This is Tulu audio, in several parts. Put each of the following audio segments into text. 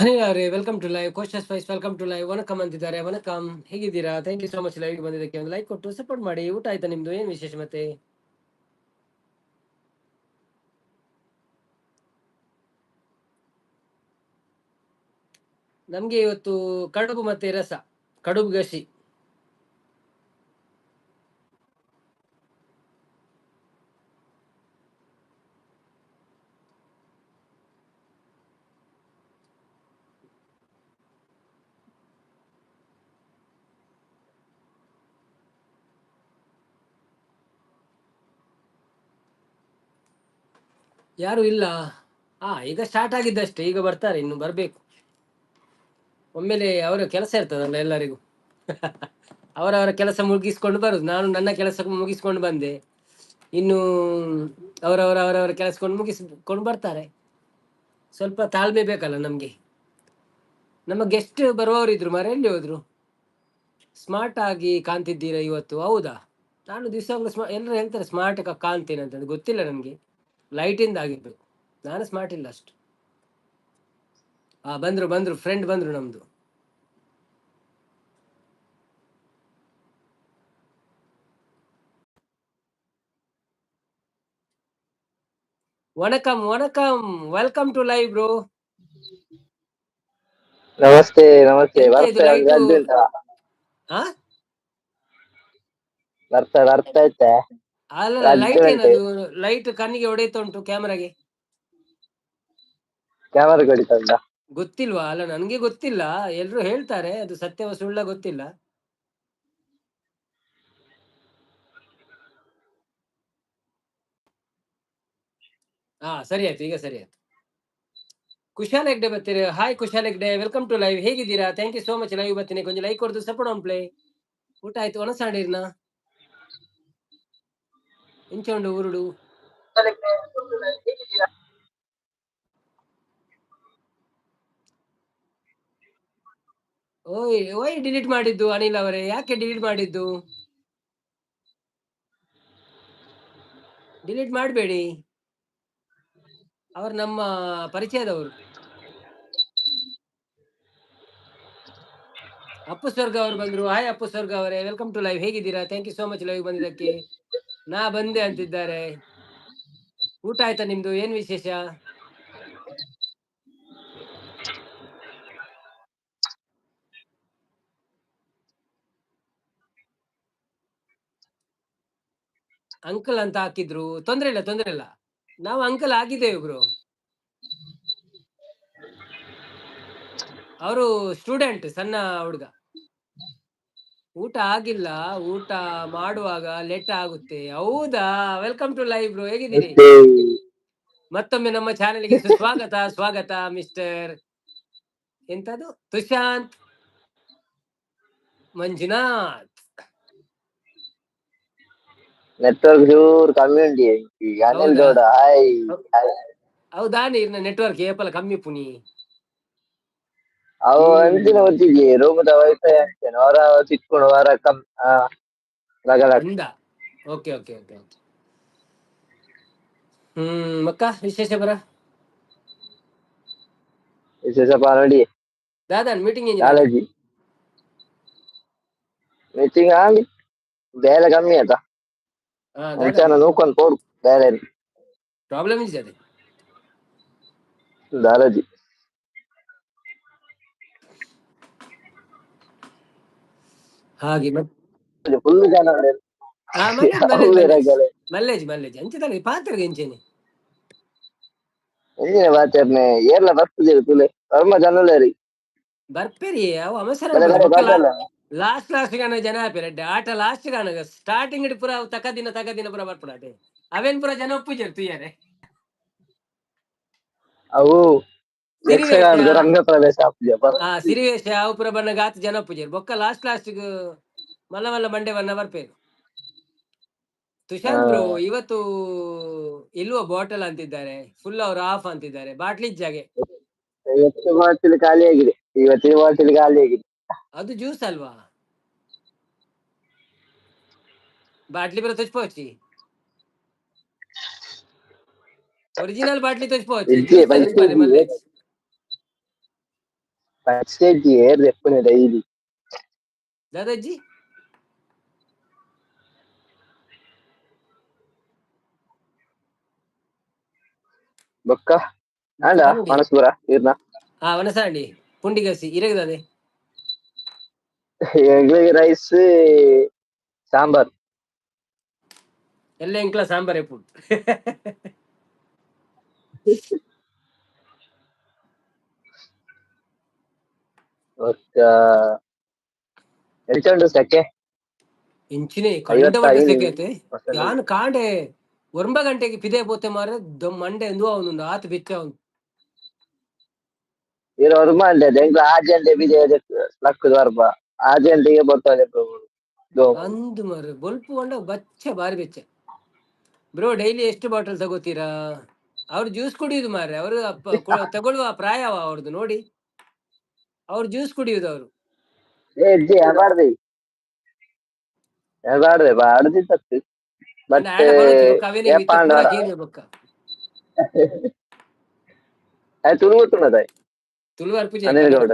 ಅನಿಲ್ ಅವರೇ, welcome to live. Kosha spice, welcome to live. ವಣಕಮ್ ಅಂತಿದ್ದಾರೆ. ವಣಕಮ್, ಹೇಗಿದ್ದೀರಾ? Thank you so much live ಬಂದಿದ್ದಕ್ಕೆ. ಒಂದು ಲೈಕ್ ಕೊಟ್ಟು ಸಪೋರ್ಟ್ ಮಾಡಿ. ಊಟ ಆಯ್ತಾ ನಿಮ್ದು? ಏನ್ ವಿಶೇಷ ಮತ್ತೆ? ನಮ್ಗೆ ಇವತ್ತು ಕಡುಬು ಮತ್ತೆ ರಸ, ಕಡುಬು ಗಸಿ. ಯಾರು ಇಲ್ಲ. ಈಗ ಸ್ಟಾರ್ಟ್ ಆಗಿದ್ದಷ್ಟೇ, ಈಗ ಬರ್ತಾರೆ, ಇನ್ನು ಬರ್ಬೇಕು. ಒಮ್ಮೆಲೆ ಅವರ ಕೆಲಸ ಇರ್ತದಲ್ಲ ಎಲ್ಲರಿಗೂ, ಅವರವರ ಕೆಲಸ ಮುಗಿಸ್ಕೊಂಡು ಬರುದು. ನಾನು ನನ್ನ ಕೆಲಸ ಮುಗಿಸ್ಕೊಂಡು ಬಂದೆ, ಇನ್ನು ಅವರವರ ಅವರವರ ಕೆಲಸಕೊಂಡು ಮುಗಿಸ್ಕೊಂಡು ಬರ್ತಾರೆ. ಸ್ವಲ್ಪ ತಾಳ್ಮೆ ಬೇಕಲ್ಲ ನಮ್ಗೆ. ನಮ್ಮ ಗೆಸ್ಟ್ ಬರುವವರು ಇದ್ರು ಮಾರ್ರೆ, ಎಲ್ಲಿ ಹೋದ್ರು? ಸ್ಮಾರ್ಟ್ ಆಗಿ ಕಾಣ್ತಿದ್ದೀರಾ ಇವತ್ತು? ಹೌದಾ? ನಾನು ದಿವಸ ಎಲ್ಲರೂ ಹೇಳ್ತಾರೆ ಸ್ಮಾರ್ಟ್ ಕಾಣ್ತೇನೆ ಅಂತ, ಗೊತ್ತಿಲ್ಲ ನನ್ಗೆ, ಲೈಟಿಂದ ಆಗಿರ್ಬೇಕು. ನಾನು ಸ್ಮಾರ್ಟ್ ಇಲ್ಲ ಅಷ್ಟು. ಬಂದ್ರು ಬಂದ್ರು, ಫ್ರೆಂಡ್ ಬಂದ್ರು ನಮ್ದು. ವಣಕಂ ವಣಕಂ, welcome to live bro. Namaste namaste. ಎಂತ ಇದು ಬರ್ತಾ ಲೈಟು? ರದ್ದು ಉಂಟಾ? ಹಾ. ಬರ್ತಾ ಬರ್ತಾ ಇತ್ತೆ. ಅಲ್ಲ, ರದ್ದು ಲೈಟ್ ಉಂಟು. ಏನದು ಲೈಟ್ ಕಣ್ಣಿಗೆ ಹೊಡೆಯುತ್ತಾ ಉಂಟು ಕ್ಯಾಮರಾಗೆ. ಕ್ಯಾಮರಾ ಕೊಡಿತಾ ಉಂಟಾ? ಗೊತ್ತಿಲ್ವಾ? ಅಲ್ಲ, ನನ್ಗೆ ಗೊತ್ತಿಲ್ಲ, ಎಲ್ರು ಹೇಳ್ತಾರೆ, ಅದು ಸತ್ಯವ ಸುಳ್ಳ ಗೊತ್ತಿಲ್ಲ. ಹಾ, ಸರಿ ಆಯ್ತು, ಈಗ ಸರಿ ಆಯ್ತು. ಕುಶಾಲ್ ಹೆಗ್ಡೆ ಬರ್ತೀರಿ. Hi Kushal Hegde, welcome to live. ಹೇಗಿದ್ದೀರಾ? Thank you so much live ಬರ್ತೀನಿ. ಕೊಂಚ ಲೈಕ್ ಕೊಡ್ದು ಸಪೋರ್ಟ್ ಆನ್ ಪ್ಲೇ. ಊಟ ಆಯ್ತು? ಒಣಸಾಡಿರ್ನ ಇಂಚ ಉಂಡು ಊರುಡು. ಓಯ್ ಓಯ್, ಡಿಲೀಟ್ ಮಾಡಿದ್ದು ಅನಿಲ್ ಅವರೇ, ಯಾಕೆ ಡಿಲೀಟ್ ಮಾಡಿದ್ದು? ಡಿಲೀಟ್ ಮಾಡಬೇಡಿ, ಅವರು ನಮ್ಮ ಪರಿಚಯದವರು. ಅಪ್ಪು ಸ್ವರ್ಗ ಅವರು ಬಂದ್ರು. ಹಾಯ್ ಅಪ್ಪು ಸ್ವರ್ಗ ಅವರೇ, welcome to live. ಹೇಗಿದ್ದೀರಾ? Thank you so much live ಬಂದಿದ್ದಕ್ಕೆ. ನಾ ಬಂದೆ ಅಂತಿದ್ದಾರೆ. ಊಟ ಆಯ್ತಾ ನಿಮ್ದು? ಏನ್ ವಿಶೇಷ? ಅಂಕಲ್ ಅಂತ ಹಾಕಿದ್ರು, ತೊಂದ್ರೆ ಇಲ್ಲ ತೊಂದ್ರೆ ಇಲ್ಲ, ನಾವು ಅಂಕಲ್ ಆಗಿದ್ದೇವೆ ಬ್ರೋ. ಅವರು ಸ್ಟೂಡೆಂಟ್, ಸಣ್ಣ ಹುಡುಗ. ಊಟ ಆಗಿಲ್ಲ, ಊಟ ಮಾಡುವಾಗ ಲೇಟ್ ಆಗುತ್ತೆ. ಹೌದಾ? Welcome to live bro, ಹೇಗಿದ್ದೀರಿ? ನಮಸ್ತೆ. ಮತ್ತೊಮ್ಮೆ ನಮ್ಮ ಚಾನೆಲ್ಗೆ ಸುಸ್ವಾಗತ. ಸ್ವಾಗತ ಮಿಸ್ಟರ್ ಎಂತದು ತುಷಾಂತ್ ಮಂಜುನಾಥ್. ನೆಟ್ವರ್ಕ್ ಚೂರು ಕಮ್ಮಿ ಉಂಟು ಈಗ. ಅನಿಲ್ ಹೌದಾ? ಗೌಡ, ಹಾಯ್. ಹೌದಾ? ನೀರಿನ ನೆಟ್ವರ್ಕ್ ಏಪಲ ಕಮ್ಮಿ ಪುನಿ. ಅವು ಅಂಚಿನ ಒತ್ತಿಗೆ ರೂಮದ ವೈಫೈ ಅಂಚೆನ ಹೊರ ತಿಕ್ಕೊಂಡು ಹೊರ ಕಮ್ ಲಗ ಲಗ. ಅಂದ. Okay okay okay okay. ಮಕ್ಕ ವಿಶೇಷ ಬರ? ವಿಶೇಷ ನೋಡಿ. ದಾದಾ meeting? College meeting ಆಗಿ ಬೇಲೆ ಕಮ್ಮಿ ಆಯ್ತಾ? ಅಂಚನ ನೂಕೊಂಡ್ ಪೋಡು ಬೇಲೆ. ಪ್ರಾಬ್ಲಮ್ is ಅದೇ. ದಾಲಜಿ. ಹಾಗೆ ಮತ್ತೆ ಫುಲ್ ಜನ ಉಂಟು. ಮಲ್ಲೇಜ್ ಅವು ಮಲ್ಲೇಜ್. ರಗಳೆ. ಮಲ್ಲೇಜ್ ಮಲ್ಲೇಜ್ ಅಂಚೆ ಪಾತ್ರೆಗೆ ಎಂಚೇನೆ. ಎಂಜಿನ ಬಾಚರ್ನೆ ಏರ್ಲ ಬರ್ತದೆ ತುಲೆ ವರ್ಮ ಜನಲೇರಿ. ಬರ್ಪೇರಿ ಅವು ಅವಸರ. ಬಲೆ ಬಲೆ ಬರ್ತಲ್ಲ. ಲಾಸ್ಟ್ ಲಾಸ್ಟ್ ಗಾನ ಜನ ಆಪೇರೆ ಆಟ ಲಾಸ್ಟ್ ಗಾನ ಸ್ಟಾರ್ಟಿಂಗ್ ಪೂರ ತಕ ದಿನ ತಕ ದಿನ ಪೂರ ಬರ್ಪುಡಾಟೆ ಅವೇನ್ ಪೂರ ಜನ ಒಪ್ಪುಜೆರ್ ತುಯ್ಯಾರೆ. ಅವು ಯಕ್ಷಗಾನದ ರಂಗ ಪ್ರವೇಶ ಆಪುಜ. ಸಿರಿವೇಶ ಅವು ಪೂರ ಬಣ್ಣ ಗಾತ್ ಜನ ಒಪ್ಪುಜೆರ್. ಬೊಕ್ಕ ಲಾಸ್ಟ್ ಲಾಸ್ಟ್ ಮಲ್ಲ ಮಲ್ಲ ಬಂಡೆ ಬಣ್ಣ ಬರ್ಪೇರು. ತುಷಾರ್ ಬ್ರೋ, ಇವತ್ತು ಇಲ್ವ ಬಾಟಲ್ ಅಂತಿದ್ದಾರೆ, ಫುಲ್ ಅವ್ರು ಆಫ್ ಅಂತಿದ್ದಾರೆ, ಬಾಟ್ಲಿ ಇಜ್ಜಾಗೆ. ಇವತ್ತು ಬಾಟಲ್ ಖಾಲಿ ಆಗಿದೆ, ಇವತ್ತಿನ ಬಾಟಲ್ ಖಾಲಿ ಆಗಿದೆ. ಅದು ಜ್ಯೂಸ್ ಅಲ್ವಾ? ಬಾಟ್ಲಿ ಬರ ತುಚ್ಪೋಚಿ, ಒರಿಜಿನಲ್ ಬಾಟ್ಲಿ ತುಚ್ಪೋಚಿ. ಇಜ್ಜಿ, ಬೈಕ್. ಪರ್ಸೆಂಟ್ ಏರ್ ಎಪ್ಪುನೆ ಡೈಲಿ. ದಾದಾಜಿ? ಬೊಕ್ಕ ಆಂಡ ಪಂಡಿ. ಮನಸ್ಪುರ ಇರ್ನ. ಹಾ, ವನಸಾಂಡಿ ಪುಂಡಿಗಸಿ ಇರಗದಾದೆ. ಎಂಗ್ಲಿಗೆ ರೈಸ್ ಸಾಂಬಾರ್. ಎಲ್ಲ ಎಂಕ್ಲ ಸಾಂಬಾರ್ ಎಪ್ಪುಡು. ಬೊಕ್ಕ ಎಂಚ ಉಂಡು ಸೆಕೆ? ಇಂಚಿನೆ ಕಂಡಪಟ್ಟೆ 55 ಸೆಕೆ ಐತೆ. ಯಾನ್ ಕಾಂಡೆ 9 ಗಂಟೆಗೆ ಪಿದೆ ಪೋತೆ ಮಾರೆ, ಮಂಡೆ ಎಂದುವ ಅವನುಂಡು ಆತ್ ಬೆಚ್ಚ ಅವನು. ಇರ ಒರ್ಂಬ ಅಂಡೆ ಎಂಕ್ಲ 6 ಗಂಟೆ ಬಿಜೆ ಲಕ್ಕುದು ಬರ್ಪ, 6 ಗಂಟೆಗೆ ಬರ್ತದೆ. ಅಂದು ಮಾರೆ, ಬೊಲ್ಪು ಕಂಡ ಬಚ್ಚ ಬಾರಿ ಬೆಚ್ಚ. ಬ್ರೋ, ಡೈಲಿ ಎಷ್ಟು ಬಾಟಲ್ ತಗೋತೀರಾ? ಅವ್ರು ಜ್ಯೂಸ್ ಕುಡಿಯುದು ಮಾರೆ, ಅವರು ತಗೊಳ್ಳುವ ಪ್ರಾಯವ ಅವ್ರದ್ದು ನೋಡಿ, ಅವ್ರು ಜ್ಯೂಸ್ ಕುಡಿಯುದು ಅವರು. ಏ ಅಜ್ಜಿ, ಬಾರ್ದೆ ಬಾರ್ದೆ ಬಾರ್ದಿತ್ತು ಬಟ್ ಏಪ ಅಂಡ ಬೊಕ್ಕ ತುಳು ಗೊತ್ತುಂಡದ? ತುಳುವಾರ್ ಪೂಜೆ. ಅನಿಲ್ ಗೌಡ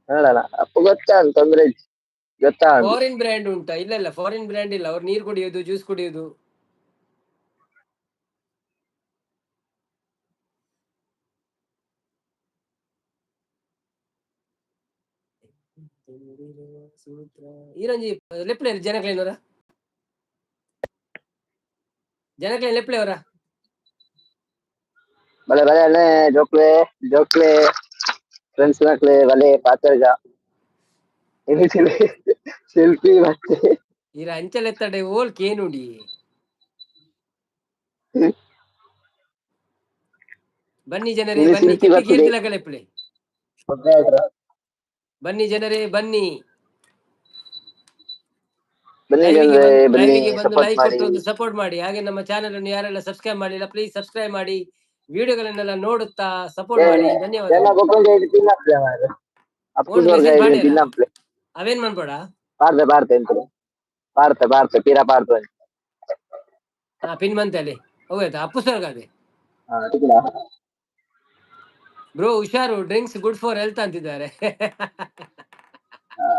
ನೋಡೋಣ, ಅಪ್ಪು ಗೊತ್ತಾ, ತೊಂದ್ರೆ ಇಜ್ಜಿ, ಗೊತ್ತಾ ಉಂಟು. ಫಾರಿನ್ ಬ್ರ್ಯಾಂಡ್ ಉಂಟಾ? ಇಲ್ಲ ಇಲ್ಲ, ಫಾರಿನ್ ಬ್ರ್ಯಾಂಡ್ ಇಲ್ಲ. ಅವ್ರು ನೀರು ಕುಡಿಯುದು, ಜ್ಯೂಸ್ ಕುಡಿಯುದು. ಈರೊಂಜಿ ಲೆಪ್ಲೆ ಜನಕ್ಲೇನವರ, ಜನಕ್ಲೇನ್ ಲೆಪ್ಲೆ ಅವರ. ಬಲೆ ಬಲೆ ಅಣ್ಣೆ, ಜೋಕ್ಲೆ ಜೋಕ್ಲೆ, ಫ್ರೆಂಡ್ಸ್ ನಕ್ಲೆ ಬಲೆ ಪಾತೆರ್ಗ ಸೆಲ್ಫಿ ಮತ್ತೆ. ಈರ ಅಂಚಲೆತ್ತಡೆ ಓಲ್ ಕೇನುಡಿ. ಬನ್ನಿ ಜನರೇ ಇಲ್ಲಿ ಬನ್ನಿ. ಸೆಲ್ಫಿ ಬರ್ತದೆ. ಕೀರ್ತಿಲಕ ಲೆಪ್ಲೆ. ಬನ್ನಿ ಜನರೇ ಬನ್ನಿ. ಬನ್ನಿ ಲೈವಿಗೆ ಜನರೇ ಬಂದು ಬನ್ನಿ. ಲೈವಿಗೆ ಬಂದು ಸಪೋರ್ಟ್ ಲೈಕ್ ಮಾಡಿ. ಕೊಟ್ಟು ಒಂದು ಸಪೋರ್ಟ್ ಮಾಡಿ. ಹಾಗೆ ನಮ್ಮ ಚಾನೆಲ್ ಅನ್ನು ಯಾರೆಲ್ಲ ಸಬ್ಸ್ಕ್ರೈಬ್ ಮಾಡಿಲ್ಲ, ಪ್ಲೀಸ್ ಸಬ್ಸ್ಕ್ರೈಬ್ ಮಾಡಿ, ವಿಡಿಯೋಗಳನ್ನೆಲ್ಲ ನೋಡುತ್ತಾ ಸಪೋರ್ಟ್ ಮಾಡಿ. ಎಲ್ಲ ಧನ್ಯವಾದಗಳು. ಬೊಕ್ಕೊಂಜಿ ಐದು ತಿನ್ನಪ್ಲೆ ಮಾರ್ರೆ, ಅಪ್ಪು ಒಂದು ಸ್ವರ್ಗ ಮೆಸೇಜ್ ಐದು ಮಾಡ್ಯಾರ? ತಿನ್ನಪ್ಲೆ. ಅವೇನ್ ಮಾಡ್ಬೇಡ. ಪಾಡ್ದೆ ಪಾಡ್ತೆ ಎಂತ ಪಾಡ್ತೆ ಪಾಡ್ತೆ ಪಿರ ಪಾಡ್ತೆ. ಹಾ, ಪಿನ್ ಮಂತಲ್ಲಿ ಹೋಯ್ತಾ ಅಪ್ಪು ಸ್ವರ್ಗ ಅದೇ. ಹಾ, ತಿಕ್ಕುಡ. ಬ್ರೋ ಹುಷಾರು, ಡ್ರಿಂಕ್ಸ್ ಗುಡ್ ಫಾರ್ ಹೆಲ್ತ್ ಅಂತಿದ್ದಾರೆ.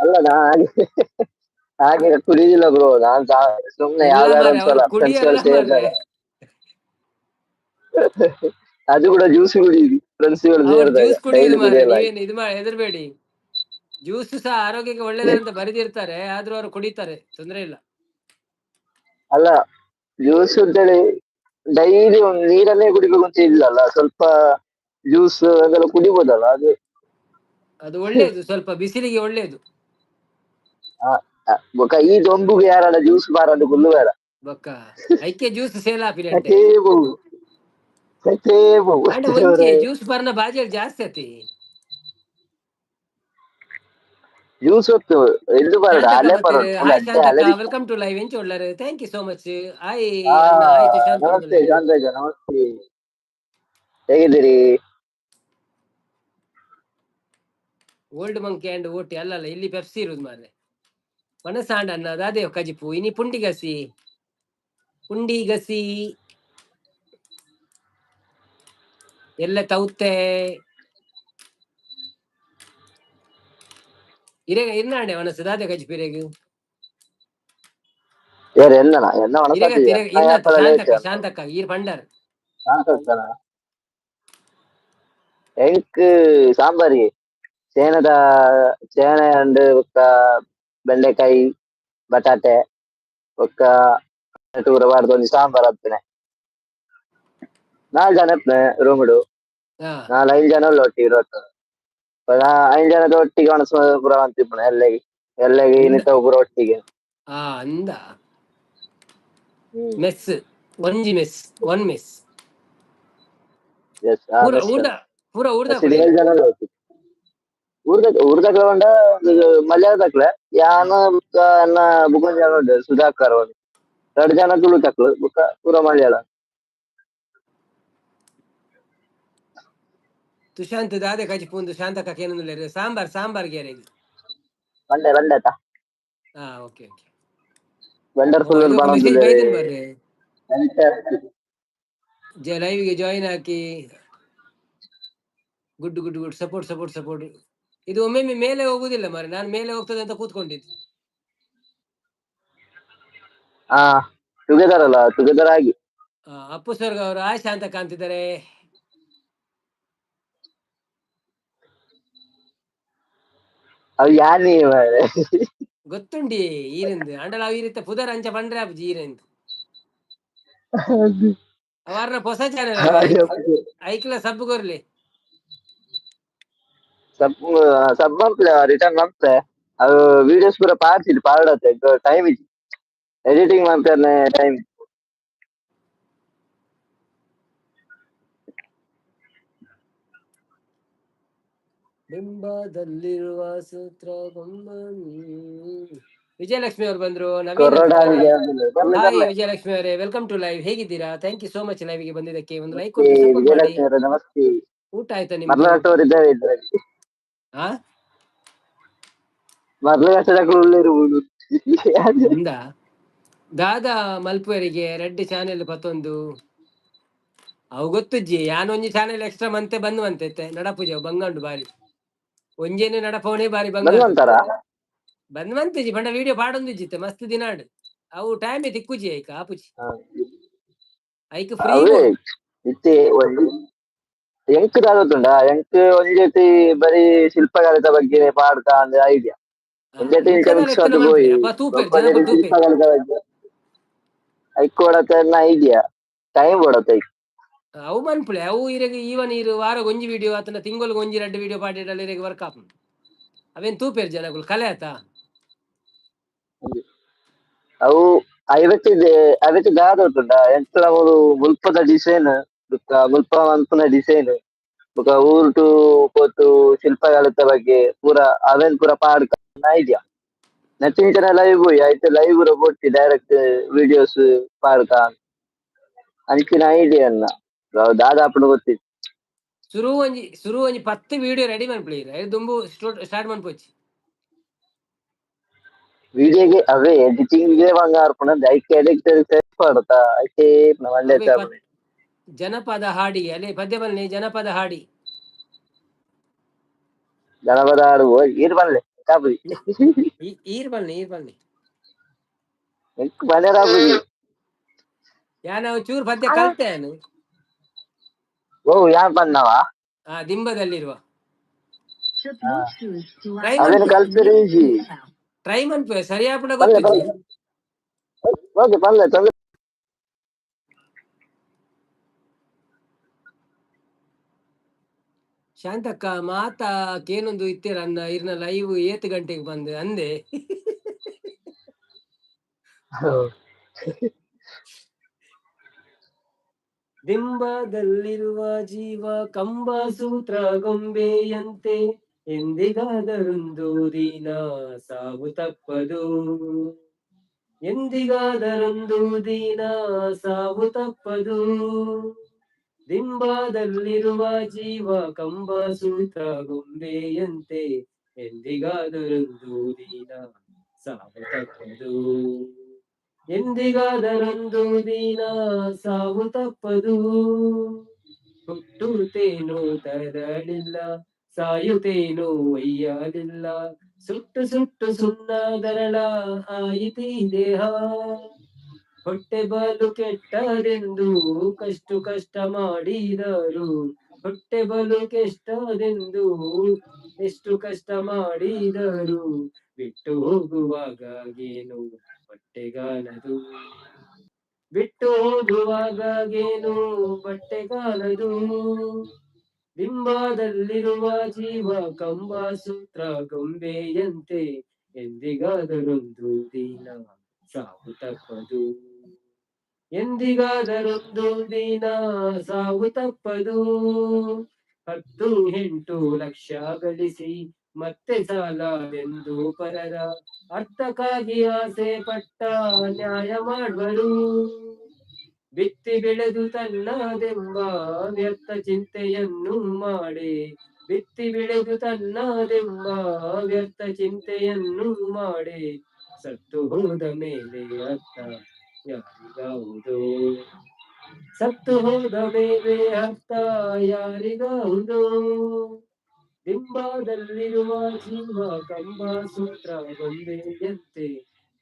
ಅಲ್ಲ, ನಾ ಹಾಗೆ ಹಾಗೆ ಕುಡಿದಿಲ್ಲ ಬ್ರೋ, ನಾನ್ ಸುಮ್ನೆ ಇಲ್ಲ ಯಾವ್ದಾರು ಮಾರ್ರೆ, ಒಂದ್ಸಲ ಅವ್ರು ಫ್ರೆಂಡ್ಸ್ ಕುಡಿಯಲ್ಲ ಸೇರಿದಾಗ ಮಾರ್ರೆ. ಅದು ಕೂಡ ಜ್ಯೂಸ್ ಕುಡಿಯುದು ಫ್ರೆಂಡ್ಸ್ ಗಳು ಅವ್ರು ಸೇರಿದಾಗ, ಜ್ಯೂಸ್ ಕುಡಿಯುದು ಡೈಲಿ ಮಾರ್ರೆ. ಕುಡಿಯಲ್ಲ. ನೀವೇನು ಇದು ಮಾಡಿ ಹೆದರ್ಬೇಡಿ. ಜ್ಯೂಸ್ ಸಹ ಆರೋಗ್ಯಕ್ಕೆ ಒಳ್ಳೇದಂತ ಬರೆದಿರ್ತಾರೆ, ಆದ್ರೂ ಅವ್ರು ಕುಡಿತಾರೆ, ತೊಂದ್ರೆ ಇಲ್ಲ. ಅಲ್ಲ, ಜ್ಯೂಸ್ ಅಂತೇಳಿ ಡೈಲಿ ಒಂದು ನೀರನ್ನೇ ಕುಡಿಬೇಕು ಅಂತ ಇಲ್ಲ ಅಲ್ಲ, ಸ್ವಲ್ಪ ಜ್ಯೂಸ್ ಅದೆಲ್ಲ ಕುಡಿಬೋದಲ್ಲ ಅದು. ಅದು ಒಳ್ಳೇದು, ಸ್ವಲ್ಪ ಬಿಸಿಲಿಗೆ ಒಳ್ಳೇದು. ಬೊಕ ಈ ದೊಂಬುಗೆ ಯಾರಲ್ಲ ಜ್ಯೂಸ್ ಬಾರಂದು ಕುಲ್ಲು ಬೇಡ. ಬೊಕ್ಕ ಐಕೆ ಜ್ಯೂಸ್ ಸೇಲ್ ಆಪಿನಂಟೆ. ಸೆಕೆ ಬೋವು ಸೆಕೆ ಬೋವು. ಅಂಡ ಒಂಜಿ ಜ್ಯೂಸ್ ಬರ್ನ ಬಾಜೆಲ್ ಜಾಸ್ತಿ ಅತಿ. ಜ್ಯೂಸ್ ಹೊತ್ತು ಎಲ್ದು ಬರಡ ಅಲ್ಲೇ ಬರೋದು ಹಾಯ್ ಅಡ್ಡೆ ಅಲ್ಲೇ. Shantakka, welcome to live. ಎಂಚ ಉಳ್ಳಾರು? Thank you so much. Hi ಹಾ ಅಣ್ಣ, ಹಾಯ್ ಸುಶಾಂತ್. ನಮಸ್ತೆ ಶಾಂತಕ್ಕ, ನಮಸ್ತೆ, ಹೇಗಿದ್ದೀರಿ? ಓಲ್ಡ್ ಮಂಕಿ ಅಂಡ್ ಓಟಿ ಅಲ್ಲಲ್ಲ, ಇಲ್ಲಿ ಪೆಪ್ಸಿ ಇರುದು ಮಾರ್ರೆ. ಮನಸಾಂಡ ಅಣ್ಣ, ದಾದೆ ಕಜಿಪು ಇನಿ? ಪುಂಡಿಗಸಿ ಪುಂಡಿಗಸಿ ಎಲ್ಲ ತೌತೆ ಇರೇಗ ಇರ್ನಾಂಡೆ ಮನಸ್ಸು ದಾದೆ ಕಜಿಪು ಇರೇಗ. ಯಾರು ಎನ್ನನ ಎನ್ನ? ಇರೇಗ ಒಣಸಾತಿ ತಿರೇಗ ಇರ್ನ ಶಾಂತಕ್ಕ, ಶಾಂತಕ್ಕ ಈರ್ ಪಂಡರ್. ಶಾಂತಕ್ಕನ ಎಂಕ್ ಸಾಂಬಾರಿಗೆ ಸೇನದ ಸೇನೆ ಅಂಡ್ ಬೊಕ್ಕ ಬೆಂಡೆಕಾಯಿ ಬಟಾಟೆ ಬೊಕ್ಕ ಪೂರ ಪಾಡ್ದು ಒಂಜಿ ಸಾಂಬಾರ್ ಆತ್ನೆ. ನಾಲ್ ಜನ ಇಪ್ಪೆ ರೂಮ್ಡು. ನಾಲ್ ಐದು ಜನ ಉಲ್ಲ ಒಟ್ಟಿಗೆ ಇರೋಟ್ಟು, ಐದು ಜನದ ಒಟ್ಟಿಗೆ ಒಣಸು ಪೂರ ಅಂತಿಪ್ಪುನ ಎಲ್ಲೆಗೆ ಎಲ್ಲೆಗೆ ಇನ್ನಿತ ಪೂರ ಒಟ್ಟಿಗೆ. ಹಾ, ಅಂದ ಮೆಸ್, ಒಂಜಿ ಮೆಸ್, ಒನ್ ಮೆಸ್. ಎಸ್. ಪೂರ ಊರ್ದ ಪೂರ ಊರ್ದ. ಏಳು ಜನ ಉಲ್ಲ ಒಟ್ಟಿಗೆ. ಊರ್ದ ಊರ್ದಕ್ಲೆ ಪಂಡ ಮಲಯಾಳದಕ್ಲೆ, ಯಾನ್ ಬೊಕ್ಕ ಎನ್ನ ಬೊಕೊಂಜಿ ಜನ ಉಂಡು, ಸುಧಾಕರ್ ಒಂದು ರಡ್ಡ್ ಜನ ತುಳುತಕ್ಲು, ಬೊಕ್ಕ ಪೂರ ಮಲಯಾಳ. ತುಶಾಂತ್ ದಾದೆ ಕಜಿಪು? ಶಾಂತಕ್ಕ ಕೇನೊಂದುಲ್ಲೆರ್. ಸಾಂಬಾರ್ ಸಾಂಬಾರ್ ಗೇರೆಗ್. ಬಂಡೆ ಬಂಡೆ ಆತ. ಹಾ, ಓಕೆ ಓಕೆ. ವಂಡರ್ಫುಲ್. ಮೆಸೇಜ್ ಬೈದನ್ ಬರ್ರೆ ಲೈವ್ಗೆ ಜಾಯಿನ್ ಹಾಕಿ. Good good good, support support support. ಇದು ಒಮ್ಮೆಮ್ಮೆ ಮೇಲೆ ಹೋಗುದಿಲ್ಲ ಮಾರೆ, ನಾನು ಮೇಲೆ ಹೋಗ್ತದೆ ಅಂತ ಕೂತ್ಕೊಂಡಿದ್ದು. ಹಾ, ಟುಗೆದರ್ ಅಲ್ಲ, ಟುಗೆದರ್ ಆಗಿ. ಅಪ್ಪು ಸರ್ ಅವರು ಆಶಾ ಅಂತ ಕಾಣ್ತಿದ್ದಾರೆ. ಅವು ಯಾನಿ ಮಾರ್ರೆ. ಗೊತ್ತುಂಡಿ ಈರಿಂದ ಅಂಡಲ ಅವು ಈ ರೀತಿ ಪುದರ್ ಅಂಚ ಪಂಡ್ರೆ ಆಪುಜಿ ಈರೆಂದು. ಅವಾರ್ನ ಹೊಸ ಚಾನೆಲ್ ಐಕ್ಲ ಸಬ್ ಕೊರ್ಲಿ. ಸಬ್ ಸಬ್ ಮಂಪ್ಲೆ ರಿಟರ್ನ್ ಮಂಪ್ಲೆ. ಅವು ವಿಡಿಯೋಸ್ ಪೂರ ಪಾಡ್ಸಿದ್ ಪಾಡತ್ತೆ ಟೈಮ್ ಇಜ್ಜಿ, ಎಡಿಟಿಂಗ್ ಮನ್ಪೆರ್ನೆ ಟೈಮ್. ಬಿಂಬದಲ್ಲಿರುವ ಸೂತ್ರ ಗೊಂಬ. ವಿಜಯಲಕ್ಷ್ಮಿ ಅವರು ಬಂದ್ರು, ನವೀನ್. ಕೊರೋನಾ ಬರ್ಲಿ. ಹಾಯ್. ಬರ್ಲಿ. ವಿಜಯಲಕ್ಷ್ಮಿ ಅವರೇ, welcome to live. ಹೇಗಿದ್ದೀರಾ? Thank you so much live ಗೆ ಬಂದಿದ್ದಕ್ಕೆ. ಒಂದು ಲೈಕ್ ಕೊಟ್ಟು ಸಪೋರ್ಟ್ ಮಾಡಿ. ವಿಜಯಲಕ್ಷ್ಮಿ ಅವರೇ, ನಮಸ್ತೆ. ಊಟ ಆಯ್ತಾ ನಿಮ್ದು? ಮರ್ಲಘಟ್ಟವರು ಇದ್ದಾರೆ ಇದ್ರಲ್ಲಿ. ಆ ಮರ್ಲಘಟ್ಟದಕ್ಕೂ ಉಳ್ಳಿರ್ಬೋದು. ಉಂದ ದಾದಾ ಮಲ್ಪುವರಿಗೆ ರೆಡ್ ಚಾನೆಲ್ ಪತ್ತೊಂದು ಅವು ಗೊತ್ತುಜ್ಜಿ. ಯಾನ್ ಒಂಜಿ ಚಾನೆಲ್ ಎಕ್ಸ್ಟ್ರಾ ಮಂತೆ ಬಂದು ಮಂತೆ ನಡಪುಜ ಬಂಗಂಡು ಬಾರಿ ಒಂಜೇನೆ ನಡಪವನೇ ಬಾರಿ ಬಂಗ. ಬಂದಂತಾರ. ಬಂದ್ ಮಂತೆಜಿ ಪಂಡ ವಿಡಿಯೋ ಪಾಡೊಂದಿಜ್ಜಿತ್ತೆ ಮಸ್ತ್ ದಿನಾಡ್. ಅವು ಟೈಮ್ ತಿಕ್ಕುಜಿ ಐಕ ಆಪುಜಿ ಐಕ್ ಫ್ರೀ. ಅವೇ ಇತ್ತೆ ಒಂಜಿ ಎಂಕ್ ದಾದ ಎಂಕ್ ಒಂಜೆತಿ ಬರೀ ಶಿಲ್ಪಕಲೆತ ಬಗ್ಗೆ ಪಾಡ್ಕ ಅಂದ್ ಐಡಿಯಾ. ಒಂಜೆತಿ ಇಂಚ ಮಿಕ್ಸ್ ಆದ್ ಪೋಯಿ ತೂಪೆರ್ ಜನ ತೂಪೆರ್. ಶಿಲ್ಪಕಲೆತ ಬಗ್ಗೆ ಐಕ್ ಕೊಡತ್ತೆ ಐಡಿಯಾ, ಟೈಮ್ ಕೊಡತ್ತೆ. ಅವು ಮನ್ಪುಲೆ ಅವು ಇರೆಗ್ ಈವನ್ ಇರು ವಾರಗ್ ಒಂಜಿ ವಿಡಿಯೋ ಅತನ ತಿಂಗೊಲ್ಗ್ ಒಂಜಿ ರಡ್ಡ್ ವಿಡಿಯೋ ಪಾಡಿಡಲ ಇರೆಗ್ ವರ್ಕ್ ಆಪುಂಡು. ಅವೇನ್ ತೂಪೆರ್ ಜನಕುಲು ಕಲೆ ಆತ. ಅವು ಐವತ್ತಿದೆ ಐವತ್ತು ದಾದ ಉಂಟುಂಡ ಎಂಕ್ಲ ಮೂಲು ಮುಲ್ಪದ ಡಿಸೈನ್ ಬೊಕ್ಕ ಮುಲ್ಪ ಮನ್ಪುನ ಡಿಸೈನ್ ಬೊಕ್ಕ ಊರುಟು ಪೋತು ಶಿಲ್ಪಕಲೆತ ಬಗ್ಗೆ ಪೂರ ಅವೆನ್ ಪೂರ ಪಾಡ್ಕ ಐಡಿಯಾ. ನೆತ್ತಿಂಚನ ಲೈವ್ ಪೋಯಿ ಐತೆ ಲೈವ್ ಪೂರ ಪೋಟಿ ಡೈರೆಕ್ಟ್ ವಿಡಿಯೋಸ್ ಪಾಡ್ಕ ಅಂಚಿನ ಐಡಿಯಾ ಅನ್ನ ದಾದ ಆಪುಂಡು ಗೊತ್ತಿಜ್ಜಿ. ಸುರು ಒಂಜಿ 10 ವಿಡಿಯೋ ರೆಡಿ ಮನ್ಪುಲೆ ಇರ್ ಐರ್ ದುಂಬು ಸ್ಟಾರ್ಟ್ ಮನ್ಪೊಚ್ಚಿ. ವಿಡಿಯೋಗೆ ಅವೇ ಎಡಿಟಿಂಗ್ ಗೆ ಬಂಗಾರ ಐಕೆ ಎಡಿಟ್ ಸೆಟ್ ಪಾಡುತ್ತಾ ಐಕೆ ಮಂಡೆ. ಅವೇ ಜನಪದ ಹಾಡಿ ಅಲ್ಲೇ ಪದ್ಯ ಬನ್ನಿ, ಜನಪದ ಹಾಡಿ. ಜನಪದ ಹಾಡು ಈರ್ ಬನ್ಲೆ ಕಾಪುಜಿ. ಈರ್ ಬನ್ನಿ, ಈರ್ ಬನ್ನಿ. ಎಂಕ್ ಬನ್ನೆರಾಪುಜಿ. ಯಾನ್ ಅವು ಚೂರು ಪದ್ಯ ಕಲ್ತೆ ಯಾನು. ಓ, ಯಾನ್ ಪನ್ನವ? ಆ ದಿಂಬದಲ್ಲಿರುವ ಟ್ರೈ. ಅವೇನು ಕಲ್ಪೆರೆ ಈಜಿ. ಟ್ರೈ ಮನ್ಪುವೆ, ಸರಿ ಆಪುಂಡ ಬಲ್ಲೆ. ಗೊತ್ತಿಜ್ಜಿ. ಓಕೆ, ಬಲ್ಲೆ, ತೊಂದ್ರೆ. ಶಾಂತಕ್ಕ ಮಾತಾ ಕೇನೊಂದು ಇತ್ತೀರ ಅನ್ನ ಇರ್ನ ಲೈವ್ ಏತ್ ಗಂಟೆಗೆ ಬಂದು ಅಂದೆ. ದಿಂಬದಲ್ಲಿರುವ ಜೀವ ಕಂಬ ಸೂತ್ರ ಗೊಂಬೆಯಂತೆ, ಎಂದಿಗಾದರೊಂದು ದಿನ ಸಾವು ತಪ್ಪದು, ಎಂದಿಗಾದರೊಂದು ದಿನ ಸಾವು ತಪ್ಪದು. ದಿಂಬದಲ್ಲಿರುವ ಜೀವ ಕಂಬ ಸೂತ್ರ ಗೊಂಬೆಯಂತೆ, ಎಂದಿಗಾದರೊಂದು ದಿನ ಸಾವು ತಪ್ಪದು, ಎಂದಿಗಾದರೊಂದು ದಿನ ಸಾವು ತಪ್ಪದು. ಹುಟ್ಟುತ್ತೇನೋ ತರಲಿಲ್ಲ, ಸಾಯುತ್ತೇನೋ ಒಯ್ಯಲಿಲ್ಲ, ಸುಟ್ಟು ಸುಟ್ಟು ಸುಣ್ಣದರಳ ಆಯಿತೀ ದೇಹ. ಹೊಟ್ಟೆ ಬಲು ಕೆಟ್ಟದೆಂದು ಕಷ್ಟು ಕಷ್ಟ ಮಾಡಿದರು, ಹೊಟ್ಟೆ ಬಲು ಕೆಟ್ಟದೆಂದು ಎಷ್ಟು ಕಷ್ಟ ಮಾಡಿದರು, ಬಿಟ್ಟು ಹೋಗುವಾಗೇನು ಬಟ್ಟೆಗಾನದು, ಬಿಟ್ಟು ಹೋಗುವಾಗೇನು ಬಟ್ಟೆಗಾನದು. ಬಿಂಬದಲ್ಲಿರುವ ಜೀವ ಕಂಬ ಸೂತ್ರ ಗೊಂಬೆಯಂತೆ, ಎಂದಿಗಾದರೊಂದು ದಿನ ಸಾವು ತಪ್ಪದು, ಎಂದಿಗಾದರೊಂದು ದಿನ ಸಾವು ತಪ್ಪದು. 10 8 ಲಕ್ಷ ಗಳಿಸಿ ಮತ್ತೆ ಸಾಲವೆಂದು ಪರರ ಅರ್ಥಕ್ಕಾಗಿ ಆಸೆ ಪಟ್ಟ ನ್ಯಾಯ ಮಾಡುವರು. ಬಿತ್ತಿ ಬೆಳೆದು ತನ್ನದೆಂಬ ವ್ಯರ್ಥ ಚಿಂತೆಯನ್ನು ಮಾಡಿ, ಬಿತ್ತಿ ಬೆಳೆದು ತನ್ನದೆಂಬ ವ್ಯರ್ಥ ಚಿಂತೆಯನ್ನು ಮಾಡಿ, ಸತ್ತು ಹೋದ ಮೇಲೆ ಅರ್ಥ ಯಾರಿಗಾವುದು? ಸತ್ತು ಹೋದ ಮೇಲೆ ಅರ್ಥ ಯಾರಿಗಾಹುದು? ಬಿಂಬದಲ್ಲಿರುವ ಜೀವ ಕಂಬ ಸೂತ್ರ ಗೊಂಬೆಯಂತೆ,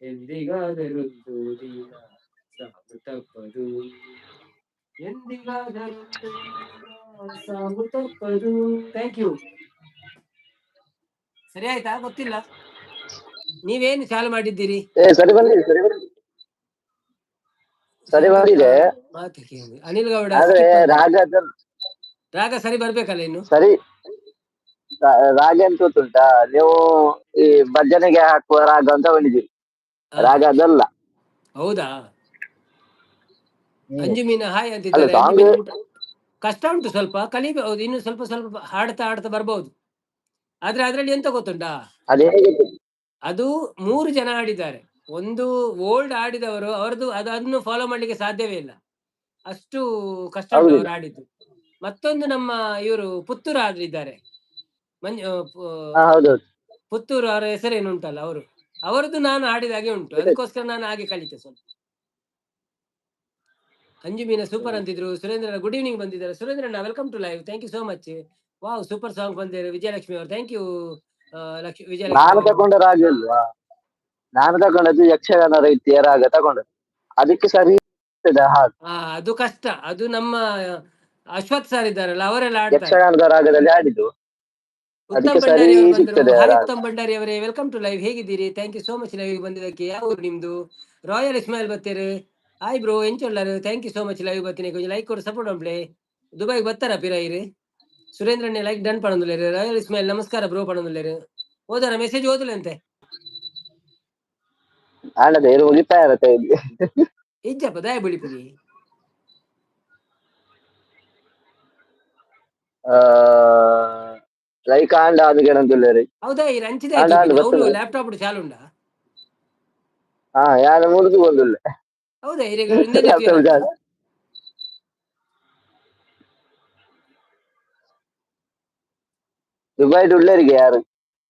ಎಂದಿಗಾದರೊಂದು ದಿನ ಸಾವು ತಪ್ಪದು, ಎಂದಿಗಾದರೊಂದು ದಿನ ಸಾವು ತಪ್ಪದು. Thank you. ಸರಿ ಆಯ್ತಾ ಗೊತ್ತಿಲ್ಲ. ನೀವೇನು ಚಾಲು ಮಾಡಿದ್ದೀರಿ? ಏ, ಸರಿ ಬಂದಿದೆ, ಸರಿ ಬಂದಿದೆ, ಸರಿ ಬಂದಿದೆ. ಮಾತು ಕೇಳಿ ಅನಿಲ್ ಗೌಡ. ಆದ್ರೆ skip ಆದ. ರಾಗ ರಾಗ ಸರಿ ಬರ್ಬೇಕಲ್ಲ ಇನ್ನು. ಸರಿ, ರಾಗ ಎಂತ ಗೊತ್ತುಂಟಾ? ನೀವು ಈ ಭಜನೆಗೆ ಹಾಕುವ ರಾಗ ಅಂತ ಬಂದಿದ್ದೀರಿ. ರಾಗ ಅದಲ್ಲ. ಹೌದಾ? ಅಂಜುಮೀನ ಹಾಯ್ ಅಲ್ಲ, ಅಂತಿದ್ದಾರೆ. Song. ಅಂಜುಮೀನ ಕಷ್ಟ ಉಂಟು ಸ್ವಲ್ಪ, ಕಲಿಬಹುದು ಇನ್ನು ಸ್ವಲ್ಪ ಸ್ವಲ್ಪ, ಹಾಡ್ತಾ ಹಾಡ್ತಾ ಬರ್ಬಹುದು. ಆದ್ರೆ ಅದ್ರಲ್ಲಿ ಎಂತ ಗೊತ್ತುಂಟಾ? ಅದು ಹೇಗೆ? ಅದು ಮೂರು ಜನ ಆಡಿದ್ದಾರೆ. ಒಂದು ಓಲ್ಡ್ ಆಡಿದವರು, ಅವರದ್ದು ಅದು, ಅದನ್ನು ಫಾಲೋ ಮಾಡ್ಲಿಕ್ಕೆ ಸಾಧ್ಯವೇ ಇಲ್ಲ, ಅಷ್ಟು ಕಷ್ಟ ಉಂಟು ಹೌದು. ಅವರು ಆಡಿದ್ದು. ಮತ್ತೊಂದು ನಮ್ಮ ಇವರು ಪುತ್ತೂರು ಆಡಿದ್ದಾರೆ, ಮಂಜು ಹಾ, ಹೌದೌದು. ಪುತ್ತೂರು ಅವರ ಹೆಸರೇನು ಉಂಟಲ್ಲ ಅವರು, ಅವರದ್ದು ನಾನು ಆಡಿದ ಹಾಗೆ ಉಂಟು. ಅದಕ್ಕೋಸ್ಕರ ನಾನು ಹಾಗೆ ಕಲಿತೆ ಸ್ವಲ್ಪ. ಅಂಜುಮೀನ ಸೂಪರ್ ಅಂತಿದ್ರು. ಸುರೇಂದ್ರ ಗುಡ್ ಈವ್ನಿಂಗ್ ಬಂದಿದ್ದಾರೆ. ಸುರೇಂದ್ರಣ್ಣ, welcome to live, thank you so much. Wow, super song ಬಂದಿದ್ದಾರೆ ವಿಜಯಲಕ್ಷ್ಮಿ ಅವರು. Thank you Lakshmi, Vijayalakshmi ನಾನು ಅವರು. ತಗೊಂಡ ರಾಗ ಇಲ್ವಾ? ನಾನು ತಗೊಂಡದ್ದು ಯಕ್ಷಗಾನ ರೀತಿಯ ರಾಗ ತಗೊಂಡದ್ದು, ಅದಕ್ಕೆ ಸರಿ ಇರ್ತದೆ ಹಾಡು. ಆ, ಅದು ಕಷ್ಟ. ಅದು ನಮ್ಮ ಅಶ್ವಥ್ ಸರ್ ಇದ್ದಾರಲ್ಲ, ಅವರೆಲ್ಲ ಆಡ್ತಾರೆ. ಯಕ್ಷಗಾನದ ರಾಗದಲ್ಲಿ ಹಾಡಿದ್ದು. ಉತ್ತಮ್ ಅದಕ್ಕೆ ಭಂಡಾರಿ ಸರಿ ಅವರು ಬಂದರು. ಸಿಗ್ತದೆ ಹಾಯ್ ರಾಗ. ಉತ್ತಮ್ ಭಂಡಾರಿ ಅವರೇ, welcome to live. ಹೇಗಿದ್ದೀರಿ? Thank you so much live ಬಂದಿದ್ದಕ್ಕೆ. ಯಾವ ಊರು ನಿಮ್ದು? ರಾಯಲ್ ಇಸ್ಮಾಯಿಲ್ ಬತ್ತೀರು. ಹಾಯ್ ಬ್ರೋ, ಎಂಚೊಲ್ಲಾರು? Thank you so much live ಬತ್ತೀನಿ. ಕೊಂಚ ಲೈಕ್ ಕೊಡು, ಸಪೋರ್ಟ್ ಪ್ಲೇ. ದುಬೈಗೆ ಬತ್ತಾರ ಪಿರಾಯಿರು? ಸುರೇಂದ್ರಣ್ಣೆ ಲೈಕ್ ಡನ್ ಪಣಂದುಲ್ಲೇರು. ರಾಯಲ್ ಇಸ್ಮಾಯಿಲ್ ನಮಸ್ಕಾರ ಬ್ರೋ ಪಣಂದುಲ್ಲೇರು. ಓದಾರ ಮೆಸೇಜ್ ಓದಲಂತೆ. ಆಂಡದ ಇರು ಮುಗಿತಾ ಇರತ್ತೆ ಇಲ್ಲಿ. ಇಜ್ಜಪ್ಪ, ದಯ ಬಿಳಿಪುಗಿ. ಲೈಕ್ ಆಂಡ ಅದು ಗೆಣಂದುಲ್ಲೇರಿ. ಹೌದಾ, ಈ ರಂಚಿದ ಆಂಡ ಆಂಡ ಅವರು ಬರ್ತದೆ. ಲ್ಯಾಪ್ಟಾಪ್ ಚಾಲು ಉಂಡಾ? ಹಾ, ಯಾರು ಮುರಿದು ಬಂದುಲ್ಲೆ. ಹೌದಾ? ಲ್ಯಾಪ್ಟಾಪ್ ಚಾಲು. ದುಬೈ ಉಳ್ಳರಿಗೆ ಯಾರು?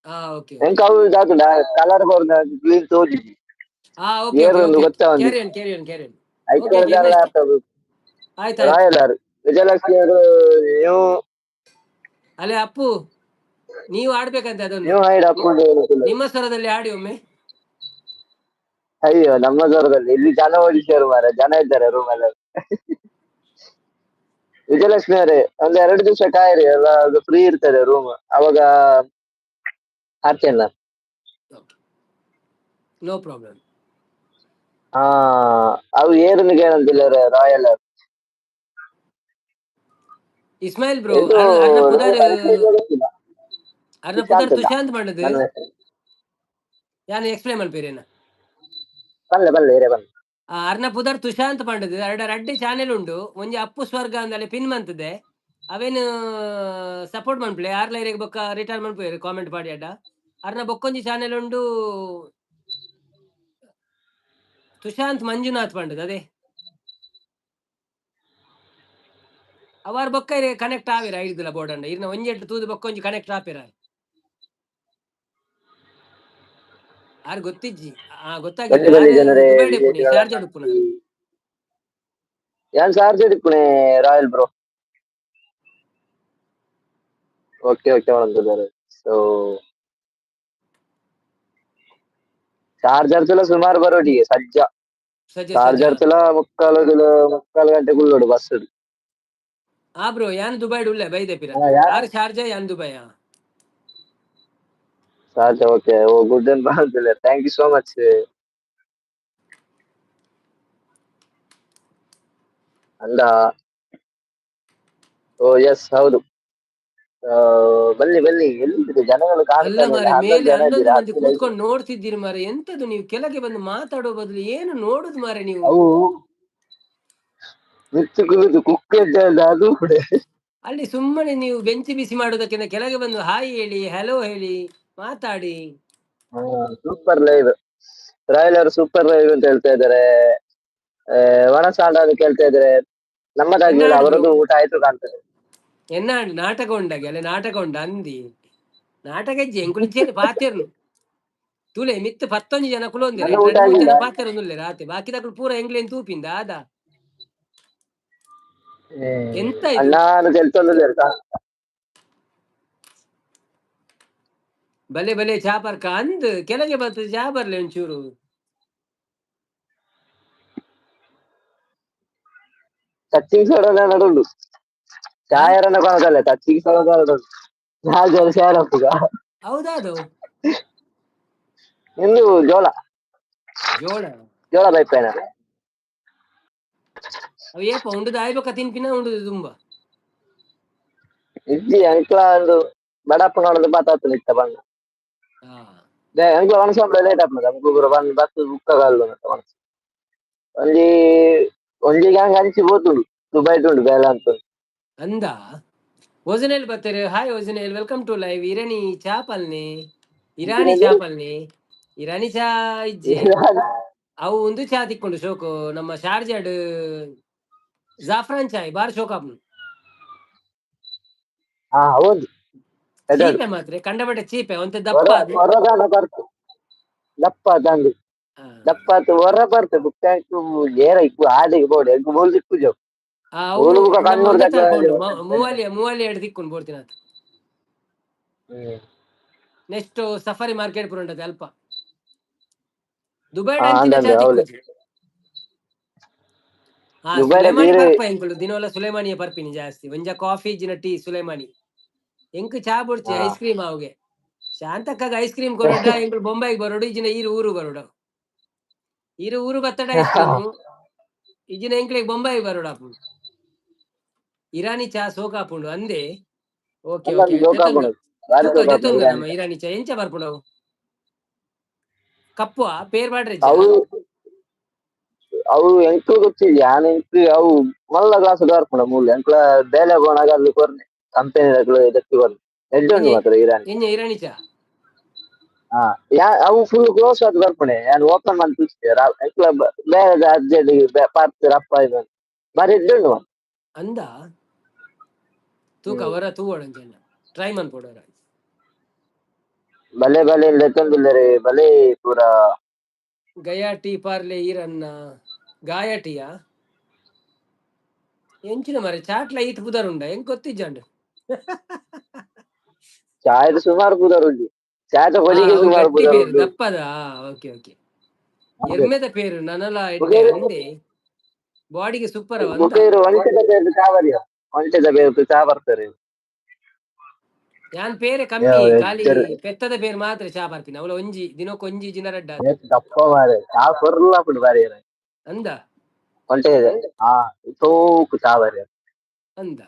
ಹಾ, ಓಕೆ. ಎಂಕ ಅವು ದಾತುಂಡ ಕಲರ್ ಕೊರ್ನ ಗ್ರೀನ್ ತೋಜಿಜಿ. ಹಾ, ಓಕೆ. ಏರ್ ಒಂದು ಗೊತ್ತಾ ಒಂದು. Carry on, carry on, carry on. ಐಕ್ Okay, okay, laptop. ಆಯ್ತು ಆಯ್ತು. ರಾಯಲ್ ಆರ್ ವಿಜಯಲಕ್ಷ್ಮಿ ಅವರು ನೀವು. ಅಲ್ಲೇ ಅಪ್ಪು, ನೀವು ಆಡ್ಬೇಕಂತೆ ಅದನ್ನು. ನೀವು ಹೈಡ್ ಹಾಕೊಂಡು. ನಿಮ್ಮ ಸ್ವರದಲ್ಲಿ ಆಡಿ ಒಮ್ಮೆ. ಅಯ್ಯೋ, ನಮ್ಮ ಸ್ವರದಲ್ಲಿ ಇಲ್ಲಿ ಜನ ಓಡಿಸ್ಯಾರು ಮಾರ್ರೆ, ಜನ ಇದ್ದಾರೆ ರೂಮ್ ಅಲ್ಲಿ. ವಿಜಯಲಕ್ಷ್ಮಿ ಅವರೇ, ಒಂದ್ 2 ದಿವಸ ಕಾಯಿರಿ ಎಲ್ಲ, ಅದು ಫ್ರೀ ಇರ್ತದೆ ರೂಮ್, ಅವಾಗ ಹಾಕ್ತೇನೆ ನಾನು. No problem. ಹಾ, ಅವು ಏರನ್ನು ಕೇಳಂತಿಲ್ಲ ರಾಯಲ್. ಇಸ್ಮಾಯಿಲ್ ಬ್ರೋ, ಇದು ಅರ್ನ ಪುದರ್ ಗೊತ್ತಿಲ್ಲ. ಅರ್ನ ಪುದರ್ ತುಷಾಂತ್. ತುಷಾಂತ್ ಮಾಡದು. ನನ್ನ ಹೆಸರು. ಯಾನ್ ಎಕ್ಸ್ಪ್ಲೈನ್ ಮಲ್ಪೇರೇನ? ಬಲ್ಲೆ ಬಲ್ಲೆ ಇರೇ ಬಲ್ಲೆ. ಅರ್ನ ಪುದರ್ ತುಷಾಂತ್ ಪಂಡದು. ಎರಡ ರಡ್ಡೆ ಚಾನೆಲ್ ಉಂಡು. ಒಂಜಿ ಅಪ್ಪು ಸ್ವರ್ಗ ಅಂದಲೆ ಪಿನ್ ಮಂತದೆ, ಅವೇನು ಸಪೋರ್ಟ್ ಮನ್ಪುಲೆ. ಆರ್ಲ ಇರೆಗ್ ಬೊಕ್ಕ ರಿಟರ್ನ್ ಮನ್ಪುವೆರ್ ಕಾಮೆಂಟ್ ಪಾಡಿ ಅಡ್ಡ. ಅರ್ನ ಬೊಕ್ಕೊಂಜಿ ಚಾನೆಲ್ ಉಂಡು, ತುಷಾಂತ್ ಮಂಜುನಾಥ್ ಪಂಡದು ಅದೇ. ಅವಾರ್ ಬೊಕ್ಕ ಇರೆ ಕನೆಕ್ಟ್ ಆವಿರ ಐದುಲ ಬೋರ್ಡಂಡ ಇರ್ನ ಒಂಜೆಟ್ಟು ತೂದು ಬೊಕ್ಕೊಂಜಿ ಕನೆಕ್ಟ್ ಆಪಿರ. ಆರ್ ಗೊತ್ತಿಜ್ಜಿ. ಆ, ಗೊತ್ತಾಗಿಲ್ಲ. ಬನ್ನಿ ಬನ್ನಿ ಜನರೇ. ದುಬೈಡ್ ಇಪ್ಪುನಿ, ಶಾರ್ಜಾ ಇಪ್ಪುನ? ಯಾನ್ ಶಾರ್ಜಾ ಇಪ್ಪುನೆ ರಾಯಲ್ ಬ್ರೋ. ಓಕೆ ಓಕೆ ಅಂತಿದ್ದಾರೆ. ಸೊ ಚಾರ್ಜರ್ ತುಲ ಸುಮಾರು ಬರೋಡಿಗೆ ಸಜ್ಜ. ಸಜ್ಜ. ಚಾರ್ಜರ್ ತುಲ ಮುಕ್ಕಾಲು ಮುಕ್ಕಾಲು ಗಂಟೆ ಕುಳ್ಳೋಡು ಬಸ್. ಆ ಬ್ರೋ, ಯಾನ್ ದುಬೈಡ್ ಉಲ್ಲೆ, ಬೈದೆ ಪಿರ. ಆರ್ ಶಾರ್ಜಾ, ಯಾನ್ Dubai. Sharjah, okay. Oh, good ಅಂಡ್ ಬಂತಿಲ್ಲ. Thank you so much ಅಂದ. ಓ ಎಸ್, ಹೌದು. ಆ, ಬನ್ನಿ ಬನ್ನಿ, ಎಲ್ಲಿದ್ದೀರಿ? ಜನಗಳು ಅಲ್ಲ ಕಾಣ್ತಾನೆ ಇಲ್ಲ. ಮಾರ್ರೆ, 11 ಮೇಲೆ ಜನ 11 ಇದ್ದೀರಾ. ಮಂದಿ ಕೂತ್ಕೊಂಡು ನೋಡ್ತಿದ್ದೀರಿ ಮಾರ್ರೆ. ಎಂತದು ನೀವು ಕೆಳಗೆ ಬಂದು ಮಾತಾಡೋ ಬದಲು ಏನು ನೋಡುದು ಮಾರ್ರೆ ನೀವು? ಅವು ಮಿತ್ತು ಕುಳಿತು ಕುಕ್ಕೆ ಅದು ಕೂಡ. ಅಲ್ಲಿ ಸುಮ್ಮನೆ ನೀವು ಬೆಂಚಿ ಬಿಸಿ ಮಾಡೋದಕ್ಕಿಂತ ಕೆಳಗೆ ಬಂದು ಹಾಯ್ ಹೇಳಿ, ಹಲೋ ಹೇಳಿ, ಮಾತಾಡಿ. ಸೂಪರ್ ಲೈವ್ ರಾಯಲ್ ಅವರು, ಸೂಪರ್ ಲೈವ್ ಅಂತ ಹೇಳ್ತಾ ಇದ್ದಾರೆ. ವನಸಾಂಡ ಅಂತ ಕೇಳ್ತಾ ಇದ್ದಾರೆ. ನಮ್ಮದಾಗ್ಲಿಲ್ಲ, ಅವರದ್ದು ಊಟ ಆಯ್ತು ಕಾಣ್ತದೆ. ಎನ್ನ ನಾಟಕ ಉಂಡಾಗೆ ಅಲ್ಲ, ನಾಟಕ ಉಂಡ ಅಂದಿ. ನಾಟಕ ಇಜ್ಜಿ, ಎಂಕುಲು ಇಜ್ಜೇನು ಪಾತೆರ್ನು. ತೂಲೆ, ಮಿತ್ತು ಪತ್ತೊಂಜಿ ಜನ ಕುಲೊಂದಿರ. ನನ್ನ ಊಟ 2 3 ಜನ ಆಗಿಲ್ಲ. ಪಾತೆರೊಂದುಲ್ಲೆರ್ ಆತೆ. ಬಾಕಿದಕುಲು ಪೂರ ಎಂಕ್ಲೆನ್ ತೂಪಿಂದ ಆದ. ಎಂತ ಇದು? ಅಣ್ಣಾನು ತೆಲ್ತೊಂದುಲ್ಲೆರ್. ಬಲೆ ಬಲೆ ಚಾ ಪರ್ಕ ಅಂದ್ ಕೆಳಗೆ ಬರ್ತದೆ, ಚಾ ಬರ್ಲೆ ಒಂಚೂರು. ಟಚಿಂಗ್ ಸೋಡ ನಡುಂಡು. ಚಾಯರನ್ನ ಕೊನದಲ್ಲ, ಟಚಿಂಗ್ ಸೋಡ ನಡುಂಡು. ನಾಲ್ ಜನ ಶೇರ್ ಅಪ್ಪುಗ. ಹೌದಾದು. ಇಂದು ಜೋಳ. ಜೋಳ. ಜೋಳ ಬೈಪೇನ. ಅವು ಏಪ ಉಂಡುದು ಆಯ್ಬಕ ತಿನ್ಪಿನ ಉಂಡುದು ತುಂಬಾ. ಇಜ್ಜಿ, ಅಂಕ್ಲ ಒಂದು ಬಡಪ್ಪನೊಡದು ಮಾತಾಡ್ತಾನೆ ಇತ್ತ ಬಣ್ಣ. ಅಂಕ್ಲ ಒಣಸಂಬ ಲೇಟ್ ಆಪುಂಡು ಅಂಕು ಪೂರ ಬಂದ್ ಬತ್ತ್ ಬುಕ್ಕ ಕಲ್ಲು ಒಣಸು. ಒಂಜಿ ಒಂಜಿ ಗ್ಯಾಂಗ್ ಅಂಚಿ ಪೋತುಂಡು, ದುಬೈಟ್ ಉಂಡು ಬೇಲೆ ಅಂತ. ಅಂದ ಒಜನೇಲ್ ಬತ್ತೆರ್. ಹಾಯ್ ಒಜನೇಲ್, welcome to live. Irani ಚಾ ಪಲ್ನಿ, ಇರಾನಿ ಚಾ ಪಲ್ನಿ. ಇರಾನಿ ಚಾ ಇಜ್ಜಿ, ಅವು ಒಂದು ಚಾ ತಿಕ್ಕೊಂಡು ಶೋಕು. ನಮ್ಮ ಶಾರ್ಜಾಡ್ ಜಾಫ್ರಾನ್ ಚಾಯ್ ಬಾರ್ ಶೋಕ್ ಆಪುಂಡು. ಹಾ ಹೌದು. ಚೀಪೆ ಮಾತ್ರ, ಕಂಡಪಟ್ಟೆ ಚೀಪೆ, ಒಂತೆ ದಪ್ಪ ಅದು. ಹೊರದಾನ ಬರ್ತು ದಪ್ಪ ದಂಡು. ದಪ್ಪ ಆತು ಹೊರ ಬರ್ತು ಬುಕ್ಕ ಏರ ಇಕ್ಕು ಆದಿಗೆ ಬೋಡು ಎಂಕು ಬೋಲ್ ದಿಕ್ಕುಜವು. ಅವು ಓಲು ಬುಕ್ಕ ನಮ್ಮ ಕಣ್ಣೂರ್ ಒಂದೇ ದಕ್ಕ ತರ್ಕೊಂಡು ಮೂವಾಲಿ ಮೂವಾಲಿ ಎರಡು ತಿಕ್ಕೊಂಡು ಬೋಡ್ತಿನ. ನೆಕ್ಸ್ಟ್ ಸಫಾರಿ ಮಾರ್ಕೆಟ್ ಪುರಂಟದೆ ಅಲ್ಪ ದುಬೈ ಅಂಚಿನ ಅಂದಂದೆ, ಚಾ ಹೌದು. ತಿಕ್ಕುಜಿ. ಹಾ ದುಬೈಡ್ ಸುಲೈಮಾನಿ ಬೇರೆ- ಬರ್ಪ ಎಂಕುಲು ದಿನೋಲ ಸುಲೈಮಾನಿಯ ಬರ್ಪಿನಿ ಜಾಸ್ತಿ. ಒಂಜ ಕಾಫಿ ಜಿನ ಟೀ ಸುಲೈಮಾನಿ. ಎಂಕ್ ಚಾ ಬೊಡ್ಚಿ, ಐಸ್ ಕ್ರೀಮ್ ಅವುಗೆ. ಶಾಂತಕ್ಕಾಗ ಐಸ್ ಕ್ರೀಮ್ ಕೊರಡ. ಎಂಕುಲು ಬೊಂಬಾಯಿಗೆ ಬರೋಡು, ಇಜಿನ ಈರು ಊರು ಬರೋಡು. ಈರು ಊರು ಬತ್ತಡ ಐಸ್ ಕ್ರೀಮ್, ಇಜಿನ ಎಂಕ್ಲೆಗ್ ಬೊಂಬಾಯಿ ಬರೋಡು ಆಪುಂಡು. ಇರಾನಿ ಚಾ ಸೋಕಾಪುಂಡು ಅಂದೆ. Okay okay. ಜೋಕ್ ಆಪುಂಡು, ಬಾರಿ ತೂಕ ಜೋಕ್ ಆಪುಂಡು ದೆತ್ತೊಂದು ಇರಾನಿ. ನಮ್ಮ ಇರಾನಿ ಚಾ ಎಂಚ ಬರ್ಪುಂಡು ಅವು? ಕಪ್ಪು ಪೇರ್ ಬಾಡ್ರೆ. ಅವು ಅವು ಎಂಕ್ಲು ಗೊತ್ತಿಲ್ಲ. ಯಾನ್ ಎಂಕ್ ಅವು ಮಲ್ಲ ಗ್ಲಾಸ್ ಬರ್ಪುಂಡು ಮೂಲು. ಎಂಕ್ಲ ಬೇಲೆ ಪೋನಾಗ ಅಲ್ಲಿ ಕೊರ್ನೆ, ಕಂಪೆನಿ ದಕ್ಕು ಕೊರ್ನೆ. ಎಡ್ಡೆ ಉಂಡು ಮಾತ್ರ ಇರಾನಿ. ಎಂಜ ಇರಾನಿ ಚಾ? ಹಾ ಯಾ ಅವು ಫುಲ್ ಕ್ಲೋಸ್ ಆದ್ ಬರ್ಪುಣೆ. ಯಾನ್ ಓಪನ್ ಮಂತ್ ಎಂಕ್ಲ ಬೇರೆ ಅರ್ಜೆಂಟ್ ಪಾರ್ತ್ ರಪ್ಪ ಇದು ಬಾರಿ ಎಡ್ಡೆ ಉಂಡು ಮಾತ್ರ. ಅಂದ ತೂಕ ಅವರ ತೂವೊಡಂಚೆನ ಟ್ರೈ ಮನ್ಪೊಡು. ಬಲೆ ಬಲೆ ಲೆತ್ತೊಂದುಲ್ಲೆರ್ ಬಲೆ ಪೂರ. ಗಯಾ ಟೀ ಪಾರ್ಲೆ ಈರನ್ನ ಗಾಯ ಟೀಯಾ ಎಂಚಿನ ಮಾರೆ ಚಾಟ್ಲ ಈತ್ ಪುದರ್ ಉಂಡ, ಎಂಕ್ ಗೊತ್ತಿಜ್ಜಾಂಡ್. ಚಾಯ್ ಸುಮಾರು ಪುದರ್ ಉಂಡು, ಚಾಯದ ಹೊಲಿಗೆ ಅವು ಸುಮಾರು ಗಟ್ಟಿ ಪುದರ್ ಪೇರು ಉಂಡು. ದಪ್ಪದ. ಓಕೆ ಓಕೆ, ಎರ್ಮೆದ ಪೇರು ನನಲ ಎಡ್ಡೆ. ಅಂದೆ ಬಾಡಿಗೆ ಸೂಪರ್ ಅವ ಅಂತ. ಬೊಕ ಇರು ಒಂಟೆದ ಪೇರು ಚಾ ಬರಿಯ, ಒಂಟೆದ ಪೇರು ಚಾ ಬರ್ತಾರೆ. ಯಾನ್ ಪೇರೆ ಕಮ್ಮಿ, ಖಾಲಿ ಪೆತ್ತದ ಪೇರು ಮಾತ್ರ ಚಾ ಬರ್ತೀನಿ. ಅವಳ ಒಂಜಿ ದಿನಕ್ಕೆ ಒಂಜಿ ಜಿನ ರಡ್ಡ. ದಪ್ಪ ಮಾರೆ, ಚಾ ಕೊರ್ಲ ಆಪುಂಡು ಬಾರಿ. ಅಂದ. ಒಂಟೆ ಹಾ ಸೋಕು ಚಾ ಬರಿಯ. ಅಂದ.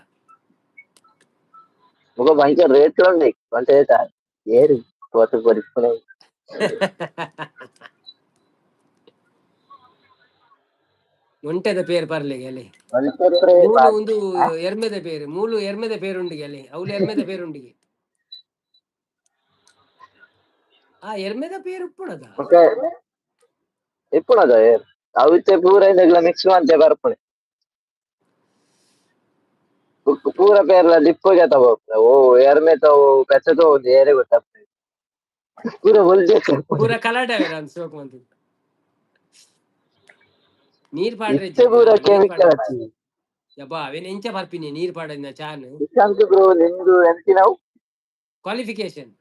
ಬೊಕ ಭಯಂಕರ ರೇಟ್ ಉಂಡು ಒಂಟೆ ಚಾ. ಏರು ಪೋತು ಕೊರಿಪುನೆ. ಒಂಟೆದ ಪೇರು ಪರ್ಲೆ ಗೆಲೆ. ಒಂಟೆ ಮೂಲು ಒಂದು ಎರ್ಮೆದ ಪೇರು, ಮೂಲು ಎರ್ಮೆದ ಪೇರುಂಡು ಗೆಲೆ. ಅವಳು ಎರ್ಮೆದ ಪೇರುಂಡಿಗೆ. ಆ ಎರ್ಮೆದ ಪೇರು ಉಪ್ಪುಣದ. ಬೊಕ ಇಪ್ಪುನದ ಏರ್ ಅವಿತ್ತೆ ಪೂರ ಇಂದೆಗ್ಲ ಮಿಕ್ಸ್ ಮಂತೆ ಬರ್ಪುನೆ. ಬೊಕ್ಕ ಪೂರ ಪೇರ್ಲ ಡಿಪ್ಪುಗೆ ತಗೋಪುನೆ. ಓ ಎರ್ಮೆ ತೋ ಪೆತ್ತ ತೋ ಏರೆ ಗೊತ್ತಾಪುನೆ, ಪೂರ ಒಲ್ಜೆ. ಪೂರ ಕಲಾಟ ಸೋಕ್ ಮಂತು ನೀರ್ ಪಾಡ್ರೆ. ಇತ್ತೆ ಪೂರ ಕೆಮಿಕಲ್ ಹಚ್ಚಿ. ಯಬ್ಬಾ, ಅವೇನ್ ಎಂಚ ಬರ್ಪಿನಿ ನೀರ್ ಪಾಡದಿನ ಚಾನ್. ನಿಶಾಂತ್ ಬ್ರೋ, ನಿಮ್ದು ಎಂತಿನವು? ಕ್ವಾಲಿಫಿಕೇಶನ್.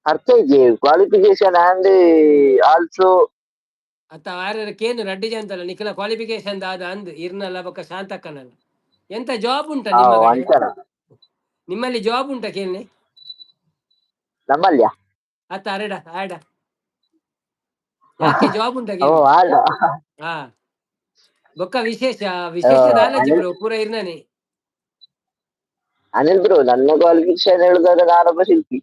ಅರ್ಥ ಇಜ್ಜಿ, ಕ್ವಾಲಿಫಿಕೇಶನ್ ಅಂಡ್ ಆಲ್ಸೋ. ಅತ್ತ ಆರ ಕೇನು ರಡ್ಡಿ ಜಂತಲ್ಲ ನಿಖಲ ಕ್ವಾಲಿಫಿಕೇಶನ್ ದಾದ ಅಂದ್ ಇರ್ನಲ್ಲ ಬೊಕ್ಕ ಶಾಂತಕ್ಕನಲ್ಲ. ಎಂತ ಜಾಬ್ ಉಂಟಾ ನಿಮ್ಮ ಕಡೆ? ಅಂಚನ. ನಿಮ್ಮಲ್ಲಿ ಜಾಬ್ ಉಂಟಾ ಕೇಳ್ನೆ. ನಮ್ಮಲ್ಯ? ಅತ್ತ ಅರೆಡ ಆಡ ಯಾಕೆ ಜಾಬ್ ಉಂಟಾ ಓ ಕೇಳಿ. ಆಡ. ಹಾ ಬೊಕ್ಕ ವಿಶೇಷ ವಿಶೇಷ ದಾಲಜಿ ಬ್ರೋ ಪೂರ ಇರ್ನನೆ. ಅನಿಲ್ ಬ್ರೋ, ನನ್ನ ಕ್ವಾಲಿಫಿಕೇಶನ್ ಹೇಳುದಾದ್ರೆ ನಾನೊಬ್ಬ ಶಿಲ್ಪಿ.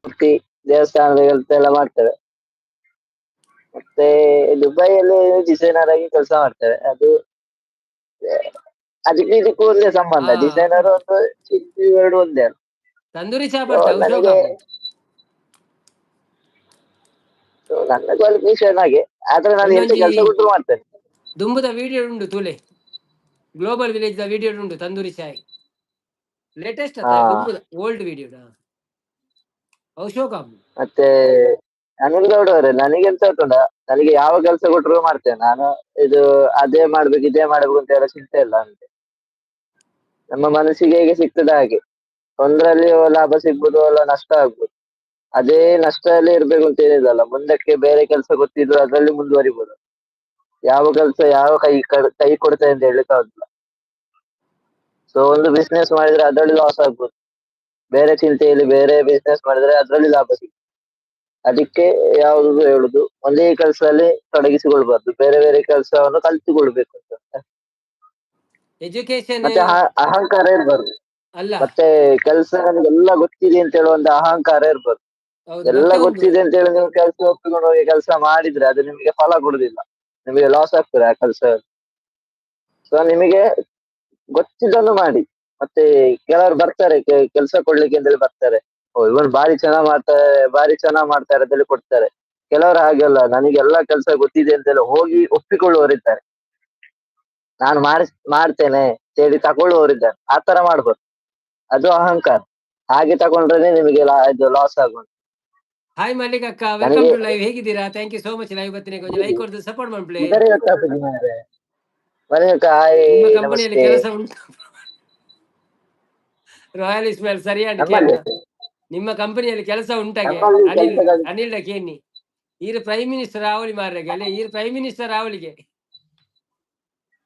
ಮೂರ್ತಿ, ದೇವಸ್ಥಾನದ ಕೆಲಸ ಎಲ್ಲ ಮಾಡ್ತೇವೆ. ಮತ್ತೆ ದುಬೈಯಲ್ಲಿ ಡಿಸೈನರ್ ಆಗಿ ಕೆಲಸ ಮಾಡ್ತೇವೆ. ಅದು ಅದಕ್ಕೆ ಇದಕ್ಕೂ ಒಂದೇ ಸಂಬಂಧ. ಡಿಸೈನರ್ ಒಂದು, ಶಿಲ್ಪಿ ಎರಡು ಒಂದೇ ಅಲ್ಲ? ತಂದೂರಿ ಚಾ ಬರ್ತಾ. ನನಗೆ so ನನ್ನ ಕ್ವಾಲಿಫಿಕೇಶನ್ ಹಾಗೆ. ಆದ್ರೆ ನಾನು ಎಂತ ಕೆಲಸ ಕೊಟ್ಟರು ಮಾಡ್ತೇನೆ. ದುಂಬುದ ವಿಡಿಯೋ ಉಂಡು ತೂಲೆ, ಗ್ಲೋಬಲ್ ವಿಲೇಜ್ the video ಉಂಡು ತಂದೂರಿ ಚಾಯ್ ಲೇಟೆಸ್ಟ್. ದುಂಬುದ ಓಲ್ಡ್ ವಿಡಿಯೋ ಅವು ಶೋಕ. ಮತ್ತೆ ಅನಿಲ್ ಗೌಡ ಅವರೇ, ನನಗೆ ಎಂತ ಗೊತ್ತುಂಟಾ, ನನಗೆ ಯಾವ ಕೆಲಸ ಕೊಟ್ಟರು ಮಾಡ್ತೇನೆ ನಾನು. ಇದು ಅದೇ ಮಾಡ್ಬೇಕು ಇದೇ ಮಾಡ್ಬೇಕು ಅಂತ ಎಲ್ಲ ಚಿಂತೆ ಇಲ್ಲ ನನಗೆ. ನಮ್ಮ ಮನಸ್ಸಿಗೆ ಹೇಗೆ ಸಿಗ್ತದೆ ಹಾಗೆ. ಒಂದ್ರಲ್ಲಿ ಲಾಭ ಸಿಗ್ಬೋದು ಅಲ್ಲ ನಷ್ಟ ಆಗ್ಬೋದು. ಅದೇ ನಷ್ಟದಲ್ಲಿ ಇರ್ಬೇಕು ಅಂತ ಏನಿಲ್ಲ, ಮುಂದಕ್ಕೆ ಬೇರೆ ಕೆಲಸ ಗೊತ್ತಿದ್ರು ಅದ್ರಲ್ಲಿ ಮುಂದುವರಿಬೋದು. ಯಾವ ಕೆಲಸ ಯಾವ ಕೈ ಕೈ ಕೊಡ್ತೇನೆ ಅಂತ ಹೇಳಲಿಕ್ಕೆ ಆಗುದಿಲ್ಲ. ಸೊ ಒಂದು ಬಿಸ್ನೆಸ್ ಮಾಡಿದ್ರೆ ಅದ್ರಲ್ಲಿ ಲಾಸ್ ಆಗ್ಬೋದು, ಬೇರೆ ಚಿಂತೆಯಲ್ಲಿ ಬೇರೆ ಬಿಸ್ನೆಸ್ ಮಾಡಿದ್ರೆ ಅದ್ರಲ್ಲಿ ಲಾಭ ಸಿಗ್ತದೆ. ಅದಕ್ಕೆ ಯಾವುದು ಹೇಳುದು, ಒಂದೇ ಕೆಲಸದಲ್ಲಿ ತೊಡಗಿಸಿಕೊಳ್ಬಾರ್ದು, ಬೇರೆ ಬೇರೆ ಕೆಲಸವನ್ನು ಕಲ್ತುಕೊಳ್ಬೇಕು ಅಂತ. ಎಜುಕೇಶನ್ ಮತ್ತೆ ಅಹಂಕಾರ ಇರ್ಬಾರ್ದು. ಅಲ್ಲ, ಮತ್ತೆ ಕೆಲಸ ನನಗೆಲ್ಲ ಗೊತ್ತಿದೆ ಅಂತ ಹೇಳುವ ಒಂದು ಅಹಂಕಾರ ಇರ್ಬಾರ್ದು. ಹೌದು, ಎಲ್ಲ ಮತ್ತೆ ಒಂದು ಗೊತ್ತಿದೆ ಅಂತ ಹೇಳಿ ನೀವು ಕೆಲಸ ಒಪ್ಪಿಕೊಂಡು ಹೋಗಿ ಕೆಲಸ ಮಾಡಿದ್ರೆ ಅದು ನಿಮಗೆ ಫಲ ಕೊಡುದಿಲ್ಲ, ನಿಮಗೆ ಲಾಸ್ ಆಗ್ತದೆ ಆ ಕೆಲಸ. ಸೊ ನಿಮಗೆ ಗೊತ್ತಿದ್ದನ್ನು ಮಾಡಿ. ಮತ್ತೆ ಕೆಲವರು ಬರ್ತಾರೆ ಕೆಲಸ ಕೊಡ್ಲಿಕ್ಕೆ ಅಂತೇಳಿ ಬರ್ತಾರೆ, ಓ ಇವನು ಬಾರಿ ಚೆನ್ನಾಗ್ ಮಾಡ್ತಾರೆ, ಬಾರಿ ಚೆನ್ನಾಗ್ ಮಾಡ್ತಾರೆ ಅಂತೇಳಿ ಕೊಡ್ತಾರೆ. ಕೆಲವರು ಹಾಗೆಲ್ಲ ನನಗೆಲ್ಲ ಕೆಲಸ ಗೊತ್ತಿದೆ ಅಂತೇಳಿ ಹೋಗಿ ಒಪ್ಪಿಕೊಳ್ಳುವವರಿದ್ದಾರೆ, ನಾನು ಮಾಡ್ತೇನೆ ಅಂತೇಳಿ ತಗೊಳ್ಳುವವರಿದ್ದಾರೆ. ಆ ತರ ಮಾಡ್ಬೋದು, ಅದು ಅಹಂಕಾರ. ಹಾಗೆ ತಗೊಂಡ್ರೆ ನಿಮಗೆ ಇದು ಲಾಸ್ ಆಗುವಂತ. ಹಾಯ್ ಮಲ್ಲಿಕ್ ಅಕ್ಕ, welcome to live. ಹೇಗಿದ್ದೀರಾ? Thank you so much. Live ಬರ್ತೀನಿ, ಕೊಂಚ ಲೈಕ್ ಕೊಡ್ದು ಸಪೋರ್ಟ್ ಮಾಡ್ಪ್ಲೆ. ಮೊದಲೇ ಗೊತ್ತಾಗ್ತದೆ ಮಾರ್ರೆ. ಮಲ್ಲಿಕ್ ಅಕ್ಕ, ಹಾಯ್, ನಿಮ್ಮ ಕಂಪನಿಯಲ್ಲಿ ನಮಸ್ತೆ. ಕೆಲಸ ಉಂಟು? ರಾಯಲ್ ಇಸ್ಮಾಯಿಲ್ ಸರಿಯಾಗಿ ನಮ್ಮಲ್ಲಿ ನಿಮ್ಮ ಕಂಪನಿಯಲ್ಲಿ ಕೆಲಸ ಉಂಟಾಗೆ? ನಮ್ಮಲ್ಲಿ ಅನಿಲ್ ಕೆಲಸಗಳು- ಅನಿಲ್ ಕೇನಿ ಈರು ಪ್ರೈಮ್ ಮಿನಿಸ್ಟರ್ ಆವಲಿ ಮಾರ್ರೆಗೆ ಅಲ್ಲೇ ಈರು ಪ್ರೈಮ್ ಮಿನಿಸ್ಟರ್ ಆವಲಿಗೆ.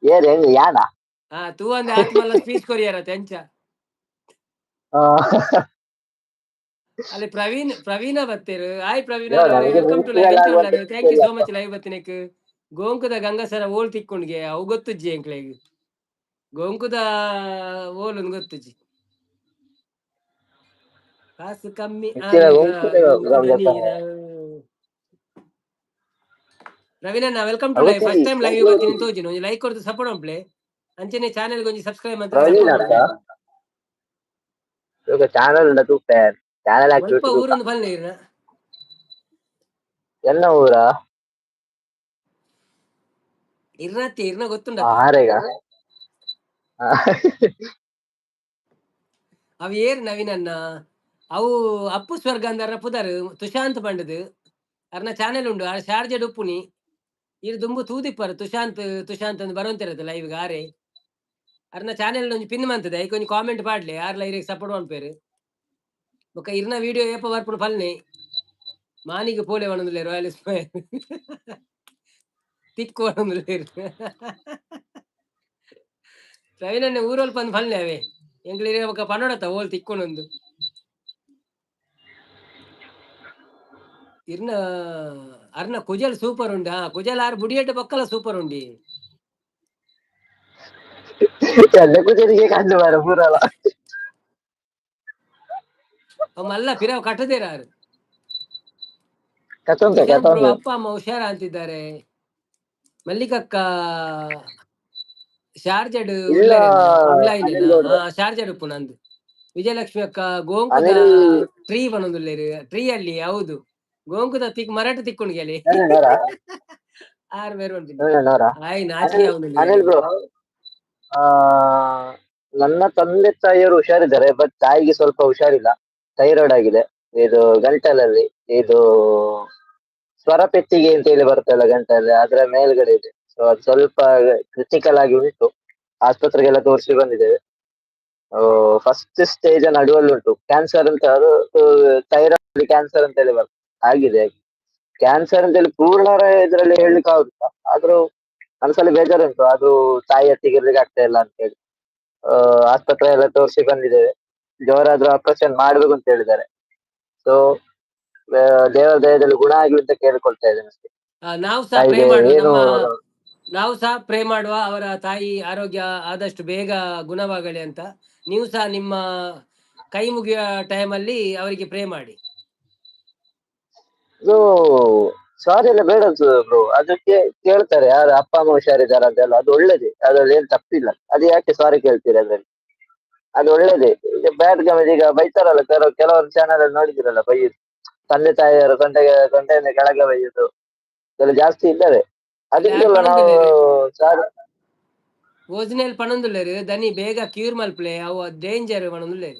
ಏನ್ ಹೆಂಗ್ ಯಾನ? ಹಾ, ತೂ ಅಂದ ಆತ್ಮಲ್ಲ ಸ್ಪೀಚ್ ಕೊರಿಯರ ತೆಂಚ. ಅಲ್ಲಿ ಪ್ರವೀಣ್, ಪ್ರವೀಣ ಬತ್ತೇರು. ಹಾಯ್ ಪ್ರವೀಣ, ಯೋ, ನನಗೆ welcome to live. minister ಆಗುವಂತ thank you so ಇಲ್ಲ. ಮಚ್. ಲೈವ್ ಬತ್ತಿನಕ್ ಗೋಂಕುದ ಗಂಗಸರ ಓಲ್ ತಿಕ್ಕೊಂಡ್ಗೆ ಅವು ಗೊತ್ತುಜ್ಜಿ ಎಂಕ್ಲೆಗ್. ಗೋಂಕುದ ಓಲುಂದು ಗೊತ್ತುಜ್ಜಿ. ಕಾಸು ಕಮ್ಮಿ ಹೆಚ್ಚಿನ ಆನಗ ಗೋಂಕುದ ಗೋಂಕುದ ಗಂಗಸರ. ನೀರ. ಪ್ರವೀಣಣ್ಣ, welcome to live. First time live ಬರ್ತೀನಿ ತೋಜಿನ, ಒಂಜಿ ಲೈಕ್ ಕೊಡ್ದು ಸಪೋರ್ಟ್ ಮಲ್ಪಲೆ. ಅಂಚನೆ ಚಾನೆಲ್ ಒಂಜಿ ಸಬ್ಸ್ಕ್ರೈಬ್ ಅಂತ ಪ್ರವೀಣ್ ಅಕ್ಕ, ಇವಾಗ ಚಾನಲ್ ಉಂಡ ತೂಪೆ, ಚಾನಲ್ ಹಾಕಿ ಸ್ವಲ್ಪ ಬಿಟ್ಟು. ಊರೊಂದು ಬಲ್ಲೆ ಇರ್ನ. ಎನ್ನ ಊರ? ಇರ್ನತ್ತಿ, ಇರ್ನ ಗೊತ್ತುಂಡ. ಆರೆಗ. ಅವು ಏರ್ ನವೀನಣ್ಣ? ಅವು ಅಪ್ಪು ಸ್ವರ್ಗ ಅಂದರ ಪುದರ್ ತುಶಾಂತ್ ಪಂಡದು. ಅರ್ನ ಚಾನೆಲ್ ಉಂಡು, ಆ ಶಾರ್ಜೆ ಉಪ್ಪುನಿ. ಇರ್ ದುಂಬು ತೂದಿಪ್ಪರು ತುಶಾಂತ್ ತುಶಾಂತ್ ಅಂದ್ ಬರೋಂತಿರತ್ತೆ ಲೈವ್ ಆರೆ. ಅರ್ನ ಚಾನೆಲ್ ಒಂಜಿ ಪಿನ್ ಮಂತದೆ, ಐಕ್ ಒಂಜಿ ಕಾಮೆಂಟ್ ಪಾಡ್ಲೆ. ಆರ್ಲ ಇರೆಗ್ ಸಪೋರ್ಟ್ ಮನ್ಪೇರು. ಬೊಕ ಇರ್ನ ವಿಡಿಯೋ ಏಪ ಬರ್ಪುಂಡು ಪಲ್ನೆ. ಮಾನಿಗೆ ಪೋಲೆ ಪನೊಂದುಲ್ಲೆರ್, ರಾಯಲ್ ಇಸ್ಮಾಯಿಲ್ ತಿಕ್ಕು ಪನೊಂದುಲ್ಲೆರ್. ಪ್ರವೀಣ್ ಊರೋಲ್ ಪಂದ್ ಪಲ್ನೆ ಅವೇ. ಎಂಕ್ಲು ಇರೆ ಬೊಕ ಪನೊಡತ್ತ ಓಲ್ ತಿಕ್ಕುಂಡುಂದು. ಇರ್ನ ಅರ್ನ ಕುಜಲ್ ಸೂಪರ್ ಉಂಡು. ಹಾ, ಕುಜಲ್ ಆರ್ ಬುಡಿಯೆಟ್ ಬೊಕ್ಕಲ ಸೂಪರ್ ಉಂಡಿ. ಎಲ್ಲ ಕುಜಲಿಗೆ ಕಂಡು ಬರ ಪೂರಲ. ಅವ್ ಮಲ್ಲ ಪಿರವ್ ಕಟ್ಟದೇರ ಆರ್. ಕತ್ತೊಂತೆ ತುಷಾಂತ್ ಬ್ರೋ, ಕತ್ತೊಂತೆ. ಅಪ್ಪ ಅಮ್ಮ ಹುಷಾರ ಅಂತಿದ್ದಾರೆ. ಮಲ್ಲಿಕಕ್ಕ ಶಾರ್ಜಡ್ ಇಲ್ಲ, ಆನ್ಲೈನ್ ಅನಿಲ್ ಗೌಡ್ರೆ. ಶಾರ್ಜಡ್ ಉಪ್ಪು ನಂದು. ವಿಜಯಲಕ್ಷ್ಮಿ ಅಕ್ಕ, ಗೋಂಕುದ ಅನಿಲ್ ಟ್ರೀ ಪನೊಂದುಲ್ಲೆರ್. ಟ್ರೀ ಅಲ್ಲಿ ಹೌದು, ಗೋಂಕುದ ತಿಕ್ ಮರಟ್ ತಿಕ್ಕೊಂಡು ಗೆಲೆ. ನವೀನವರ? ಆರ್ ಬೇರೆ ಉಂಟು. ನವೀನವರ? ಆಯ್ ನಾಚಿಕೆ ಆವೊಂದುಂಡು. ಅನಿಲ್ ಬ್ರೋ, ನನ್ನ ತಂದೆ ತಾಯಿಯವರು ಹುಷಾರಿದ್ದಾರೆ, ಬಟ್ ತಾಯಿಗೆ ಸ್ವಲ್ಪ ಹುಷಾರಿಲ್ಲ, ಥೈರಾಯ್ಡ್ ಆಗಿದೆ. ಇದು ಗಂಟಲಲ್ಲಿ, ಇದು ಸ್ವರ ಪೆಟ್ಟಿಗೆ ಅಂತ ಹೇಳಿ ಬರ್ತಲ್ಲ ಗಂಟಲಲ್ಲಿ, ಅದರ ಮೇಲ್ಗಡೆ ಇದೆ. ಸೊ ಅದು ಸ್ವಲ್ಪ ಕ್ರಿಟಿಕಲ್ ಆಗಿ ಉಂಟು, ಆಸ್ಪತ್ರೆಗೆಲ್ಲ ತೋರಿಸಿ ಬಂದಿದ್ದೇವೆ. ಫಸ್ಟ್ ಸ್ಟೇಜ್ ನಡುವಲ್ಲಿ ಉಂಟು. ಕ್ಯಾನ್ಸರ್ ಅಂತ, ಅದು ಥೈರಾಯ್ಡ್ ಕ್ಯಾನ್ಸರ್ ಅಂತ ಹೇಳಿ ಬರ್ತದೆ, ಆಗಿದೆ. ಕ್ಯಾನ್ಸರ್ ಅಂತ ಹೇಳಿ ಪೂರ್ಣ ಇದರಲ್ಲಿ ಹೇಳಲಿಕ್ಕೆ ಆಗುದಿಲ್ಲ, ಆದ್ರೂ ಮನಸ್ಸಲ್ಲಿ ಬೇಜಾರುಂಟು, ಅದು ತಾಯಿ ಹತ್ತಿಗೆ ಆಗ್ತಾ ಇಲ್ಲ ಅಂತ ಹೇಳಿ. ಆಸ್ಪತ್ರೆ ಎಲ್ಲ ತೋರಿಸಿ ಬಂದಿದ್ದೇವೆ. ಜೋರಾದ್ರೂ ಆಪರೇಷನ್ ಮಾಡ್ಬೇಕು ಅಂತ ಹೇಳಿದ್ದಾರೆ. ಸೊ ದೇವರ ದಯದಲ್ಲಿ ಗುಣ ಆಗ್ಲಿ ಅಂತ ಕೇಳಿಕೊಳ್ತಾ ಇದ್ದೇನೆ ಅಷ್ಟೇ. ನಾವು ಸಹ ಪ್ರೇ ತಾಯಿಗೆ ಮಾಡುವ ಏನು ನಮ್ಮ ನಾವು ಸಹ ಪ್ರೇ ಮಾಡುವ, ಅವರ ತಾಯಿ ಆರೋಗ್ಯ ಆದಷ್ಟು ಬೇಗ ಗುಣವಾಗಲಿ ಅಂತ. ನೀವು ಸಹ ನಿಮ್ಮ ಕೈ ಮುಗಿಯುವ ಟೈಮಲ್ಲಿ ಅವರಿಗೆ ಪ್ರೇ ಮಾಡಿ. ಇದು ಸಾರಿ ಎಲ್ಲ ಬೇಡ ಬ್ರೋ. ಅದಕ್ಕೆ ಕೇಳ್ತಾರೆ ಯಾರು ಅಪ್ಪ ಅಮ್ಮ ಹುಷಾರಿದ್ದಾರೆ ಅಂತೆಲ್ಲ, ಅದು ಒಳ್ಳೇದೇ, ಅದ್ರಲ್ಲಿ ಏನ್ ತಪ್ಪಿಲ್ಲ. ಅದು ಯಾಕೆ ಸಾರಿ ಕೇಳ್ತೀರಿ ಅದ್ರಲ್ಲಿ? ಅದು ಒಳ್ಳೇದೇ. ಈಗ ಬ್ಯಾಡ್ ಕಮೆಂಟ್ ಈಗ ಬೈತಾರಲ್ಲ ಕೆಲವರು, ಕೆಲವರು ಚಾನಲ್ ಅಲ್ಲಿ ನೋಡಿದಿರಲ್ಲ, ಬೈಯುದು, ತಂದೆ ತಾಯಿಯವರು ಸೊಂಟೆಗೆ ಸೊಂಟೆಯಿಂದ ಕೆಳಗೆ ಬೈಯುದು ಎಲ್ಲ ಜಾಸ್ತಿ ಇದ್ದಾರೆ. ಅದಕ್ಕೆಲ್ಲ ನಾವು ಸಾರಿ ಒರಿಜಿನಲ್ ಪನೊಂದುಲ್ಲೆರ್ ದನಿ ಬೇಗ ಕ್ಯೂರ್ ಮಲ್ಪಲೆ, ಅವು ಡೇಂಜರ್ ಪನೊಂದುಲ್ಲೆರ್.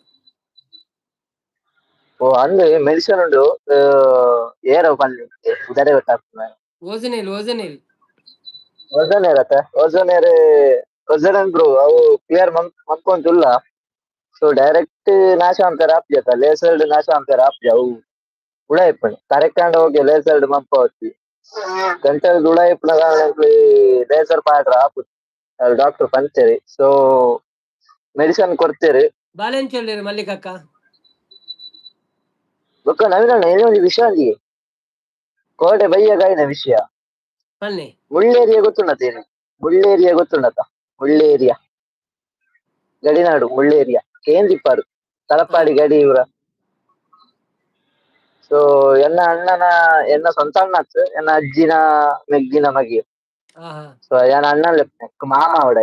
ಓ ಅಂದ್ ಮೆಡಿಸಿನ್ ಉಂಡು, ಏರ ಪನ್ನಿ ಉದರೆ ಗೊತ್ತಾಗ್ತದೆ. ಓಜನೇಲ್, ಓಜನೇಲ್. ಓಜೋನೇರ್ ಅತ್ತ, ಓಜೋನೇರ್, ಓಜೋನನ್ ಬ್ರೋ. ಅವು ಕ್ಲಿಯರ್ ಮನ್ಕೊಂತುಲ್ಲ. ಸೊ ಡೈರೆಕ್ಟ್ ನಾಶ ಅಂತಾರೆ ಆಪ್ಜತ್ತ, ಲೇಸರ್ಡ್ ನಾಶ ಅಂತಾರೆ ಆಪ್ಜ. ಅವು ಉಡಾಯಿಪ್ಪಣೆ ಕರೆಕ್ಟ್ ಆಂಡ ಓಕೆ, ಲೇಸರ್ಡ್ ಮಂಪಾವತಿ ಗಂಟಲ್ ಉಡಾಯಿಪ್ಪುನ ಲೇಸರ್ ಪಾಡ್ರ ಆಪು. ಡಾಕ್ಟರ್ ಪಂತೇರಿ, ಸೊ ಮೆಡಿಸಿನ್ ಕೊಡ್ತೇರಿ. ಬಾಲೆಂಚೊಲ್ಲೇರು ಮಲ್ಲಿಕಕ್ಕ. ಬೊಕ್ಕ ನವೀನ, ಏನೋ ಒಂಜಿ ವಿಷಯ ಅಂದಿಗೆ ಕೋಡೆ ಬಯ್ಯಗಾಯಿನ ವಿಷಯ. ಪನ್ನೆ. ಮುಳ್ಳೇರಿಯ ಗೊತ್ತುಂಡತೇನೆ? ಮುಳ್ಳೇರಿಯ ಗೊತ್ತುಂಡತ? ಮುಳ್ಳೇರಿಯ ಗಡಿನಾಡು, ಮುಳ್ಳೇರಿಯ ಕೇಂದ್ರಿಪ್ಪಾಡು ತಲಪಾಡಿ ಗಡಿ ಇವರ. ಸೊ ಎನ್ನ ಅಣ್ಣನ, ಎನ್ನ ಸ್ವಂತ ಅಣ್ಣ, ಎನ್ನ ಅಜ್ಜಿನ ಮೆಗ್ಗಿನ ಮಗಿ. ಸೊ ಯಾನ ಅಣ್ಣ ಲೆಪ್ಪನೆ, ಮಾಮ ಅವಡ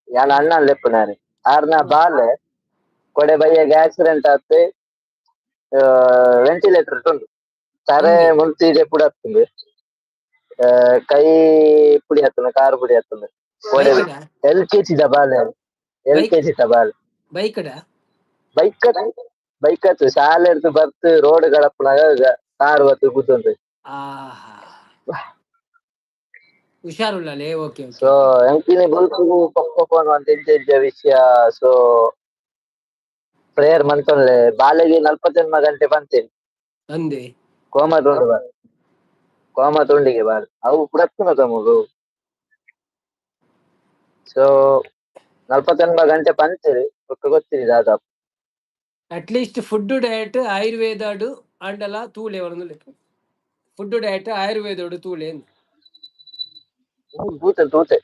ಯಾನ ಅಣ್ಣ ಲೆಪ್ಪನಾರೆ. ಆರ್ನ ಬಾಲೆ ಕೊಡೆ ಬಯ್ಯಗೆ ಆಕ್ಸಿಡೆಂಟ್ ಆತ್, ವೆಂಟಿಲೇಟರ್ ಉಂಟು. ತರೆ ಮುಂತಿದೆ ಪುಡ ಆಗ್ತದೆ, ಕೈ ಪುಡಿ ಆಗ್ತದೆ, ಕಾರು ಪುಡಿ ಆಗ್ತದೆ. ಎಲ್ ಕೆಜಿ the ಬಾಲೆ, ಎಲ್ ಕೆಜಿ the ಬಾಲೆ. ಬೈಕ್? ಬೈಕ್, ಬೈಕ್ ಆತು. ಶಾಲೆ ಹಿಡ್ದು ಬರ್ತು ರೋಡ್ ಗಡಪ್ಪನಾಗ ಕಾರ್ ಬತ್ತು ಕೂತುಂಟು. ಹುಷಾರುಲ್ಲಲೇ, ಓಕೆ. ಸೊ ಎಂಕಿನಿ ಬೊಲ್ಪುಗು ಪೊಕ್ಕ ಫೋನ್ ಅಂತ ಇಂಚ ವಿಷಯ. ಸೊ ಪ್ರೇಯರ್ ಮಂತೊನ್ಲೆ, ಬಾಲೆಗೆ 48 ಗಂಟೆ ಬಂತೇನೆ. ಅಂದೆ. ಕೋಮ ತುಂಡು ಬಾಲ್, ಕೋಮ ತುಂಡಿಗೆ ಬಾಲ್ ಅವು ಪುಡತ್ತುನ ತಮಗು. ಸೊ 48 ಗಂಟೆ ಪಂತೇರಿ, ಬೊಕ್ಕ ಗೊತ್ತಿರಿ ದಾದಾ. ಅಟ್ಲೀಸ್ಟ್ ಫುಡ್ ಡಯಟ್ ಆಯುರ್ವೇದಡು ಅಂಡಲ ತೂಲೆ ಒಂದು ಫುಡ್ ಡಯಟ್ ಆಯುರ್ವೇದಡು ತೂಲೆ. ತೂತೆ ತೂತೆ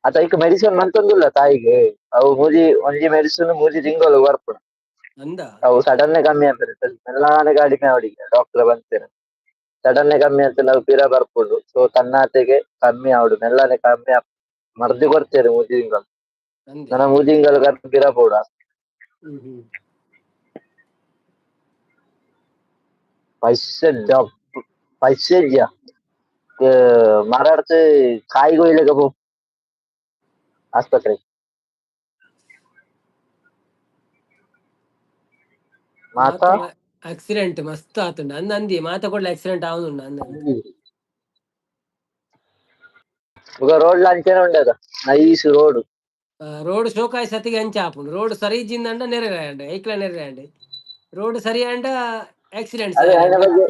ಅತ ಐಕ್ ಮೆಡಿಸಿನ್ ಮಂತೊಂದುಲ್ಲ ತಾಯಿಗೆ. ಅವು ಮೂಜಿ, ಒಂಜಿ ಮೆಡಿಸಿನ್ ಮೂಜಿ ತಿಂಗಳು ಬರ್ಪುಂಡು. ಅಂದ. ಅವು ಸಡನ್ ಕಮ್ಮಿ ಆಗ್ತದೆ, ಮೆಲ್ಲನೆ ಕಡಿಮೆ ಅವಡಿಗೆ. ಡಾಕ್ಟರ್ ಬಂತೇನೆ, ಸಡನ್ ಕಮ್ಮಿ ಅಂತ ನಾವು ಪಿರ ಬರ್ಪುಂಡು. ಸೊ ತನ್ನಾತೆಗೆ ಕಮ್ಮಿ ಆವಡು, ಮೆಲ್ಲನೆ ಕಮ್ಮಿ. ಮರ್ದಿ ಕೊಡ್ತೇನೆ 3 ತಿಂಗಳು. ನನ್ನ 3 ತಿಂಗಳು ಪಿರ ಪೋಡ. ಹ್ಮ್ ಹ್ಮ್ ಪೈಸೆ ಡಾಕ್ ಪೈಸೆ ಇದ್ಯಾ ಮಾರಾಡ್ತು ಕಾಯಿ ಕೊಯ್ಲೆಕ ಪೋ ಆಸ್ಪತ್ರೆ ಮಾತಾ. ಆಕ್ಸಿಡೆಂಟ್ ಮಸ್ತ್ ಆತುಂಡು ಅಂದ ಅಂದಿ ಮಾತ ಕೊಡ್ಲ ಆಕ್ಸಿಡೆಂಟ್ ಆವೊಂದುಂಡು ಅಂದ. ಬೊಕ ರೋಡ್ ಅಂಚನೆ ಉಂಡದ, ನೈಸ್ ರೋಡ್. ರೋಡ್ ಶೋಕಾಯ್ ಸತಿಗೆ ಅಂಚ ಆಪುಂಡು. ರೋಡ್ ಸರಿ ಇಜ್ಜಿಂದಂಡ ನೆರೆ ಆಂಡ್ ಐಕ್ಲ ನೆರೆ ಆಂಡ್. ರೋಡ್ ಸರಿ ಆಂಡ ಆಕ್ಸಿಡೆಂಟ್. ಅದೇ ఆయన ಬಗ್ಗೆ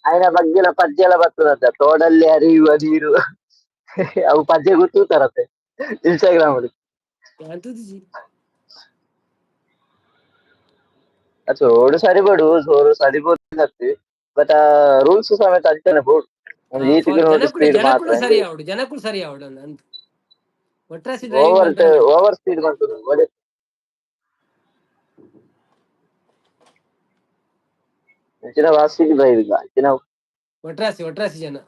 ఆయన ಬಗ್ಗೆಲ ಪದ್ಯ ಎಲ್ಲ ಬರ್ತದಂತ, ತೋಡಲ್ಲಿ ಹರಿಯುವ ನೀರು. ಅವು ಪದ್ಯ ಗೊತ್ತುತ್ತಾರತ್ತೆ ಇನ್ಸ್ಟಾಗ್ರಾಮ್ ಅಲ್ಲಿ. ಅದು ರೋಡ್ ಸರಿ ಬೋಡು, ರೋಡ್ ಸರಿ ಬೋದು, ಬಟ್ ರೂಲ್ಸ್ ಸಮೇತ ಅಂಚನೆ ಬೋಡು. ಒಂದು ಈತಿಗೆ ನೋಡಿ ಸ್ಪೀಡ್ ಮಾತ್ರ. ಸರಿ ಆವಡು, ಜನಕ್ಕೂ ಸರಿ ಆವಡು ಅಂತ ಒಟ್ರಾಸಿ. Over driving. ಓವರ್ ಸ್ಪೀಡ್ ಬಂತು. ಅಂಚಿನ ವಾಸಿಗೆ ಡ್ರೈವಿಂಗ್ ಅಂಚಿನ. ಒಟ್ರಾಸಿ, ಒಟ್ರಾಸಿ ಜನ.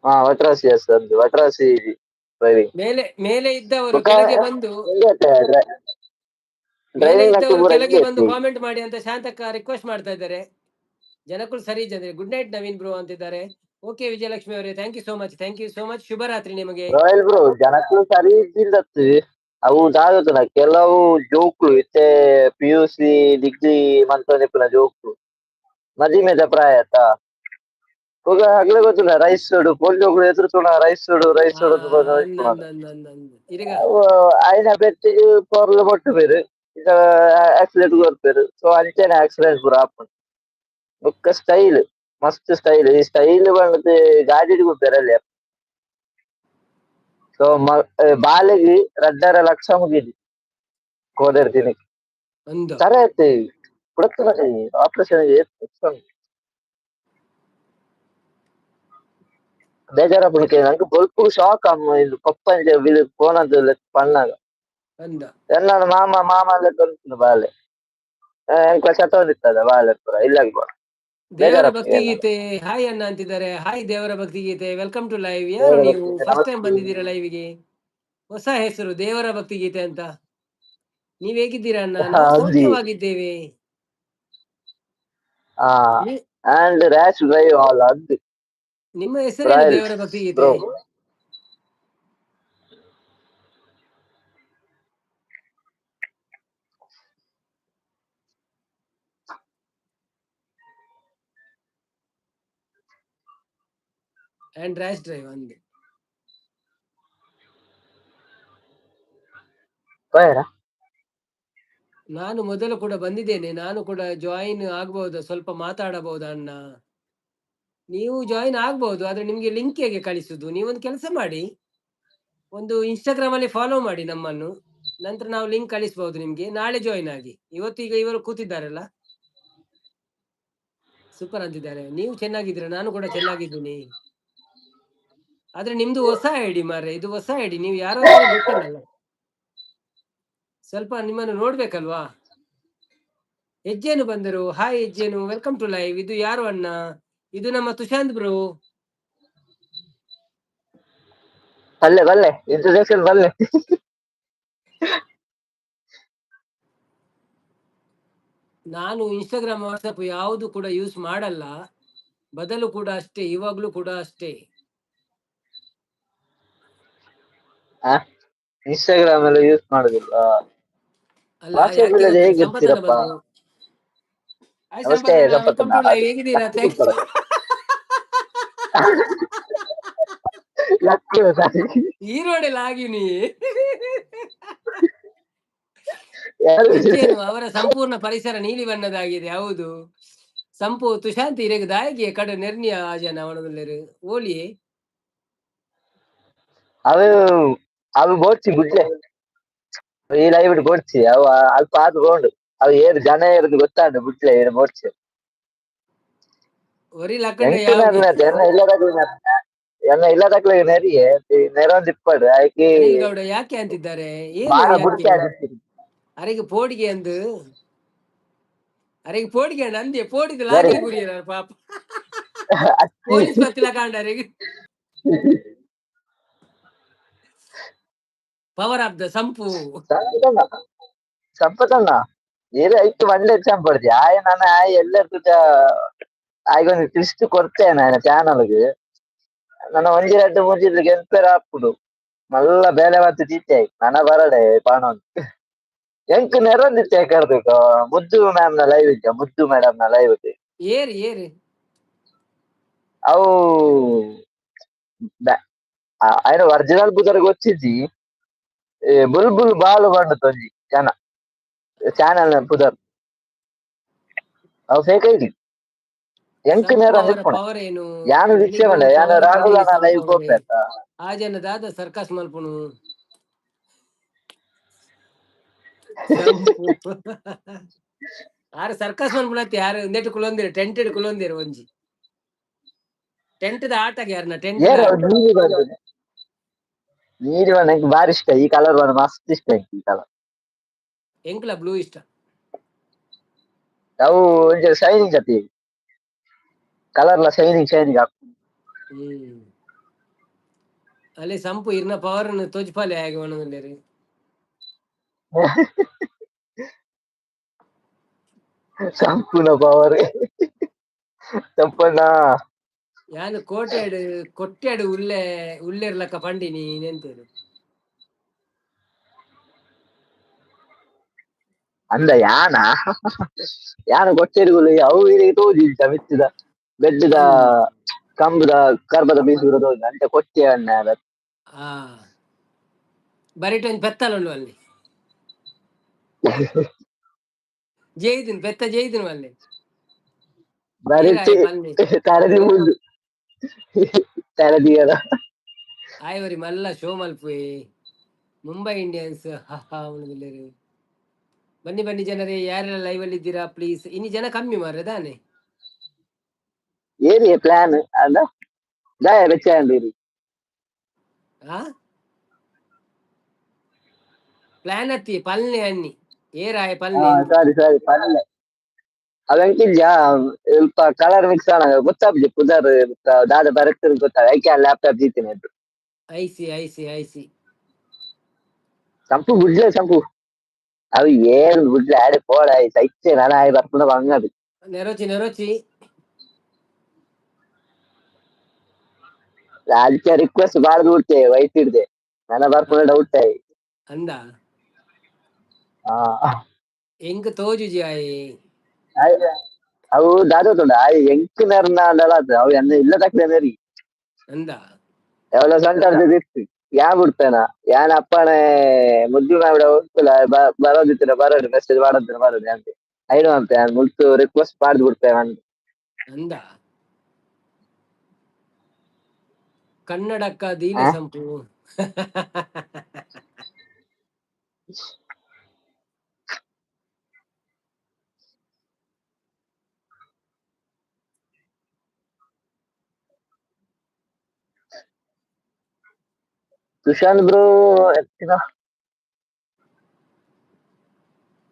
ಹಾ, ವಟ್ರಾಸಿ, ಎಸ್, ಅದು ವಟ್ರಾಸಿ ಡ್ರೈವಿಂಗ್. ಮೇಲೆ ಮೇಲೆ ಇದ್ದವರು ಕೆಳಗೆ ಬಂದು, ಮೇಲೆ ಡ್ರೈವಿಂಗ್ ಇದ್ದವರು ಕೆಳಗೆ ಬಂದು ಕಾಮೆಂಟ್ ಮಾಡಿ ಅಂತ ಶಾಂತಕ್ಕ ರಿಕ್ವೆಸ್ಟ್ ಮಾಡ್ತಾ ಇದ್ದಾರೆ. ಜನಕ್ಕೂ ಸರಿ ಜನ. ಗುಡ್ ನೈಟ್ ನವೀನ್ ಬ್ರೋ ಅಂತಿದ್ದಾರೆ. ಓಕೆ ವಿಜಯಲಕ್ಷ್ಮಿ ಅವರೇ, thank you so much, thank you so much. ಶುಭರಾತ್ರಿ ನಿಮಗೆ. ರಾಯಲ್ ಬ್ರೋ, ಜನಕ್ಕೂ ಸರಿ ಇದ್ದಿಲ್ಲತ್ತು. ಅವು ದಾದತನ ಕೆಲವು ಜೋಕ್ಲು ಇತ್ತೆ ಪಿಯುಸಿ ಡಿಗ್ರಿ ಮಂತೊಂದಿಪ್ಪುನ ಜೋಕ್ಲು, ಮದಿಮೆದ ಪ್ರಾಯ ಅತ್ತ. ಬೊಕ ಅಗ್ಲೆ ಗೊತ್ತುಂಡ ರೈಸ್ ಪೊಂಜೋಕುಲು ಎದುರು ತೂನ ರೈಸ್ ರೈಸ್. ಇರಿಗ. ಆಯ್ನ ಪೆಟ್ಟಿಗೆ ಪೊರ್ಲು ಬೊಟ್ಟು ಬೇರು ಆಕ್ಸಿಡೆಂಟ್ ಕೊರ್ಪೆರ್. ಸೊ ಅಂಚನೆ ಆಕ್ಸಿಡೆಂಟ್ ಪೂರ ಆಪುಂಡು. ಬೊಕ್ಕ ಸ್ಟೈಲ್, ಮಸ್ತ್ ಸ್ಟೈಲ್. ಈ ಸ್ಟೈಲ್ ಪಂಡುದು ಗಾಡಿಡ್ ಗೊಬ್ಬೆರಲ್ಲಿ. ಸೊ ಬಾಲೆಗ್ 2.5 ಲಕ್ಷ ಮುಗಿದಿ ಕೋಡೆರ್ ದಿನಕ್ಕೆ. ಒಂದು ತರೆ ಆಯ್ತು, ಪುಡತ್ತನ ಆಪರೇಷನ್. ಬೇಜಾರಾಪುಂಡು. ನಂಗೆ ಬೊಲ್ಪುಗು ಶಾಕ್ ಅಮ್ಮ, ಇದು ಪಪ್ಪ ಫೋನ್ ಅಂತ ಪಣ್ಣಾಗ. ಅಂದ. ಎನ್ನ ಮಾಮ ಮಾಮ ಲೆಕ್ಕ ಉಂಟು ಬಾಲೆ, ಎಂಕ್ಲ ಚತೊಂದಿತ್ತದ ಬಾಲೆ ಪೂರ ಇಲ್ಲಗ್ ಬೋಡ. ದೇವರ ಬೇಜಾರಾಗ್ತದೆ. ಭಕ್ತಿ ಗೀತೆ, ಹಾಯ್ ಅಣ್ಣ ಅಂತಿದ್ದಾರೆ. ಹಾಯ್ ದೇವರ ಭಕ್ತಿ ಗೀತೆ, welcome to live. ಯಾರು ದೇವರ ನೀವು? ಭಕ್ತಿ ಗೀತೆ, ಫಸ್ಟ್ ಟೈಮ್ ನಮಸ್ತೆ. ಬಂದಿದ್ದೀರಾ ಲೈವ್ಗೆ? ಹೊಸ ಹೆಸರು ದೇವರ ಭಕ್ತಿ ಗೀತೆ ಅಂತ. ನೀವ್ ಹೇಗಿದ್ದೀರಾ ಅಣ್ಣ? ನಾವು ಹೌದು. ಸೌಖ್ಯವಾಗಿದ್ದೇವೆ. ಹಾ, ಅಂಡ್ ರ್ಯಾಶ್ ಡ್ರೈವ್ ಆಲ್ ಅದು. ನಿಮ್ಮ ಹೆಸರೇನು? ರಾಯಲ್ ದೇವರ ಭಕ್ತಿ ಗೀತೆ. ಬ್ರೋ. And rash drive ಅಂದೆ. ಪೋಯರಾ? ನಾನು ಮೊದಲು ಕೂಡ ಬಂದಿದ್ದೇನೆ, ನಾನು ಕೂಡ ಜಾಯಿನ್ ಆಗ್ಬಹುದಾ, ಸ್ವಲ್ಪ ಮಾತಾಡಬಹುದಾ ಅಣ್ಣ? ನೀವು ಜಾಯಿನ್ ಆಗ್ಬಹುದು, ಆದ್ರೆ ನಿಮ್ಗೆ ಲಿಂಕ್ ಹೇಗೆ ಕಳಿಸುದು? ನೀವೊಂದು ಕೆಲಸ ಮಾಡಿ, ಒಂದು ಇನ್ಸ್ಟಾಗ್ರಾಮ್ ಅಲ್ಲಿ ಫಾಲೋ ಮಾಡಿ ನಮ್ಮನ್ನು, ನಂತರ ನಾವು ಲಿಂಕ್ ಕಳಿಸಬಹುದು ನಿಮ್ಗೆ. ನಾಳೆ ಜಾಯಿನ್ ಆಗಿ. ಇವತ್ತು ಈಗ ಇವರು ಕೂತಿದ್ದಾರಲ್ಲ, ಸೂಪರ್ ಅಂತಿದ್ದಾರೆ. ನೀವು ಚೆನ್ನಾಗಿದ್ದೀರಾ? ನಾನು ಕೂಡ ಚೆನ್ನಾಗಿದ್ದೀನಿ. ಆದ್ರೆ ನಿಮ್ದು ಹೊಸ ಐಡಿ ಮಾರ್ರೆ, ಇದು ಹೊಸ ಐಡಿ, ನೀವು ಯಾರು ಅಂತ ಗೊತ್ತಿಲ್ಲಲ್ಲ, ಸ್ವಲ್ಪ ನಿಮ್ಮನ್ನು ನೋಡ್ಬೇಕಲ್ವಾ? ಹೆಜ್ಜೇನು ಬಂದರು, ಹಾಯ್ ಹೆಜ್ಜೇನು, welcome to live. ಇದು ಯಾರು ಅಣ್ಣ? ಇದು ನಮ್ಮ ತುಶಾಂತ್ ಬ್ರೋ. ಬಲ್ಲೆ ಬಲ್ಲೆ, ಇಂಟ್ರೊಡಕ್ಷನ್ ಬಲ್ಲೆ. ನಾನು ಇನ್ಸ್ಟಾಗ್ರಾಮ್, ವಾಟ್ಸಪ್ ಯಾವುದು ಕೂಡ ಯೂಸ್ ಮಾಡಲ್ಲ, ಬದಲು ಕೂಡ ಅಷ್ಟೇ, ಇವಾಗ್ಲೂ ಕೂಡ ಅಷ್ಟೇ. ಇನ್ಸ್ಟಾಗ್ರಾಮ್ ಎಲ್ಲ ಯೂಸ್ ಮಾಡುದಿಲ್ಲ. ಅಲ್ಲ, WhatsApp ಯಾಕೆ ಇಲ್ಲದೆ ಗೊತ್ತಾ? ಹೇಗೆ ಸಂಪತ್ತಣ್ಣ ಇರ್ತೀರಪ್ಪ? ಬಂದ್ರು. ಹಾಯ್ ನಮಸ್ತೆ ಸಂಪತ್ತಣ್ಣ, welcome ಸಂಪತ್ತಣ್ಣ. To live. ಹೇಗಿದ್ದೀರಾ? Thanks. ಈರೋಡೆಲ್ಲ ಆಗಿನಿ. ಯಾರು? ಹೆಜ್ಜೇನು ಅವರ ಸಂಪೂರ್ಣ ಪರಿಸರ ನೀಲಿ ಬಣ್ಣದಾಗಿದೆ. ಹೌದು ಸಂಪು ತುಶಾಂತಿ ಇರೆಗ್ ದಾಯಿಗೆ ಕಡ ನೆರ್ನಿಯ ಆಜನ ಅವನದಲ್ಲೇರು ಓಲಿ. ಅವು ಅವು ಬೋಡ್ಚಿ ಬುಡ್ಲೆ, ಈ ಲೈವ್ ಬೋಡ್ಚಿ. ಅವು ಅಲ್ಪ ಆದ್ ಬೋಂಡು, ಅವು ಏರು ಜನ ಏರುದು ಗೊತ್ತಾಂಡು, ಬುಡ್ಲೆ ಏರು ಬೋಡ್ಚಿ. ಒರಿ ಲಕ್ಕಂಡ. ಎಂತ ಎನ್ನ ಇಲ್ಲದಾಗ್ಲಿ, ಎನ್ನ ಇಲ್ಲದಾಗ್ಲಿ ನೆರಿಗೆ ನೆರೊಂದು ಇಪ್ಪಡು ಆಯ್ಕೆ. ಅನಿಲ್ ಗೌಡ ಯಾಕೆ ಅಂತಿದ್ದಾರೆ ಏನು? ಬಾಳ ಯಾಕೆ? ಬುಡ್ಕೆ ಆದಿತ್ತಿ. ಅರೆಗೆ ಪೋಡಿಗೆ ಅಂದು, ಅರೆಗೆ ಪೋಡಿಗೆ ಅಂದ್ ಅಂದೆ ಪೋಡಿದ ಯಾರು? ಲಾಗಿರಿ ಕುಡಿಯರ ಪಾಪ. ಪೊಲೀಸ್ ಬತ್ತಿಲ ಕಾಂಡ ಅರೆಗೆ. Power of the ಸಂಪು. ಸಂಪತಣ್ಣ, ಸಂಪತಣ್ಣ, ಏರು ಐಕ್ ಮಂಡೆ ಎಕ್ಸಾಮ್ ಪಡ್ತಿ ಆಯ್ ನಾನು ಆಯ್ ಎಲ್ಲರ ಆಯ್ಗೊಂದು ಟ್ವಿಸ್ಟ್ ಕೊಡ್ತೇನೆ ಆಯ್ನ ಚಾನಲ್ಗೆ. ನನ್ನ ಒಂಜಿ ರಡ್ಡ್ ಮೂಜಿ ಗೆನ್ಪೆರ ಆಪುಂಡು, ಮಲ್ಲ ಬೇಲೆ ಮಾತು ದೀತೆ ನನ ಬರಡೆ ಪಾಣೊಂದು. ಎಂಕ್ ನೆರೊಂದಿತ್ತೆ ಕರ್ದು ಮುದ್ದು ಮ್ಯಾಮ್ ನ ಲೈವ್ ಇದ್ದ, ಮುದ್ದು ಮೇಡಮ್ ನ ಲೈವ್. ಏರು ಏರು? ಅವು ಆಯ್ನ ಒರಿಜಿನಲ್ ಪುದರ್ ಗೊತ್ತಿಜ್ಜಿ. ಬುಲ್ಬುಲ್ ಬಾಲು ಪಂಡ ಒಂಜಿ ಜನ ಚಾನಲ್ ನ ಪುದರ್. ಅವು ಫೇಕ್ ಐಡಿ. ಎಂಕ್ ಸಂಪು ನೇರ ಅವರ ನಿಪ್ಪುಣ ಪವರ್ ಏನು? ಯಾನು ಅನಿಲ್ ನಿಶ್ಚಯ ಗೌಡ ಮಲ್ಲೆ ಯಾನು ಪವರ್ ರಾಹುಲ್ ಕೊಡಿ ಲೈವ್ ಸಂಪು ಪೋಪೆ ಅವರೇ. ಅತ್ತ. ಆ ಜನ ದಾದ ಸರ್ಕಸ್ ಮಲ್ಪುನು ಸಂಪು. ಆರ್ ಸರ್ಕಸ್ ಮಲ್ಪುನತ್ತೆ ಯಾರು ನೆಟ್ ಕುಲೊಂದಿರು, ಟೆಂಟೆಡ್ ಕುಲೊಂದಿರು. ಒಂಜಿ ಟೆಂಟ್ ದ ಆಟಗೆ ಯಾರನ್ನ ಟೆಂಟ್ ಏರು ಆಟ. ನೀಲಿ ಬಣ್ಣ, ನೀಲಿ ಬಣ್ಣ ಎಂಕ್ ಬಾರಿ ಇಷ್ಟ. ಈ ಕಲರ್ ಬಣ್ಣ ಮಸ್ತ್ ಇಷ್ಟ ಎಂಕ್ ಈ ಕಲರ್. ಎಂಕ್ಲ ಬ್ಲೂ ಇಷ್ಟ. ಅವು ಒಂಚೂರು ಶೈನಿಂಗ್ ಅತಿ, ಕಲರ್ ಲ ಶೈನಿಂಗ್ ಶೈನಿಂಗ್. ಅಲ್ಲಿ ಸಂಪು ಇರ್ನ ಪವರ್ ತೋಜ್ಪಾಲೆ ಆಗಿ ಒಣದಲ್ಲೇರಿ. ಸಂಪೂರ್ಣ ಪವರ್ ಸಂಪಣ್ಣ. ಯಾನು ಕೋಟೆಡು ಕೊಟ್ಟೆಡು ಉಲ್ಲೆ ಉಲ್ಲೆರ್ಲಕ್ಕ ಪಂಡಿನಿ ನೆಂತೇರು. ಅಂದ ಯಾನ ಯಾನ ಕೊಟ್ಟೆರುಗುಲು ಅವು ಇರಿಗೆ ತೋಜಿಂಚ ಮಿತ್ತಿದ ಬೆಡ್ಡದ ಕಂಬದ ಕರ್ಬದ ಬೀಸುರ ತೋಜಿ ಅಂಚ ಕೊಟ್ಟೆ ಅಣ್ಣ. ಆ ಬರಿಟ್ ಒಂಜಿ ಪೆತ್ತಲ ಉಂಡು ಅಲ್ಲಿ ಜೈದಿನ್ ಪೆತ್ತ ಜೈದಿನ ಅಲ್ಲಿ. ಬರಿಟ್ಟಿ ಏರಾಯ್ ಪನ್ನಿ. ತರದಿ ಮುಂದು ತರದಿಯದ. ಆಯವರಿ ಮಲ್ಲ ಶೋ ಮಲ್ಪುವೆ ಮುಂಬೈ ಇಂಡಿಯನ್ಸ್. ಅವನದಿಲ್ಲೇರು. ಬನ್ನಿ ಬನ್ನಿ ಜನರೇ, ಯಾರೆಲ್ಲ ಲೈವ್ ಅಲ್ಲಿ ಇದ್ದೀರಾ ಪ್ಲೀಸ್. ಇನ್ನು ಜನ ಕಮ್ಮಿ ಮಾರ್ರೆ ದಾನೆ. ಏರಿಯ ಪ್ಲಾನ್ ಅಲ್ಲ ದಾಯ ಬೆಚ್ಚ ಅಂದಿರಿ. ಆ ಪ್ಲಾನ್ ಅತ್ತಿ ಪಲ್ನೆ ಅನ್ನಿ ಏರಾಯ ಪಲ್ನೆ ಎಂದು. ಸಾರಿ ಸಾರಿ, ಪಲ್ಲೆ ಅವೆಂಕಿಜ್ಜ ಸ್ವಲ್ಪ ಕಲರ್ ಮಿಕ್ಸ್ ಆನಗ ಗೊತ್ತಾಪುಜಿ ಪುದರ್ ದಾದ ಬರಕ್ತದ ಗೊತ್ತಾಗ ಐಕೆ ಲ್ಯಾಪ್ಟಾಪ್ ದೀತಿನ. IC IC IC. ಸಂಪು ಬುಡ್ಲೆ ಸಂಪು, ಅವು ಏನ್ ಬುಡ್ಲೆ ಆಡೆ ಪೋಡ ಸೈಚೆ ನನ ಆಯ್ ಬರ್ಪುನ ಬಂಗದು. ನೆರೋಚಿ ನೆರೋಚಿ. ಅದಕ್ಕೆ ರಿಕ್ವೆಸ್ಟ್ ಬಾಳ ಬಿಡ್ತೆ ವೈಟ್ ಹಿಡ್ದೆ ನನ್ನ ಬರ್ಪುನ ಡೌಟ್ ಆಯ್. ಅಂದ. ಆ ಎಂಕ್ ತೋಜುಜಿ ಆಯ್. ಅವು ದಾದ ತೊಂಡ ಆಯ್ ಎಂಕ್ ನೆರ್ನ ಅಂಡಲ ಅವು ಎನ್ನ ಇಲ್ಲ ತಕ್ಲೆ ನೆರಿ. ಅಂದ ಯಾವಲ ಸಂಟಾರ್ದಿತ್ತು ಯಾ ಬಿಡ್ತೇನ ಯಾನ್ ಅಪ್ಪಣೆ ಮುದ್ದು ಮಾವಿಡ ಉಂಟುಲ ಬರೋದಿತ್ತಿನ ಬರೋದು ಮೆಸೇಜ್ ಮಾಡೋದಿನ ಬರೋದು ಅಂತ ಐನು ಅಂತ ಯಾನ್ ಮುಲ್ತು ರಿಕ್ವೆಸ್ಟ್ ಮಾಡ್ದು ಬಿಡ್ತೇನೆ ನಾನು. ಅಂದ ಕನ್ನಡಕ್ಕ ದೀನ ಆ? ಸಂಪು. ಸುಶಾಂತ್ ಬ್ರೋ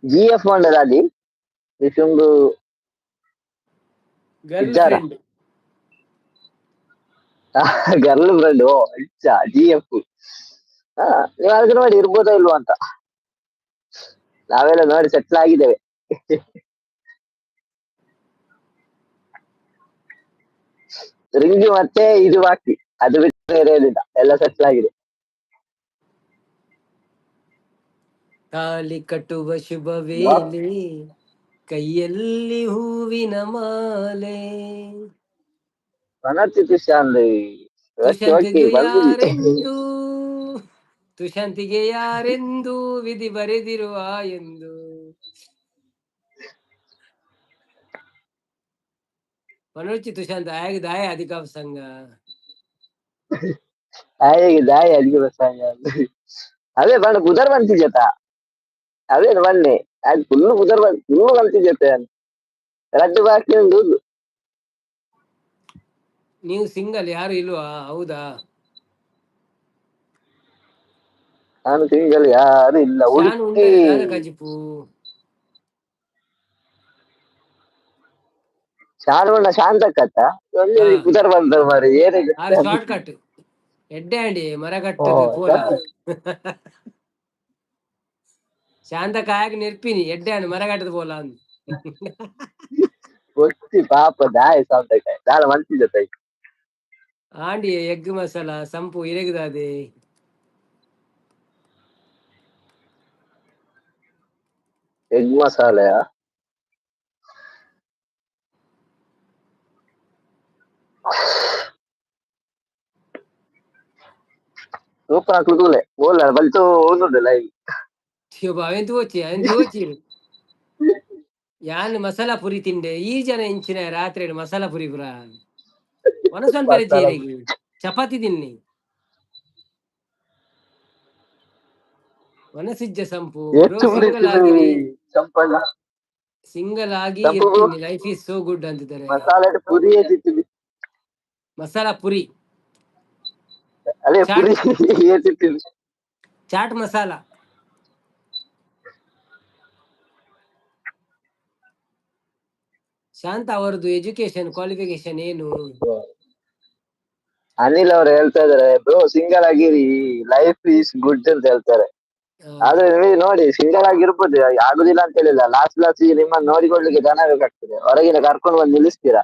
ಜಿ ಎಫ್ ಮಂಡಲ ವಿಶುಂಗು ಗರ್ಲ್ ಇದ್ದಾರಾ? ಫ್ರೆಂಡ್. ಗರ್ಲ್ ಫ್ರೆಂಡ್ ಓ ಇಚ್ಚ ಜಿ ಎಫ್. ಹಾ, ನೀವು ಅದಕ್ಕೆ ನೋಡಿ ಇರ್ಬೋದಾ ಇಲ್ವಾ ಅಂತ. ನಾವೆಲ್ಲ ನೋಡಿ ಸೆಟ್ಲ್ ಆಗಿದ್ದೇವೆ. ರಿಂಗ್ ಮತ್ತೆ ಇದು ಬಾಕಿ, ಅದು ಬಿಟ್ಟು ಬೇರೆ ಏನಿಲ್ಲ, ಎಲ್ಲ ಸೆಟ್ಲ್ ಆಗಿದೆ. ತಾಲಿ ಕಟ್ಟುವ ಶುಭ ವೇಳೆ ಕೈಯಲ್ಲಿ ಹೂವಿನ ಮಾಲೆ. ಪನರ್ತಿ ತುಷಾಂತ್ ಓಕೆ ಓಕೆ ತುಷಾಂತಿಗೆ ಬಂದಿದೆ. ಯಾರೆಂದು, ತುಷಾಂತಿಗೆ ಯಾರೆಂದು ವಿಧಿ ಬರೆದಿರುವ ಎಂದು. ಪನರ್ಚಿ ತುಷಾಂತ್ ಆಗ ದಾಯ ಅಧಿಕ ಸಂಘ. ಹಾಗೆ ದಾಯ ಅದಿಗೆ ಬಸ್ಸಾಂಗ. ಅದೇ ಬಣ್ಣ ಪುದರ್ ಬಂತಿಜತ ಅದೇ ಬನ್ನಿ ಅದು ಫುಲ್ ಪುದರ್ ಬಂದ್ ಫುಲ್ ಬಂತಿಜತೆ ರಡ್ಡು ಬಾಕಿ ಉಂಟು. ನೀವು ಸಿಂಗಲ್ ಯಾರು ಇಲ್ವಾ? ಹೌದಾ? ನಾನು ಸಿಂಗಲ್, ಯಾರು ಇಲ್ಲ. ಶಾನು ಹುಡುಕಿ ಉಂಡರೆ ದಾದ ಕಜಿಪು. ಶಾನು ಶಾಂತಕ್ಕತ್ತ ಹಾ. ಪುದರ್ ಬಂತ ಮಾರಿ ಏನೇ ಆರು ಶಾರ್ಟ್ ಕಟ್ ಎಡ್ಡೆ ಅಂಡಿ ಮರ ಓ ಕಟ್ಟದ ಪೋಲ. ಶಾಂತ ಕಾಯಕ್ ನೆರ್ಪಿನಿ ಎಡ್ಡೆ ಅಂಡ್ ಮರ ಕಟ್ಟದ ಪೋಲ ಅಂದ್. ಗೊತ್ತಿ ಪಾಪ ದಾಯ ಶಾಂತಕ್ಕ ದಾಲ ಮಂತಿಜತೆ. ಆಂಡಿ ಎಗ್ ಮಸಾಲ ಸಂಪು ಇರೆಗುದಾದೆ. ಎಗ್ ಮಸಾಲೆಯಾ? ಸೂಪರ್ ಹಾಕ್ಲು ತೂಲೆ ಬೋಲ ಬಲ್ತು ಓದುದಿಲ್ಲ ಲೈವ್. ಅವೆಂತು ಹೋಚಿ ಅವೆಂತು ಹೋಚಿ ಯಾನ್ ಮಸಾಲಾ ಪುರಿ ತಿಂಡೆ ಈ ಜನ ಇಂಚಿನ ರಾತ್ರಿ ಮಸಾಲಾ ಪುರಿ ಪುರ ಮನಸ್ಸಂತಾರೆ. ಮಸಾಲಾ ಜೀರಿಗೆ ಚಪಾತಿ ತಿನ್ನಿ ಮನಸ್ಸಿಜ್ಜ ಸಂಪು ಬ್ರೋ. ಎಷ್ಟು ಪುರಿ ಸಿಂಗಲ್ ಆಗಿರಿ. ಸಂಪಣ್ಣ ಸಿಂಗಲ್ ಆಗಿ ಸಂಪು bro. ಇರ್ತೀನಿ, ಲೈಫ್ is so good ಅಂತಿದ್ದಾರೆ. ಮಸಾಲೆ ಪುರಿ ಏತಿತ್ತು? ಮಸಾಲಾ ಪುರಿ. ಅದೇ. ಚಾಟ್. ಪುರಿ ಏತಿತ್ತು? ಚಾಟ್ ಮಸಾಲ. ಶಾಂತ ಅವರದ್ದು ಎಜುಕೇಶನ್ ಕ್ವಾಲಿಫಿಕೇಶನ್ ಏನು? ಅನಿಲ್ ಅವ್ರು ಹೇಳ್ತಾ ಇದಾರೆ ಬ್ರೋ ಸಿಂಗಲ್ ಆಗಿರಿ ಲೈಫ್ is good ಅಂತ ಹೇಳ್ತಾರೆ. ಆದ್ರೆ ನೀವು ನೋಡಿ ಸಿಂಗಲ್ ಆಗಿರ್ಬೋದು, ಆಗುದಿಲ್ಲ ಅಂತ ಹೇಳಿಲ್ಲ. ಲಾಸ್ಟ್ ಲಾಸ್ಟ್ ನಿಮ್ಮನ್ನ ನೋಡಿಕೊಳ್ಳಿಕ್ಕೆ ಜನ ಬೇಕಾಗ್ತದೆ, ಹೊರಗಿನ ಕರ್ಕೊಂಡು ಬಂದು ನಿಲ್ಲಿಸ್ತೀರಾ?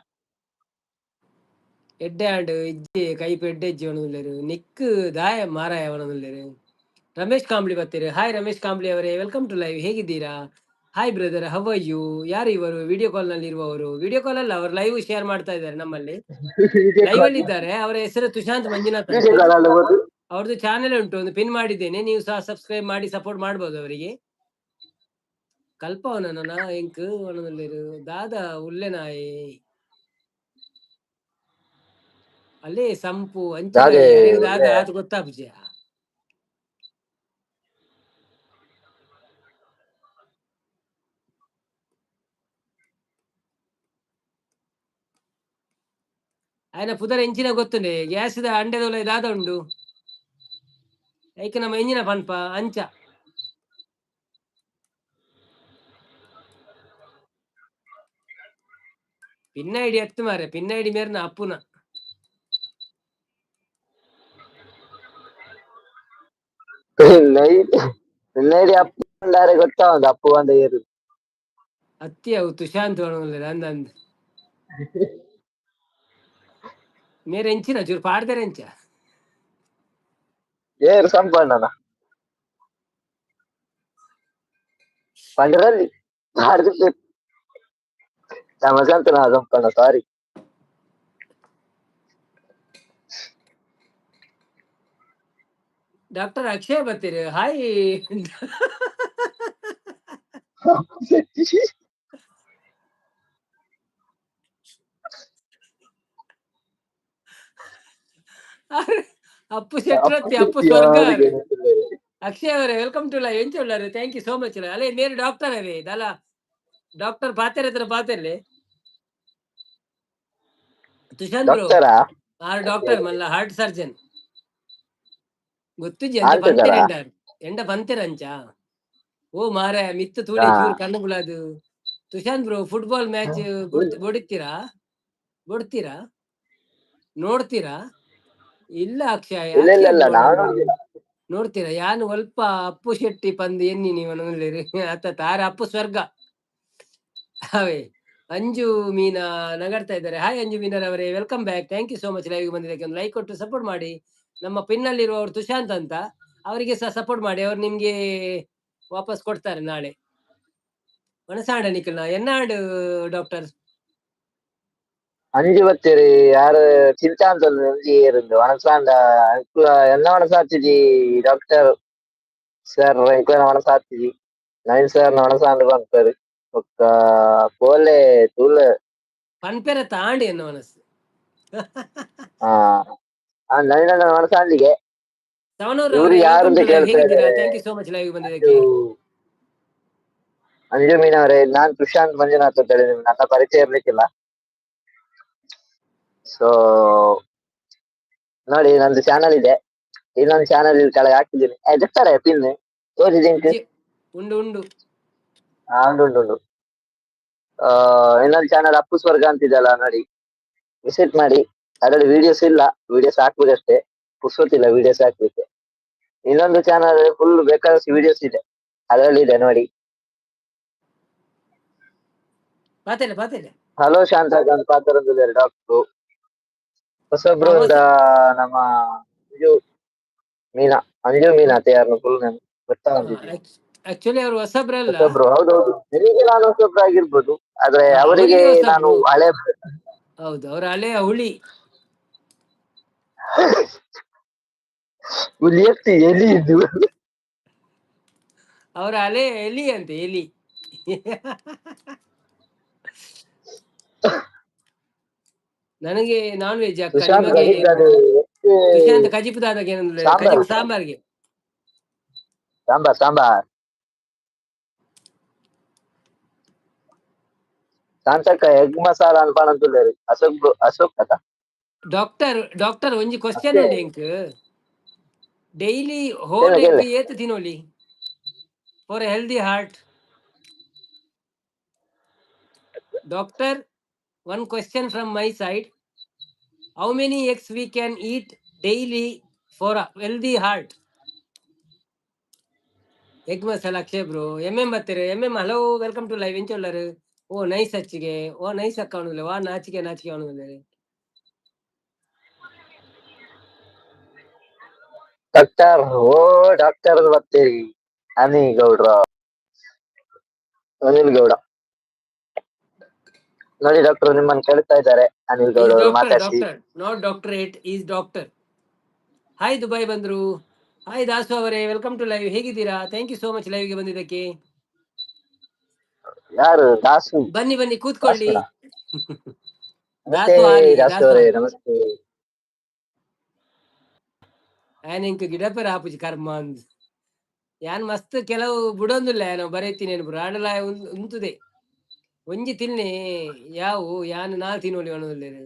ಎಡ್ಡೆ ಆಂಡ್ ಇಜ್ಜೆ ಕೈಪು ಎಡ್ಡೆ ಇಜ್ಜೆ ಒಣದುಲ್ಲೇರು ನಿಕ್ ದಾಯ ಮಾರಾಯ ಒಣದುಲ್ಲೇರು. ರಮೇಶ್ ಕಾಂಬ್ಳಿ ಬರ್ತೀರಿ. ಹಾಯ್ ರಮೇಶ್ ಕಾಂಬ್ಳಿ ಅವರೇ, welcome to live. ಹೇಗಿದ್ದೀರಾ? Hi brother, how are you? ಯಾರು ಇವರು ವಿಡಿಯೋ ಕಾಲ್ ನಲ್ಲಿ ಇರುವವರು? ವಿಡಿಯೋ ಕಾಲ್ ಅಲ್ಲ, ಅವರು ಲೈವ್ ಶೇರ್ ಮಾಡ್ತಾ ಇದ್ದಾರೆ, ನಮ್ಮಲ್ಲಿ ಲೈವ್ ಅಲ್ಲಿ ಇದ್ದಾರೆ. ಅವರ ಹೆಸರು ತುಷಾಂತ್ ಮಂಜುನಾಥ್ ಅಂತ. ಅವ್ರದ್ದು ಚಾನೆಲ್ ಉಂಟು, ಒಂದು ಪಿನ್ ಮಾಡಿದ್ದೇನೆ, ನೀವು ಸಹ ಸಬ್ಸ್ಕ್ರೈಬ್ ಮಾಡಿ ಸಪೋರ್ಟ್ ಮಾಡ್ಬೋದು ಅವರಿಗೆ. ಕಲ್ಪವನ ಎಂಕ್ ಒಣದುಲ್ಲೇರು ದಾದ ಉಲ್ಲೆನಾಯಿ ಅಲ್ಲೇ ಸಂಪು ಅಂಚೆ ದಾದೆ ದಾದ ಆತ ಗೊತ್ತಾಪುಜ. ఆయన ಪುದರ್ ಎಂಚಿನ ಗೊತ್ತುಂಡೆ ಗ್ಯಾಸ್ದ ಅಂಡೆದೊಲ ದಾದ ಉಂಡು ಐಕ್ ನಮ್ಮ ಎಂಜಿನ ಪನ್ಪ ಅಂಚ. ಪಿನ್ ಐಡಿ ಎತ್ತು ಮಾರೆ, ಪಿನ್ ಐಡಿ ಮೇರ್ನ ಅಪ್ಪುನ. ಪಿನ್ ಐಡಿ ಅಪ್ಪು ಅಂಡಾರೆ ಗೊತ್ತಾ ಒಂದು ಅಪ್ಪು ಅಂದ ಏರು. ಅತ್ತಿ ಅವು ತುಷಾಂತ್ ಒಣಗುಲ್ಲೇರು ಅಂದ ಅಂದ್ ಮೇರೆ ಎಂಚಿನ ಚೂರು ಪಾಡ್ದರೆ ಎಂಚ. ಏರು ಸಂಪಣ್ಣನ ಪಂಡರಲ್ಲಿ ಪಾಡ್ದು ತಮಸಂತ ನಾ ಸಂಪಣ್ಣ ಸಾರಿ. ಡಾಕ್ಟರ್ ಅಕ್ಷಯ್ ಬತ್ತೀರಿ. ಹಾಯ್. ಅಪ್ಪು ಶೆಟ್ರತ್ತಿ ಅಪ್ಪು ಸ್ವರ್ಗ. ಅಕ್ಷಯ್ ಅವರೇ, welcome to live. ಎಂಚ ಉಳ್ಳಾರು? Thank you so much. ಅಲ್ಲೇ ಮೇರು ಡಾಕ್ಟರ್ ಅರೇ ದಲ ಡಾಕ್ಟರ್ ಪಾತೆರ ಹತ್ರ ಪಾತೆರ್ಲೆ ತುಷಾಂತ್ ಬ್ರೋ. ಡಾಕ್ಟರಾ? ಆರು ಡಾಕ್ಟರ್ ಮಲ್ಲ ಹಾರ್ಟ್ ಸರ್ಜನ್ ಗೊತ್ತುಜಿ ಅಂಚ. Heart ಪಂತೆರ್ ದರಾ? ಎಂಡ ಎಂಡ ಪಂತೆರ್ ಅಂಚ. ಓ ಮಾರ ಮಿತ್ತು ತೂಲೆ. ಚೂರು ಕಣ್ಣು ಬುಳದು. ತುಷಾಂತ್ ಬ್ರೋ, ಫುಟ್ಬಾಲ್ ಮ್ಯಾಚ್ ಬೊಡಿತೀರಾ? ಬೊಡ್ತೀರಾ? ನೋಡ್ತೀರಾ? ಇಲ್ಲ ಅಕ್ಷಯ್. ಇಲ್ಲ ಇಲ್ಲ ಅಕ್ಷಯ್ ಇಲ್ಲ ಬ್ರೋ. ನಾವು ನೋಡುದಿಲ್ಲ. ನೋಡ್ತೀರಾ? ಯಾನು ಒಲ್ಪ ಅಪ್ಪು ಶೆಟ್ಟಿ ಪಂದ್ ಎನ್ನಿ ನೀವು ಅತ್ತ ತಾರ ಅಪ್ಪು ಸ್ವರ್ಗ ಅವೇ. ಅಂಜು ಮೀನಾ ನಗಡ್ತಾ ಇದ್ದಾರೆ. ಹಾಯ್ ಅಂಜು ಮೀನರವರೇ, welcome back. Thank you so much. Live ಬಂದಿದ್ದಕ್ಕೆ ಒಂದು ಲೈಕ್ ಕೊಟ್ಟು ಸಪೋರ್ಟ್ ಮಾಡಿ. ನಮ್ಮ ಪಿನ್ ಅಲ್ಲಿರುವವರು ತುಷಾಂತ್ ಅಂತ, ಅವರಿಗೆ ಸಹ ಸಪೋರ್ಟ್ ಮಾಡಿ. ಅವರು ನಿಮ್ಗೆ ವಾಪಸ್ ಕೊಡ್ತಾರೆ ನಾಳೆ. ಮನಸಾಂಡ ನಿಖಲ್ನ ಎನ್ನಾಡು ಡಾಕ್ಟರ್? ಅಂಜು ಬತ್ತೀರಿ ಯಾರು ಚಿಂತಾ ಅಂತ ಒಂಜಿ ಏರುಂಡು ವನಸಾಂಡ. ಎನ್ನ ವನಸಾತಿಜಿ ಡಾಕ್ಟರ್ ಸರ್, ಎಂಕ್ಲೆನ ವನಸಾತಿಜಿ ನವೀನ್ ಸರ್ ವನಸಾಂಡ ಪನ್ಪೆರ್. ಬೊಕ್ಕ ಪೋಲೆ ತೂಲೆ. ಪನ್ಪೆರ ತಾಂಡಿ ಎನ್ನ ಮನಸ್ಸು. ಹಾ, ನವೀನ್ ಅಣ್ಣನ ವನಸಾಂಡಿಗೆ. ಸವಣೂರ್ ಇವ್ರು ಅವರೇ, ಯಾರು welcome ಅಂತ ಟು ಲೈವ್. ಕೇಳ್ತಾ ಹೇಗಿದ್ದೀರಾ? ಇದ್ದಾರೆ. Thank you so much live ಬಂದಿದ್ದಕ್ಕೆ. ಅಂಜು ಮೀನಾ ಅವರೇ, ನಾನ್ ತುಷಾಂತ್ ಮಂಜುನಾಥ್ ಅಂತ ಹೇಳಿ. ನಿಮ್ಗೆ ನನ್ನ ಪರಿಚಯ ಇರ್ಲಿಕ್ಕಿಲ್ಲ. ಸೊ ನೋಡಿ, ನಂದು ಚಾನಲ್ ಇದೆ. ಇನ್ನೊಂದು ಚಾನಲ್ ಇಲ್ಲಿ ಕೆಳಗೆ ಹಾಕಿದ್ದೀನಿ. ಎತ್ತಾರೆ ಪಿನ್ ತೋರಿಸಿ. ಉಂಡು ಉಂಡು. ಹಾ, ಉಂಟು ಉಂಟು ಉಂಟು. ಇನ್ನೊಂದು ಚಾನಲ್ ಅಪ್ಪು ಸ್ವರ್ಗ ಅಂತಿದೆಯಲ್ಲ, ನೋಡಿ, ವಿಸಿಟ್ ಮಾಡಿ. ಅದರಲ್ಲಿ ವಿಡಿಯೋಸ್ ಇಲ್ಲ, ವಿಡಿಯೋಸ್ ಹಾಕ್ಬೇಕಷ್ಟೇ. ಪುರ್ಸೊತ್ತಿಲ್ಲ ವಿಡಿಯೋಸ್ ಹಾಕ್ಲಿಕ್ಕೆ. ಇನ್ನೊಂದು ಚಾನಲ್ ಫುಲ್ ಬೇಕಾದಷ್ಟು ವಿಡಿಯೋಸ್ ಇದೆ, ಅದರಲ್ಲಿ ಇದೆ ನೋಡಿ. ಪಾತೆಲ್ಲ ಪಾತೆಲ್ಲ. ಹಲೋ ಶಾಂತ ಪಾತ್ರ ಡಾಕ್ಟ್ರು ಹೊಸಬ್ರು. ನಮ್ಮ ಅಂಜು ಮೀನಾ, ಅಂಜು ಮೀನಾ ತಯಾರು ಫುಲ್ ನೇಮ್ ಗೊತ್ತಾ? ಆಕ್ಚುಲಿ ಅವರು ಹೊಸಬ್ರಲ್ಲ. ಹೊಸಬ್ರು, ಹೌದೌದು. ನಿಮಗೆ ನಾನು ಹೊಸಬ್ರು ಆಗಿರ್ಬೋದು, ಆದ್ರೆ ಅವರಿಗೆ ಅವರಿಗೆ ಹೊಸಬ್ರು. ನಾನು ಹಳೆ. ಹೌದು, ಅವ್ರ ಹಳೆಯ ಹುಳಿ. ಹುಲಿ ಎತ್ತಿ ಎಲಿ ಇದು. ಅವರ ಹಳೆ ಎಲಿ ಅಂತೆ, ಎಲಿ. ನನಗೆ ನಾನ್ ವೆಜ್ ಅಕ್ಕ. ಸುಶಾಂತ್. ನಿಮಗೆ? ಅದು ತುಷಾಂತ್ ಕಜಿಪುದಾದಾಗ ಏನಂದ್ರೆ ಸಾಂಬಾರ್. ಕಜಿಪು ಸಾಂಬಾರ್ಗೆ. ಸಾಂಬಾರ್ ಸಾಂಬಾರ್. ಶಾಂತಕ್ಕ ಎಗ್ ಮಸಾಲ ಅನ್ಪಾನಂತುಲ್ಲೇರು ಅಶೋಕ್ ಅಶೋಕ್ ಅದ. ಡಾಕ್ಟರ್ ಡಾಕ್ಟರ್, ಒಂಜಿ ಕ್ವಶನ್ ಉಂಡು ಎಂಕ್. ಡೈಲಿ ಹೋಲ್ ಕೇಳು, ಎಗ್ ಕೇಳು. ಏತ್ ತಿನ್ನೋಲಿ for a healthy heart? Doctor, one question from my side. How many eggs we can eat daily for a healthy heart? Egg masala Akshay bro. M M ಬತ್ತೀರಿ. M M, hello, welcome to live. ಎಂಚೊಲ್ಲರು? O nice ಅಚ್ಚಿಗೆ, O nice ಅಕ್ಕ ಅವನುಲ್ಲ. ವಾ ನಾಚಿಕೆ ನಾಚಿಕೆ ಅವನುಲ್ಲ. ಡಾಕ್ಟರ್, ಓ ಡಾಕ್ಟರ್ ಬರ್ತೀರಿ. ಅನಿಲ್ ಗೌಡ್ರ, ಅನಿಲ್ ಗೌಡ. ನೋಡಿ ಡಾಕ್ಟರ್, ನಿಮ್ಮನ್ನ ಕೇಳ್ತಾ ಇದ್ದಾರೆ ಅನಿಲ್ ಗೌಡ ಅವರು. ಡಾಕ್ಟರ್. ಮಾತಾಡ್ಸಿ. Doctor, not doctorate, is doctor. Hi Dubai ಬಂದ್ರು. ಹಾಯ್ ದಾಸು ಅವರೇ, welcome to live. ಹೇಗಿದ್ದೀರಾ? Thank you so much ಲೈವ್ಗೆ ಬಂದಿದ್ದಕ್ಕೆ. ಯಾರು ದಾಸು? ಬನ್ನಿ ಬನ್ನಿ, ಕೂತ್ಕೊಳ್ಳಿ. ದಾಸುನಾ? ನಮಸ್ತೆ. ದಾಸು ಆರಿ. ದಾಸು ದಾಸು. ಅವರೇ, ನಮಸ್ತೆ. ಆ್ಯನ್ ಇಂಕ್ ಗಿಡಪೆರ ಆಪುಜಿ ಕರ್ಮ ಅಂದ್. ಯಾನ್ ಮಸ್ತ್ ಕೆಲವು ಬುಡೊಂದುಲ್ಲ, ಯಾನ್ ಬರೆತೀನಿ ಆಂಡಲ ಉಂತುದೆ. ಒಂಜಿ ತಿನ್ನೆ ಯಾವು ಯಾನ್ ನಾಲ್ ತಿನ್ನೋಲಿ ಒಣದುಲ್ಲೆರ್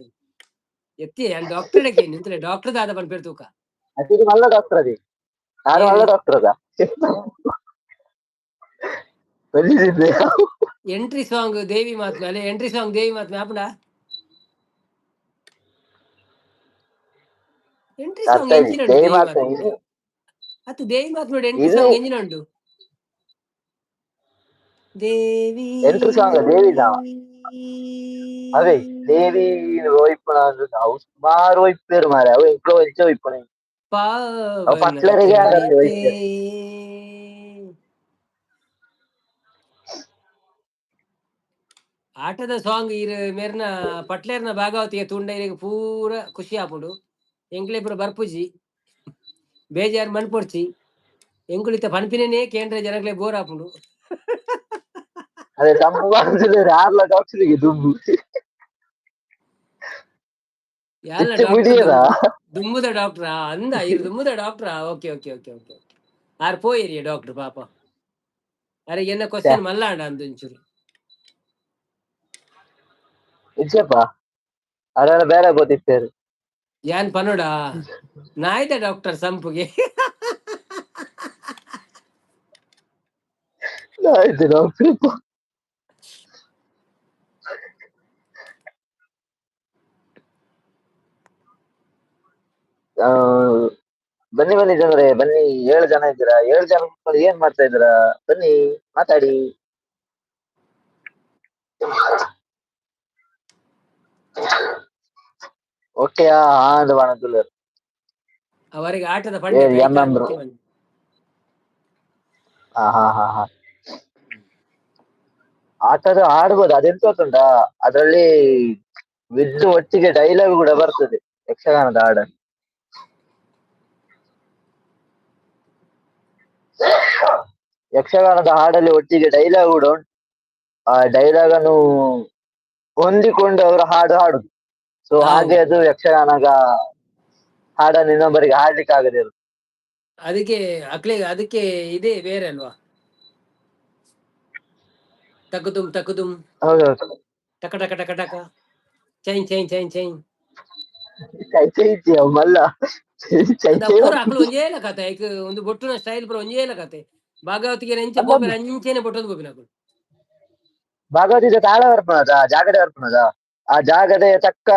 ಎತ್ತಿ. ಯಾನ್ ಡಾಕ್ಟರ್ ನಿಂತಲೆ ಡಾಕ್ಟರ್ ದಾದ ಪನ್ಪೇರ್ ತೂಕ. ಅತಿಗೆ ಮಲ್ಲ ಡಾಕ್ಟರ್ ಅದಿ ಯಾರು? ಮಲ್ಲ ಡಾಕ್ಟರ್ ಅದ ಬಂದಿದ್ದೆ. ಎಂಟ್ರಿ ಸಾಂಗ್ ದೇವಿ ಮಾತ್ಮೆ ಅಲ್ಲೇ. ಎಂಟ್ರಿ ಸಾಂಗ್ ದೇವಿ ಮಾತ್ಮೆ ಆಪುಂಡ? ಎಂಟ್ರಿ ಸಾಂಗ್ ಅರ್ಥ ಎಂಚಿನ ಉಂಡು? ದೇವಿ ದೇವಿ ಮಾತ್ಮೆ. ಮಾತ್ಮೆ ಅತ್ತು. ದೇವಿ ಮಾತ್ಮೆ ಎಂಟ್ರಿ ಇದು ಸಾಂಗ್ ಎಂಚಿನ ಉಂಡು? ದೇವಿ ಎಂಟ್ರಿ ಸಾಂಗ್ ದೇವಿದ ಅದೇ ದೇವಿ ಒಯ್ಪುನ. ಅವು ಸುಮಾರು ಒಯ್ಪೇರು ಮಾರೆ. ಅವು ಎಂಕ್ಲ ಒಂಚೆ ಒಯ್ಪುನ ಅವು. ಪಾವನ ಪಟ್ಲರಿಗೆ ಆಡತ್ತೆ ಚರಿತೆ. ಒಯ್ಪೇರು. ಆಟದ ಸಾಂಗ್ ಇರ್ ಮೇರ್ನ ಪಟ್ಲೇರ್ನ ಭಾಗವತಿಗೆ ತುಂಡ ಇರೆಗ್ ಪೂರ ಖುಷಿ ಆಪುಂಡು. ಎಂಕ್ಲೆ ಪೂರ ಬರ್ಪುಜಿ. ಬೇಜಾರ್ ಮನ್ಪೊಡ್ಚಿ ಎಂಕುಲಿತ ಪನ್ಪಿನೇ ಕೇಂದ್ರ ಜನಗಳೇ ಬೋರ್ ಆಪುಂಡು. ಅದೇ ತಂಪು ಬಾರ್ದಿಲ್ಲ ಆರ್ಲ ಡಾಕ್ಟರ್ಗೆ ದುಂಬು. ಯಾಲ ಇತ್ತೆ ಡಾಕ್ಟರ್? ಬಿಡಿಯದ. ದುಂಬುದ ಡಾಕ್ಟ್ರಾ ಅಂದ ಇರು ದುಂಬುದ ಡಾಕ್ಟ್ರಾ? ಓಕೆ ಓಕೆ ಓಕೆ ಓಕೆ, ಆರ್ ಪೋಯಿರಿ ಡಾಕ್ಟರ್ ಪಾಪ. ಅರೆ ಎನ್ನ ಕ್ವಶನ್ ಮಲ್ಲಾಂಡ ಅಂದ ಒಂಚೂರು. ಇಜ್ಜಪ್ಪ, ಅರೆಲ್ಲ ಬೇರೆ ಗೊತ್ತಿತ್ತೇರು. ಯಾನ್ ಪನೋಡ ನಾಯ್ದ ಡಾಕ್ಟರ್ ಸಂಪುಗೆ. ಆಯ್ತು ಡಾಕ್ಟರ್. ಆ, ಬನ್ನಿ ಬನ್ನಿ ಜನರೇ ಬನ್ನಿ. 7 ಜನ ಇದ್ದೀರಾ, 7 ಜನ ಕೂತ್ಕೊಂಡು ಏನ್ ಮಾಡ್ತಾ ಇದ್ದೀರಾ? ಬನ್ನಿ ಮಾತಾಡಿ. ಓಕೆ ಆಂಡ್ ಪನೊಂದುಲ್ಲೆರ್. ಅವರಿಗೆ ಆಟದ ಏ ಪಂಡೆ ಎಂ ಎಂ ಬ್ರೋ. ಹಾ ಹಾ ಹಾ ಹಾ, ಆಟದ ಆಡ್ಬೋದು. ಅದೆಂತ ಗೊತ್ತುಂಟಾ, ಅದ್ರಲ್ಲಿ ವಿದ್ ಒಟ್ಟಿಗೆ ಡೈಲಾಗ್ ಕೂಡ ಬರ್ತದೆ ಯಕ್ಷಗಾನದ ಹಾಡ. ಯಕ್ಷಗಾನದ ಹಾಡಲ್ಲಿ ಒಟ್ಟಿಗೆ ಡೈಲಾಗ್ ಕೂಡ ಉಂಟು. ಆ ಡೈಲಾಗ್ ಅನ್ನು ಹೊಂದಿಕೊಂಡು ಅವರು ಹಾಡು ಹಾಡುದು. ಸೊ ಹಾಗೆ ಹೌದು ಅದು ಯಕ್ಷಗಾನದ ಹಾಡನ್ನು ಇನ್ನೊಬ್ಬರಿಗೆ ಹಾಡ್ಲಿಕ್ಕೆ ಆಗದೆ ಇರುದು. ಅದಕ್ಕೆ ಅಕ್ಲೆ ಅದಕ್ಕೆ ಇದೇ ಬೇರೆ ಅಲ್ವಾ? ತಕುದುಂ ತಕುದುಂ. ಹೌದೌದು. ಟಕ ಟಕ ಟಕ ಟಕ ಚೈನ್ ಚೈನ್ ಚೈನ್ ಚೈನ್. ಚೈ ಚೈ ಇಜ್ಜಿ ಅವು ಮಲ್ಲ ಚೈ ಅಂದ ಚೈ. ಪೂರ ಅಕ್ಲು ಒಂಜೇ ಕತೆ ಐಕ್ ಒಂದು ಬೊಟ್ಟುನ ಸ್ಟೈಲ್ ಪೂರ ಒಂಜೇ ಕತೆ. ಭಾಗವತಿಗೆ ಎಂಚ ಪೋಪೆರ್ ಅಂಚೆನೆ ಬೊಟ್ಟೊಂದು ಪೋಪಿನ ಅಕುಲು. ಭಾಗವತಿದ ತಾಳ ಬರ್ಪುನದ ಜಾಗಡೆ ಬರ್ಪುನದ, ಆ ಜಾಗಡೆ ತಕ್ಕ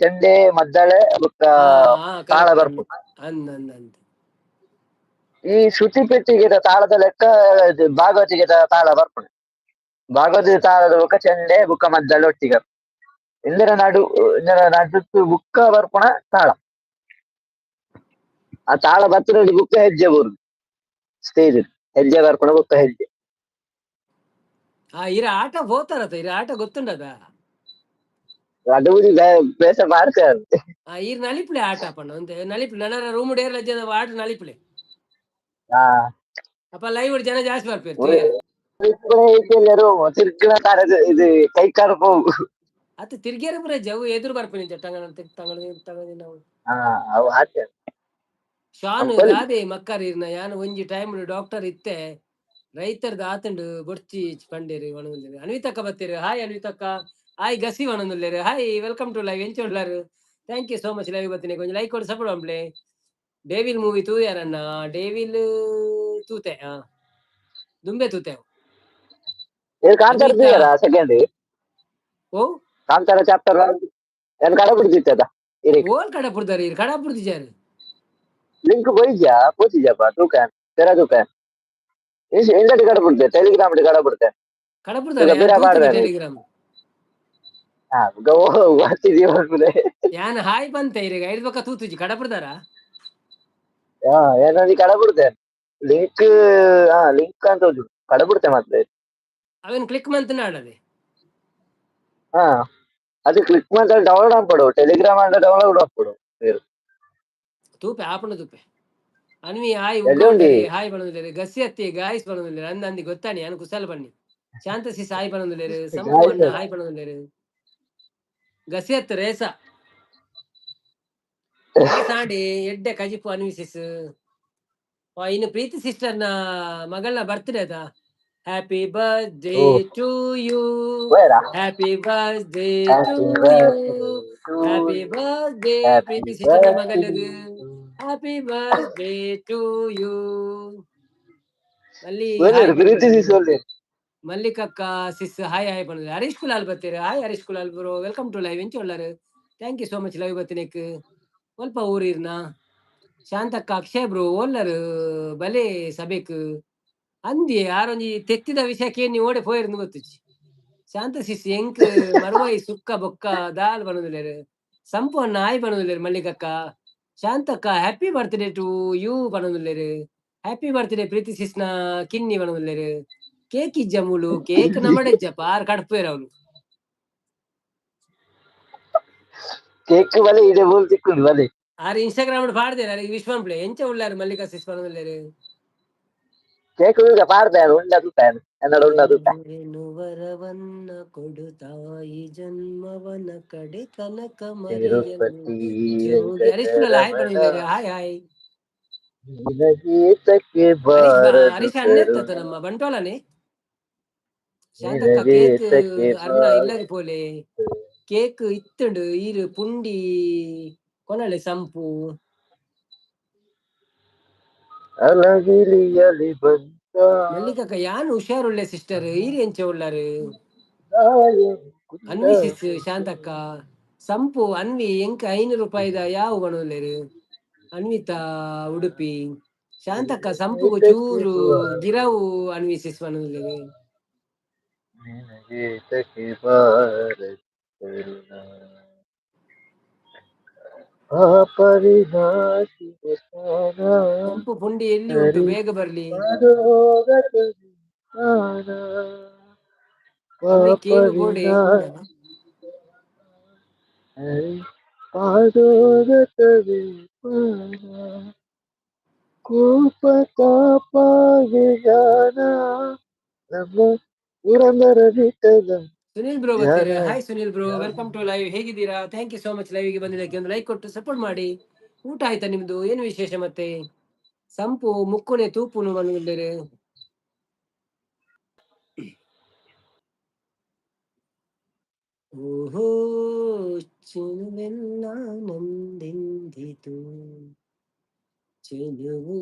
ಚೆಂಡೆ ಮದ್ದಳೆ ಬೊಕ್ಕ ಹಾ ತಾಳ ಕರೆಕ್ಟ್. ಬರ್ಪು. ಅಂದ್ ಅಂದ್ ಅಂದ್. ಈ ಶ್ರುತಿ ಪೆಟ್ಟಿಗೆದ ತಾಳದ ಲೆಕ್ಕ ಇದು ಭಾಗವತಿಗೆದ ತಾಳ ಬರ್ಪುಂಡು. ಭಾಗವತಿ ತಾಳದ ಬೊಕ್ಕ ಚೆಂಡೆ ಬೊಕ್ಕ ಮದ್ದಳೆ ಒಟ್ಟಿಗೆ ಇಂದರ ನಡು ಇಂದರ ನಡುಟ್ಟು ಬುಕ್ಕ ಬರ್ಪುಣ ತಾಳ. ಆ ತಾಳ ಬತ್ತಿನ ಬುಕ್ಕ ಹೆಜ್ಜೆ ಬರುದು ಸ್ಟೇಜ್ ಹೆಜ್ಜೆ ಬರ್ಪುಣ ಬುಕ್ಕ ಹೆಜ್ಜೆ. ಆ ಇರ ಆಟ ಪೋತಾರತ, ಇರ ಆಟ ಗೊತ್ತುಂಡದ. ಅದು ಬೇಸ ಮಾಡ್ತಾರೆ. ಆ ಈರ್ ನಲಿಪ್ಲೆ ಆಟ ಪಣ್ಣ ಒಂತೆ ನಲಿಪ್ಲೆ ನನ್ನ ರೂಮ್ ಡೇರ್ ಲಜ್ಜದ ಆಟ ನಲಿಪ್ಲೆ. ಹಾ ಅಪ್ಪ ಲೈವ್ ಜನ ಜಾಸ್ತಿ ಬರ್ಪೇರು. ತಿರ್ಗಿನ ತಾರದ ಇದು ಕೈ ಕಾಲು ಹೋಗು. ಅತ್ತ ತಿರ್ಗೇರ ಪುರ ಜವು ಎದುರು ಬರ್ಪೇನೆ ತಂಗಣ ತಂಗಣ ತಂಗಣ ನಾವು. ಹಾ ಅವು ಆಚೆ. ಶಾನ್ ಅಂಪಲಿ. ದಾದೆ ಮಕ್ಕರ್ ಇರ್ನ ಯಾನ್ ಒಂಜಿ ಟೈಮ್ ಡಾಕ್ಟರ್ ಇತ್ತೆ ರೈತರ್ದ ಆತಂಡು ಬೊಡ್ಚಿ ಪಂಡೇರು ಒಣಗುಲ್ಲೇರು. ಅನ್ವಿತಕ್ಕ ಬತ್ತೀರು, ಹಾಯ್ ಅನ್ವಿತಕ್ಕ, ಹಾಯ್ ಗಸಿ ಒಣಗುಲ್ಲೇರು, ಹಾಯ್ welcome to live. ಎಂಚ ಉಳ್ಳಾರು? Thank you so much live ಬತ್ತೀನಿ. ಕೊಂಚ ಲೈಕ್ ಕೊಡು ಸಪೋರ್ಟ್ ಅಂಪ್ಲೆ. ಡೇವಿಲ್ ಮೂವಿ ತೂಯಾರಣ್ಣ? ಡೇವಿಲ್ ತೂತೆ, ಆ ದುಂಬೆ ತೂತೆ. ಇದು ಕಾಂತಾರ ಅನ್ವಿತಾ. ತೀಯರ ಸೆಕೆಂಡ್ ಓ ಕಾಂತಾರ ಚಾಪ್ಟರ್ ಏನ್ ಕಡ ಬಿಡ್ತಿತ್ತದ ಇರಿ. ಓಲ್ ಕಡ ಪುಡ್ದಾರೆ ಇರ್ ಕಡ ಪುಡ್ದಿಜಾರು. ಲಿಂಕ್ ಪೋಯಿಜಾ ಪೋತಿಜಪ್ಪ ತೂಕ ಪೆರ ತೂಕ ಇಂದಟಿ ಕಡ ಬಿಡ್ತೆ ಟೆಲಿಗ್ರಾಮ್ ಕಡ ಬಿಡ್ತೆ. ಕಡ ಪುಡ್ದಾರೆ. ಈಗ ಬೇರೆ ಪಾಡ್ದಾರೆ. ಟೆಲಿಗ್ರಾಮ್. ಹಾ ಗೋ ವಾಚಿದಿ ಬರ್ಪುದೆ. ಯಾನ್ ಹಾಯ್ ಬಂತೆ ಇರೆಗ ಐದು ಬಕ್ಕ ತೂತುಜಿ ಕಡ ಪುಡ್ದಾರ. ಹಾ ಏನಂದಿ ಕಡ ಬಿಡ್ತೆ ಲಿಂಕ್, ಹಾ ಲಿಂಕ್ ಅಂತ ಹೋಜು ಕಡ ಬಿಡ್ತೆ ಮಾತ್ರ. ಅವೇನು ಕ್ಲಿಕ್ ಮಂತ್ ನಾಡದೆ. ಹಾ ಅದು ಕ್ಲಿಕ್ ಮಾತ್ರ ಡೌನ್ಲೋಡ್ ಆಗ್ಬಿಡು ಟೆಲಿಗ್ರಾಮ್ ಅಂತ ಡೌನ್ಲೋಡ್ ಆಗ್ಬಿಡು. ತೂಪೆ ಆಪಣ ತೂಪೆ ಅನ್ವಿ ಹಾಯ್. ಎಲ್ಲಿ ಉಂಡಿ? ಹಾಯ್ ಬಣದುಲ್ಲೇರು ಗಸಿ ಅತ್ತಿ ಗಾಯ್ಸ್ ಬಣದುಲ್ಲೇರು ಅಂದ ಅಂದಿ ಗೊತ್ತಾನಿ ಅನ್ ಕುಸಲ್ ಬನ್ನಿ ಶಾಂತ ಸಿಸ್ ಹಾಯ್ ಬಣದುಲ್ಲೇರು ಸಂಪು ಅಣ್ಣ ಹಾಯ್ ಬಣದುಲ್ಲೇರು ಗಸಿ ಅತ್ತ ರೇಸ ಸಾಂಡಿ ಎಡ್ಡೆ ಕಜಿಪು ಅನ್ವಿ ಸಿಸ್. ಇನ್ನು ಪ್ರೀತಿ ಸಿಸ್ಟರ್ ನ ಮಗಳನ್ನ ಬರ್ತ್ಡೇ ಅದ. Happy birthday O. To you. ಬೇಡ. Happy birthday to happy you. Birthday to happy you. Birthday happy Preethi sister ನ ಬರ್ತ್ಡೇ ಮಗಳದು. Happy birthday to you. Malli hi Preethi ಬಣದುಲ್ಲೇರು. ಸಿಸ್ ಒಳ್ಳೆ. ಮಲ್ಲಿಕಕ್ಕ ಸಿಸ್ ಹಾಯ್ ಹಾಯ್ ಬಣದುಲ್ಲೇರು. ಹರೀಶ್ ಕುಲಾಲ್ ಬತ್ತೀರು, hi Harish Kulal bro, welcome to live. ಎಂಚ ಉಳ್ಳಾರು? Thank you so much live ಬತ್ತಿನೇಕ್. ಒಲ್ಪ ಊರಿರ್ನ ಶಾಂತಕ್ಕ ಅಕ್ಷಯ್ ಬ್ರೋ ಓಲ್ಲರು ಬಲೆ ಸಬೇಕ್ ಅಂದಿ ಯಾರೊಂಜಿ ತೆತ್ತಿದ ವಿಷಯಕ್ಕೆ ನೀವು ಓಡೆ ಪೋಯಿರ್ನು ಗೊತ್ತುಜಿ. ಶಾಂತ ಸಿಸ್ ಎಂಕ್ ಮರುವಾಯಿ ಸುಕ್ಕ ಬೊಕ್ಕ ದಾಲ್ ಬಣದುಲ್ಲೇರು. ಸಂಪು ಅಣ್ಣ ಹಾಯ್ ಬಣದುಲ್ಲೇರು. ಮಲ್ಲಿಕಕ್ಕ ಶಾಂತಕ್ಕ ಹ್ಯಾಪಿ ಬರ್ತ್ಡೇ ಟು you ಬಣದುಲ್ಲೇರು. Happy birthday ಪ್ರೀತಿ ಸಿಸ್ನ ಕಿನ್ನಿ ಬಣದುಲ್ಲೇರು. ಕೇಕ್ ಇಜ್ಜ ಮೂಲು ಕೇಕ್ ನಮಡೆಜ್ಜಪ್ಪ ಆರ್ ಕಡ್ಪೇರ್ ಅವ್ಲು. ಕೇಕ್ ಬಲೆ ಇದೆ ಬೋಲ್ ತಿಕ್ಕುಂಡು ಬಲೆ. ಆರ್ ಇನ್ಸ್ಟಾಗ್ರಾಮ್ ಪಾಡ್ದೇರ್ ಅರೆಗ್ ವಿಶ್ ಮನ್ಪುಲೆ. ಎಂಚ ಉಳ್ಳಾರ್ ಮಲ್ಲಿಕಾ ಸಿಸ್ ಪನೊಂದುಲ್ಲೆರ್. ಕೇಕ್ ತೂಕ ಪಾಡ್ದೆ ಉಂಡ ತೂಕ ಎನ್ನಡ ಉಂಡ ತೂಕ. ವರವನ್ನ ಕೊಡು ತಾಯಿ ಜನ್ಮವನ ಕಡೆ ತನಕ ಮರೆಯಲು ತಿರುಪತಿ ಜೋಗಿ. ಹರೀಶ್ ಕುಲಾಲ್ ಹಾಯ್ ವೆಂಕಟರಮಣ ಪನೊಂದುಲ್ಲೆರ್. Hi hi. ನಿನಗೇತಕ್ಕೆ ಹರೀಶ್ ಬಾರದು ಹರೀಶ್ ಅಣ್ಣೆ ಕರುಣ ಇರ್ತತ ನಮ್ಮ ಬಂಟ್ವಾಳನೆ. ಶಾಂತಕ್ಕ ಕೇಕ್ ನಿನಗೇತಕ್ಕೆ ಅರ್ನ ಇಲ್ಲಗ್ ಬಾರದು ಪೋಲೆ. ಕೇಕ್ ಇತ್ತುಂಡು ಈರ್ ಪುಂಡಿ ಕೊನಲೆ ಸಂಪು. ಅಲಗಿಲಿಯಲಿ ಬಂದ ಮಲ್ಲಿಕಕ್ಕ ಯಾನ್ ಹುಷಾರುಳ್ಳೆ ಸಿಸ್ಟರ್, ಈರ್ ಎಂಚ ಉಳ್ಳಾರ್? ಕುಂದ ಅನ್ವಿ ಸಿಸ್ ಶಾಂತಕ್ಕ ಸಂಪು ಅನ್ವಿ ಎಂಕ್ 5 ರೂಪಾಯಿದ ಯಾವು ಪನೊಂದುಲ್ಲೆರ್. ಅನ್ವಿತಾ ಉಡುಪಿ. ಶಾಂತಕ್ಕ ಸಂಪುಗು ಚೂರು ಗಿರವು ಅನ್ವಿ ಸಿಸ್ ಪನೊಂದುಲ್ಲೆರ್. ನಿನಗೇತಕ್ಕೆ ಬಾರದು ಕರುಣ ಪಾಪ ವಿನಾಶಿನಿ ಸ್ನಾನ ಸಂಪು ಪುಂಡಿ ಎಲ್ಲಿ ಉಂಟು ಹರಿ ಬೇಗ ಬರ್ಲಿ. ಪಾದೋಗತ ಸ್ನಾನ ಅನ್ವಿ ಪಾಪ ಕೇನು ಬೋಡೆ ವಿನಾಶಿ ಹರಿ ಪಾದೋಗತ ವಿಪಾನ ಕೋಪ ತಾಪ ವಿಜ್ಞಾನ ನಮ್ಮ ಪುರಂದರ ವಿಠಲ ಸುನಿಲ್ ಬ್ರೋ ಧ್ಯಾನ ಬರ್ತೀರಾ. Hi Sunil bro, welcome to live. ಹೇಗಿದ್ದೀರಾ? Thank you so much ಲೈವ್ಗೆ ಬಂದಿದ್ದಕ್ಕೆ. ಒಂದು ಲೈಕ್ ಕೊಟ್ಟು ಸಪೋರ್ಟ್ ಮಾಡಿ. ಊಟ ಆಯ್ತಾ ನಿಮ್ದು? ಏನು ವಿಶೇಷ ಮತ್ತೆ? ಸಂಪು ಮುಕ್ಕುನೆ ತೂಪುನು ಮನುಲ್ಲೆರ್. ಓಹೋ ಚೆಲುವೆಲ್ಲ ನಂದೆಂದಿತು ಚೆಲುವು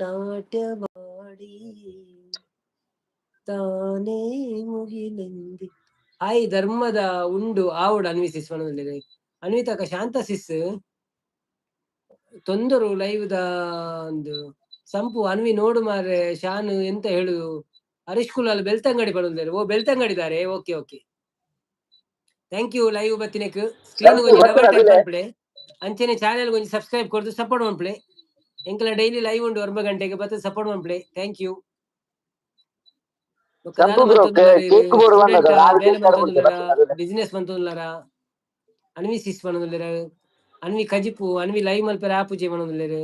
ನಾಟ್ಯವಾಡಿ ತಾನೇ ಮುಗಿಲೆಂದಿ. ಹಾಯ್ ಧರ್ಮದ ಉಂಡು ಆವಡ್ ಅನ್ವಿ ಸಿಸ್ ಪನೊಂದುಲ್ಲೆರ್. ಅನ್ವಿತಕ್ಕ ಶಾಂತ ಸಿಸ್ ತೊಂದರು ಲೈವ್ ದ ಒಂದು ಸಂಪು ಅನ್ವಿ ನೋಡು ಮಾರ್ರೆ ಶಾನ್ ಎಂತ ಹೇಳುದು. ಹರೀಶ್ ಕುಲಾಲ್ ಬೆಳ್ತಂಗಡಿ ಪನೊಂದುಲ್ಲೆರ್. ಓ ಬೆಳ್ತಂಗಡಿದಾರೆ, okay okay, thank you. Live ಬತ್ತಿನೆಕ್ screen ಸಂಪು ಒಂಜಿ ಡಬಲ್ ಬರ್ತಾರ ಟ್ಯಾಪ್ ಮನ್ಪುಲೆ. ಅಂಚನೆ ಚಾನೆಲ್ ಒಂಜಿ ಸಬ್ಸ್ಕ್ರೈಬ್ ಕೊರ್ದು ಸಪೋರ್ಟ್ ಮನ್ಪುಲೆ. ಎಂಕಲ ಡೈಲಿ ಲೈವ್ ಉಂಡು 9 ಗಂಟೆಗೆ ಬತ್ತ ಸಪೋರ್ಟ್ ಮನ್ಪುಲೆ. Thank you. ಬೊಕ್ಕ ದಾಲ ಸಂಪು ಬ್ರೋ ಮಂತೊಂದುಲ್ಲರ್ ಕೇಕ್ ಬೋಡು ಸ್ಟೂಡೆಂಟ್ ಬಂದದ ನಾಲ್ ಬೇಲೆ ಕೇಕ್ ಮಂತೊಂದುಲ್ಲರ, ಕಡಬುಡ್ಡೆ ಬಿಸಿನೆಸ್ ಮಂತೊಂದುಲ್ಲರ? ಅನ್ವಿ ಸಿಸ್ ಪನೊಂದುಲ್ಲೆರ್. ಅನ್ವಿ ಕಜಿಪು ಅನ್ವಿ ಲೈವ್ ಮಲ್ಪೆರೆ ಆಪುಜಿ ಪನೊಂದುಲ್ಲೆರ್.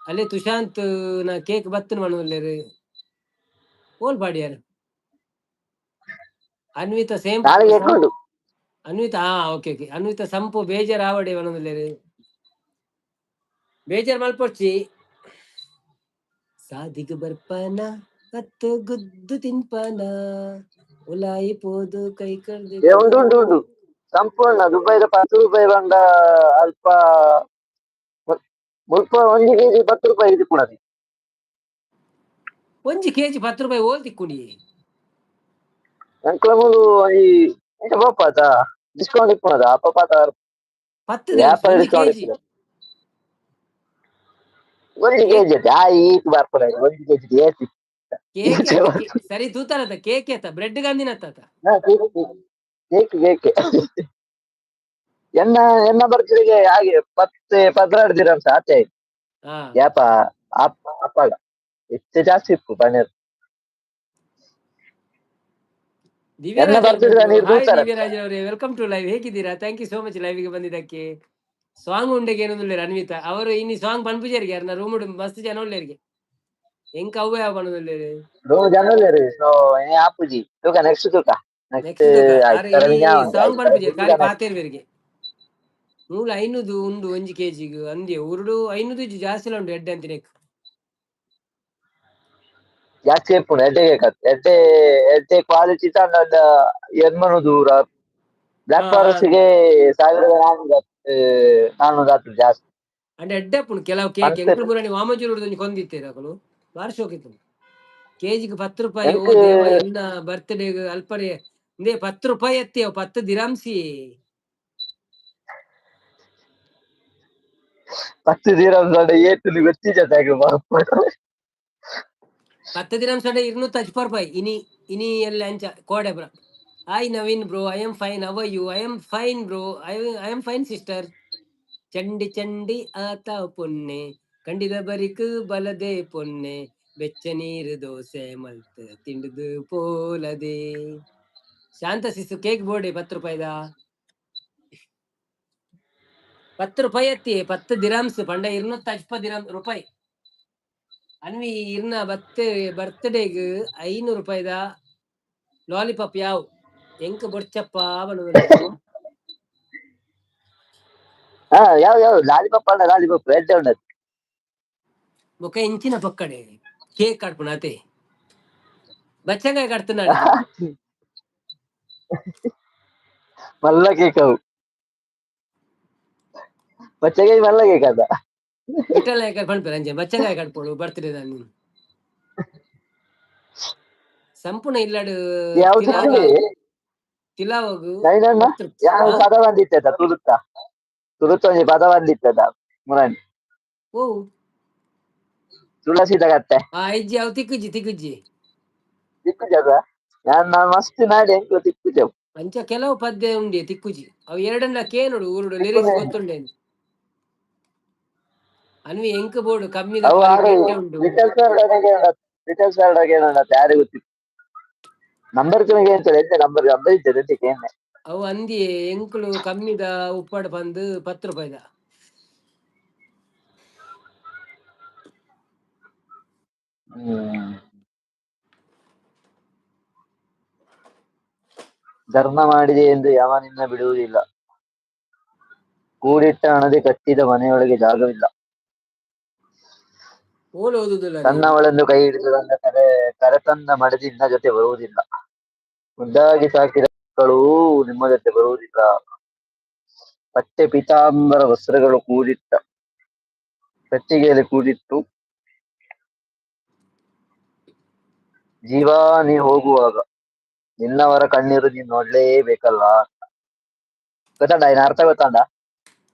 ಅಲ್ಲೇ ತುಶಾಂತ್ ನ ಕೇಕ್ ಬತ್ತನ್ ಪನೊಂದುಲ್ಲೆರ್. ಓಲ್ ಪಾಡಿಯರ್ ಅನ್ವಿತ ಸೇಮ್ ನಾಳೆ ಕೇಕ್ ಉಂಡು. ಅನ್ವಿತಾ ಹಾ ಓಕೆ ಓಕೆ. ಅನ್ವಿತಾ ಸಂಪು ಬೇಜಾರ್ ಆವಡೆ ಪನೊಂದುಲ್ಲೆರ್. ಬೇಜಾರ್ ಮಲ್ಪೊಡ್ಚಿ. ಸಾದಿಗ್ ಬರ್ಪನ ಕತ್ತು ಗುದ್ದು ತಿನ್ಪನ ಉಲಾಯಿ ಪೋದು ಕೈ ಕಡ್ದು ಏ ಉಂಡು ಉಂಡು ಉಂಡು ಸಂಪೂರ್ಣ ದುಬೈದ 10 ರೂಪಾಯಿ ಬಂದ ಅಲ್ಪ ಮುಲ್ಪ 1 ಕೆಜಿ 10 ರೂಪಾಯಿ ತಿಕ್ಕುನದಿ. 1 ಕೆಜಿ 10 ರೂಪಾಯಿ ಓಲ್ ತಿಕ್ಕುನಿ? ಎಂಕ್ಲ ಮೂಲು ಈ ಎಂಚ ಬೋಪಾತ ಡಿಸ್ಕೌಂಟ್ ಇಪ್ಪುನದ ಅಪ್ಪ ಪಾತ 10 ವ್ಯಾಪಾರ 1 ಡಿಸ್ಕೌಂಟ್ ಕೆಜಿ ಇಪ್ಪುನ 1 ಕೆಜಿ ಆ ಈತ್ ಬರ್ಪುನ 1 ಕೆಜಿ ಏತ್ ಕೇಕ್ ಸರಿ ತೂತಾರತ ಕೇಕ್ ಏತ ಬ್ರೆಡ್ ಗಂದಿನತ್ತ. ಕೇಕ್ ಕೇಕ್ ಎನ್ನ ಎನ್ನ ಬರ್ತಿಗೆ ಹಾಗೆ 10 12 ದಿರಮ್ಸ್ ಆತೆ ಯಾಪ ಅಪ್ಪ ಅಪ್ಪಾಗ ಹೆಚ್ಚು ಜಾಸ್ತಿ ಇಪ್ಪು ಪನ್ನೀರ್. ಎನ್ನ ದಿವ್ಯರಾಜ್ ಬರ್ತಿದ್ರೆ ನೀರು ಹಾಯ್ ತೂತಾರೆ. ದಿವ್ಯರಾಜ್ ಅವರೇ, welcome to live. ಹೇಗಿದ್ದೀರಾ? Thank you so much ಲೈವ್ಗೆ ಬಂದಿದ್ದಕ್ಕೆ. ಸಾಂಗ್ ಉಂಡೆಗೆ ಏನೊಂದುಲ್ಲೆರ್ ಅನ್ವಿತಾ ಅವರು. ಇನಿ ಸಾಂಗ್ ಪನ್ಪುಜೆರ್ಗೆ ಅರ್ನ ರೂಮ್ ಮಸ್ತ್ ಜನ ಉಲ್ಲೆರ್ಗೆ ಎಂಕ್ ಅವ್ವೆ ಯಾವ ಪನೊಂದುಲ್ಲೆರ್. ರೂಮ್ ಜನ ಉಲ್ಲೆರ್ ಸೊ ಏ ಆಪುಜಿ ತೂಕ ನೆಕ್ಸ್ಟ್ ತೂಕ ನೆಕ್ಸ್ಟ್ ನೆಕ್ಸ್ಟ್ ತೂಕ ಆರ್ ಇನಿ ಸಾಂಗ್ ಪನ್ಪುಜೆರ್ ಖಾಲಿ ಪಾತೆರ್ವೆರ್ಗೆ. ನೂಲ 500 ಉಂಡು 1 ಕೆಜಿಗ್ ಅಂದ್ಯ ಊರುಡು 500 ಇಜ್ಜಿ ಜಾಸ್ತಿ ಉಂಡು ಎಡ್ಡೆ ಅಂತಿನೆಕ್. ಜಾಸ್ತಿ ಇಪ್ಪುಂಡು ಎಡ್ಡೆ ಕೇಕ್ ಎಡ್ಡೆ ಎಡ್ಡೆ ಕ್ವಾಲಿಟಿ ತಂಡ ಎನ್ಮನು ದೂರ ಬ್ಲಾಕ್ ಫಾರೆಸ್ಟ್ ಗೆ 1400 400 ಆತು ಜಾಸ್ತಿ. ಅಂಡ ಎಡ್ಡೆ ಉಪ್ಪುಂಡು ಕೆಲವು ಕೇಕ್. ಎಂಕುಲು ಪೂರ ವಾಮಂಜೂರು ಒಂಜಿ ಕೊಂದಿತ್ತೇರು ಅಕುಲು ಬಾರಿ ಶೋಕ್ ಇತ್ತು. ಕೆಜಿಗೆ 10 ರೂಪಾಯಿ. ಓ ದೇವ ಎನ್ನ ಬರ್ತ್ಡೇಗ್ ಅಲ್ಪನೆ ಇಂದೇ 10 ರೂಪಾಯಿ ಎತ್ತಿ ಅವು 10 ದಿರಾಂಸಿ. 10 ದಿರಾಂಸ್ ಅಂಡ ಏತುಂದು ಗೊತ್ತಿಜ್ಜ 10 ದಿರಾಂಸ್ ಅಂಡ 250 ರೂಪಾಯಿ ಇನಿ ಇನಿ ಎಲ್ಲ ಅಂಚ ಕೋಡೆ bro. Hi Naveen bro, I am fine, how are you? I am fine bro, I am fine sister. ಚಂಡಿ ಚಂಡಿ ಆತ ಪೊನ್ನೆ ಕಂಡಿದ ಬರಿಕ್ ಬಲದೆ ಪೊನ್ನೆ ಬೆಚ್ಚ ನೀರು ದೋಸೆ ಮಲ್ತ್ ತಿಂಡುದು ಪೋಲದೆ. ಶಾಂತ ಸಿಸು ಕೇಕ್ ಬೋರ್ಡೆ 10 ರೂಪಾಯಿದ. ಪತ್ತು ರೂಪಾಯಿ ಅತ್ತಿ 10 ದಿರಾಮ್ಸ್ ಪಂಡ 250 ದಿರಾಮ್ ರೂಪಾಯಿ. ಅನ್ವಿ ಇರ್ನ ಬರ್ತ್ಡೇಗ್ 500 ರೂಪಾಯಿದ ಲಾಲಿಪಾಪ್ ಯಾವ್ ಎಂಕ್ ಬೊಡ್ಚಪ್ಪ ಬನ್ನೊಂದುಲ್ಲೆರ್. ಹಾ, ಯಾವ ಯಾವ ಲಾಲಿಪಾಪ್ ಅಲ್ಲ, ಲಾಲಿಪಾಪ್ ಎಡ್ಡೆ ಉಂಡದು. ಬೊಕ ಇಂಚಿನ ಪೊಕ್ಕಡೆ ಕೇಕ್ ಕಡ್ಪುನ ಅತೆ ಬಚ್ಚಂಗಾಯಿ ಕಡ್ತುನಾಡ. ಮಲ್ಲ ಕೇಕ್ ಅವು. ಬಚ್ಚಗಾಯಿ ಮಲ್ಲ ಕೇಕ್ ಅದ. ವಿಠಲ್ ನಾಯಕರ್ ಪನ್ಪೆರ್ ಅಂಚೆ ಬಚ್ಚಂಗಾಯಿ ಕಡ್ಪೊಡು ಬರ್ತ್ಡೇ ದಾನಿ. ಸಂಪೂರ್ಣ ಇಲ್ಲಡ್ ಯಾವ ತಿಲಾವ ತಿಲಾವಗ್ ನೈನಣ್ಣ ಪತ್ತು ಯಾವ ಪದ ಬಂದಿತ್ತದ ತುಳುತ್ತ ತುಳುತ್ತ ಒಂಜಿ ಪದ ಬಂದಿತ್ತದ ಮುರಾನಿ. ಓ ತುಳಸಿದ ಕತ್ತೆ. ಆ ಇಜ್ಜಿ ಅವು ತಿಕ್ಕುಜಿ ತಿಕ್ಕುಜಿ. ತಿಕ್ಕುಜದ ಯಾನ್ ನಾನ್ ಮಸ್ತ್ ನಾಡಿ ಎಂಕ್ಲ ತಿಕ್ಕುಜವು. ಅಂಚ ಕೆಲವು ಪದ್ಯ ಉಂಡೆ ತಿಕ್ಕುಜಿ ಅವು ಎರಡನ್ನ ಕೇನೋಡು ಊರುಡು ಲಿರಿಕ್ಸ್ ಗೊತ್ತುಂಡೆ. ಅನ್ವಿ ಎಂಕ್ ಬೋಡು ಕಮ್ಮಿದ ಅವು ಕ್ವಾಲಿಟಿ ಆರು ಎಡ್ಡೆ ಉಂಡು. ವಿಠಲ್ ಸರ್ ವಿಠಲ್ ಸರ್ ಏನಂತ ಯಾರಿಗೂ ಗೊತ್ತಿತ್ತು ನಂಬರ್ ಎಂತ ನಂಬರ್ ನಂಬರ್ ಇದ್ದದೆ ಅಂತ ಕೇನೆ. ಅವು ಅಂದಿ ಎಂಕುಲು ಕಮ್ಮಿದ ಉಪ್ಪಾಡು ಪಂದ್ 10 ರೂಪಾಯಿದ. ಹ್ಮ್. ಧರ್ಮ ಮಾಡಿದೆ ಎಂದು ಯಮ ನಿನ್ನ ಬಿಡುವುದಿಲ್ಲ. ಕೂಡಿಟ್ಟ ಹಣದಿ ಕಟ್ಟಿದ ಮನೆಯೊಳಗೆ ಜಾಗವಿಲ್ಲ. ಓಲ್ ಓದುದಿಲ್ಲ ನೀನು. ತನ್ನವಳೆಂದು ಕೈ ಹಿಡಿದು ತಂದ ಕರೆತಂದ ಮಡದಿ ನಿನ್ನ ಜೊತೆ ಬರುವುದಿಲ್ಲ. ಮುದ್ದಾಗಿ ಸಾಕಿದ ಮಕ್ಕಳು ನಿಮ್ಮ ಜೊತೆ ಬರುವುದಿಲ್ಲ. ಪಟ್ಟೆ ಪೀತಾಂಬರ ವಸ್ತ್ರಗಳು ಕೂಡಿಟ್ಟ ಪೆಟ್ಟಿಗೆಯಲ್ಲಿ ಕೂಡಿಟ್ಟು ಜೀವಾ ನೀ ಹೋಗುವಾಗ ನಿನ್ನವರ ಕಣ್ಣೀರು ನೀನ್ ನೋಡ್ಲೇಬೇಕಲ್ಲ. ಗೊತ್ತಂಡ ಇನ್ನ ಅರ್ಥ ಗೊತ್ತಂಡ?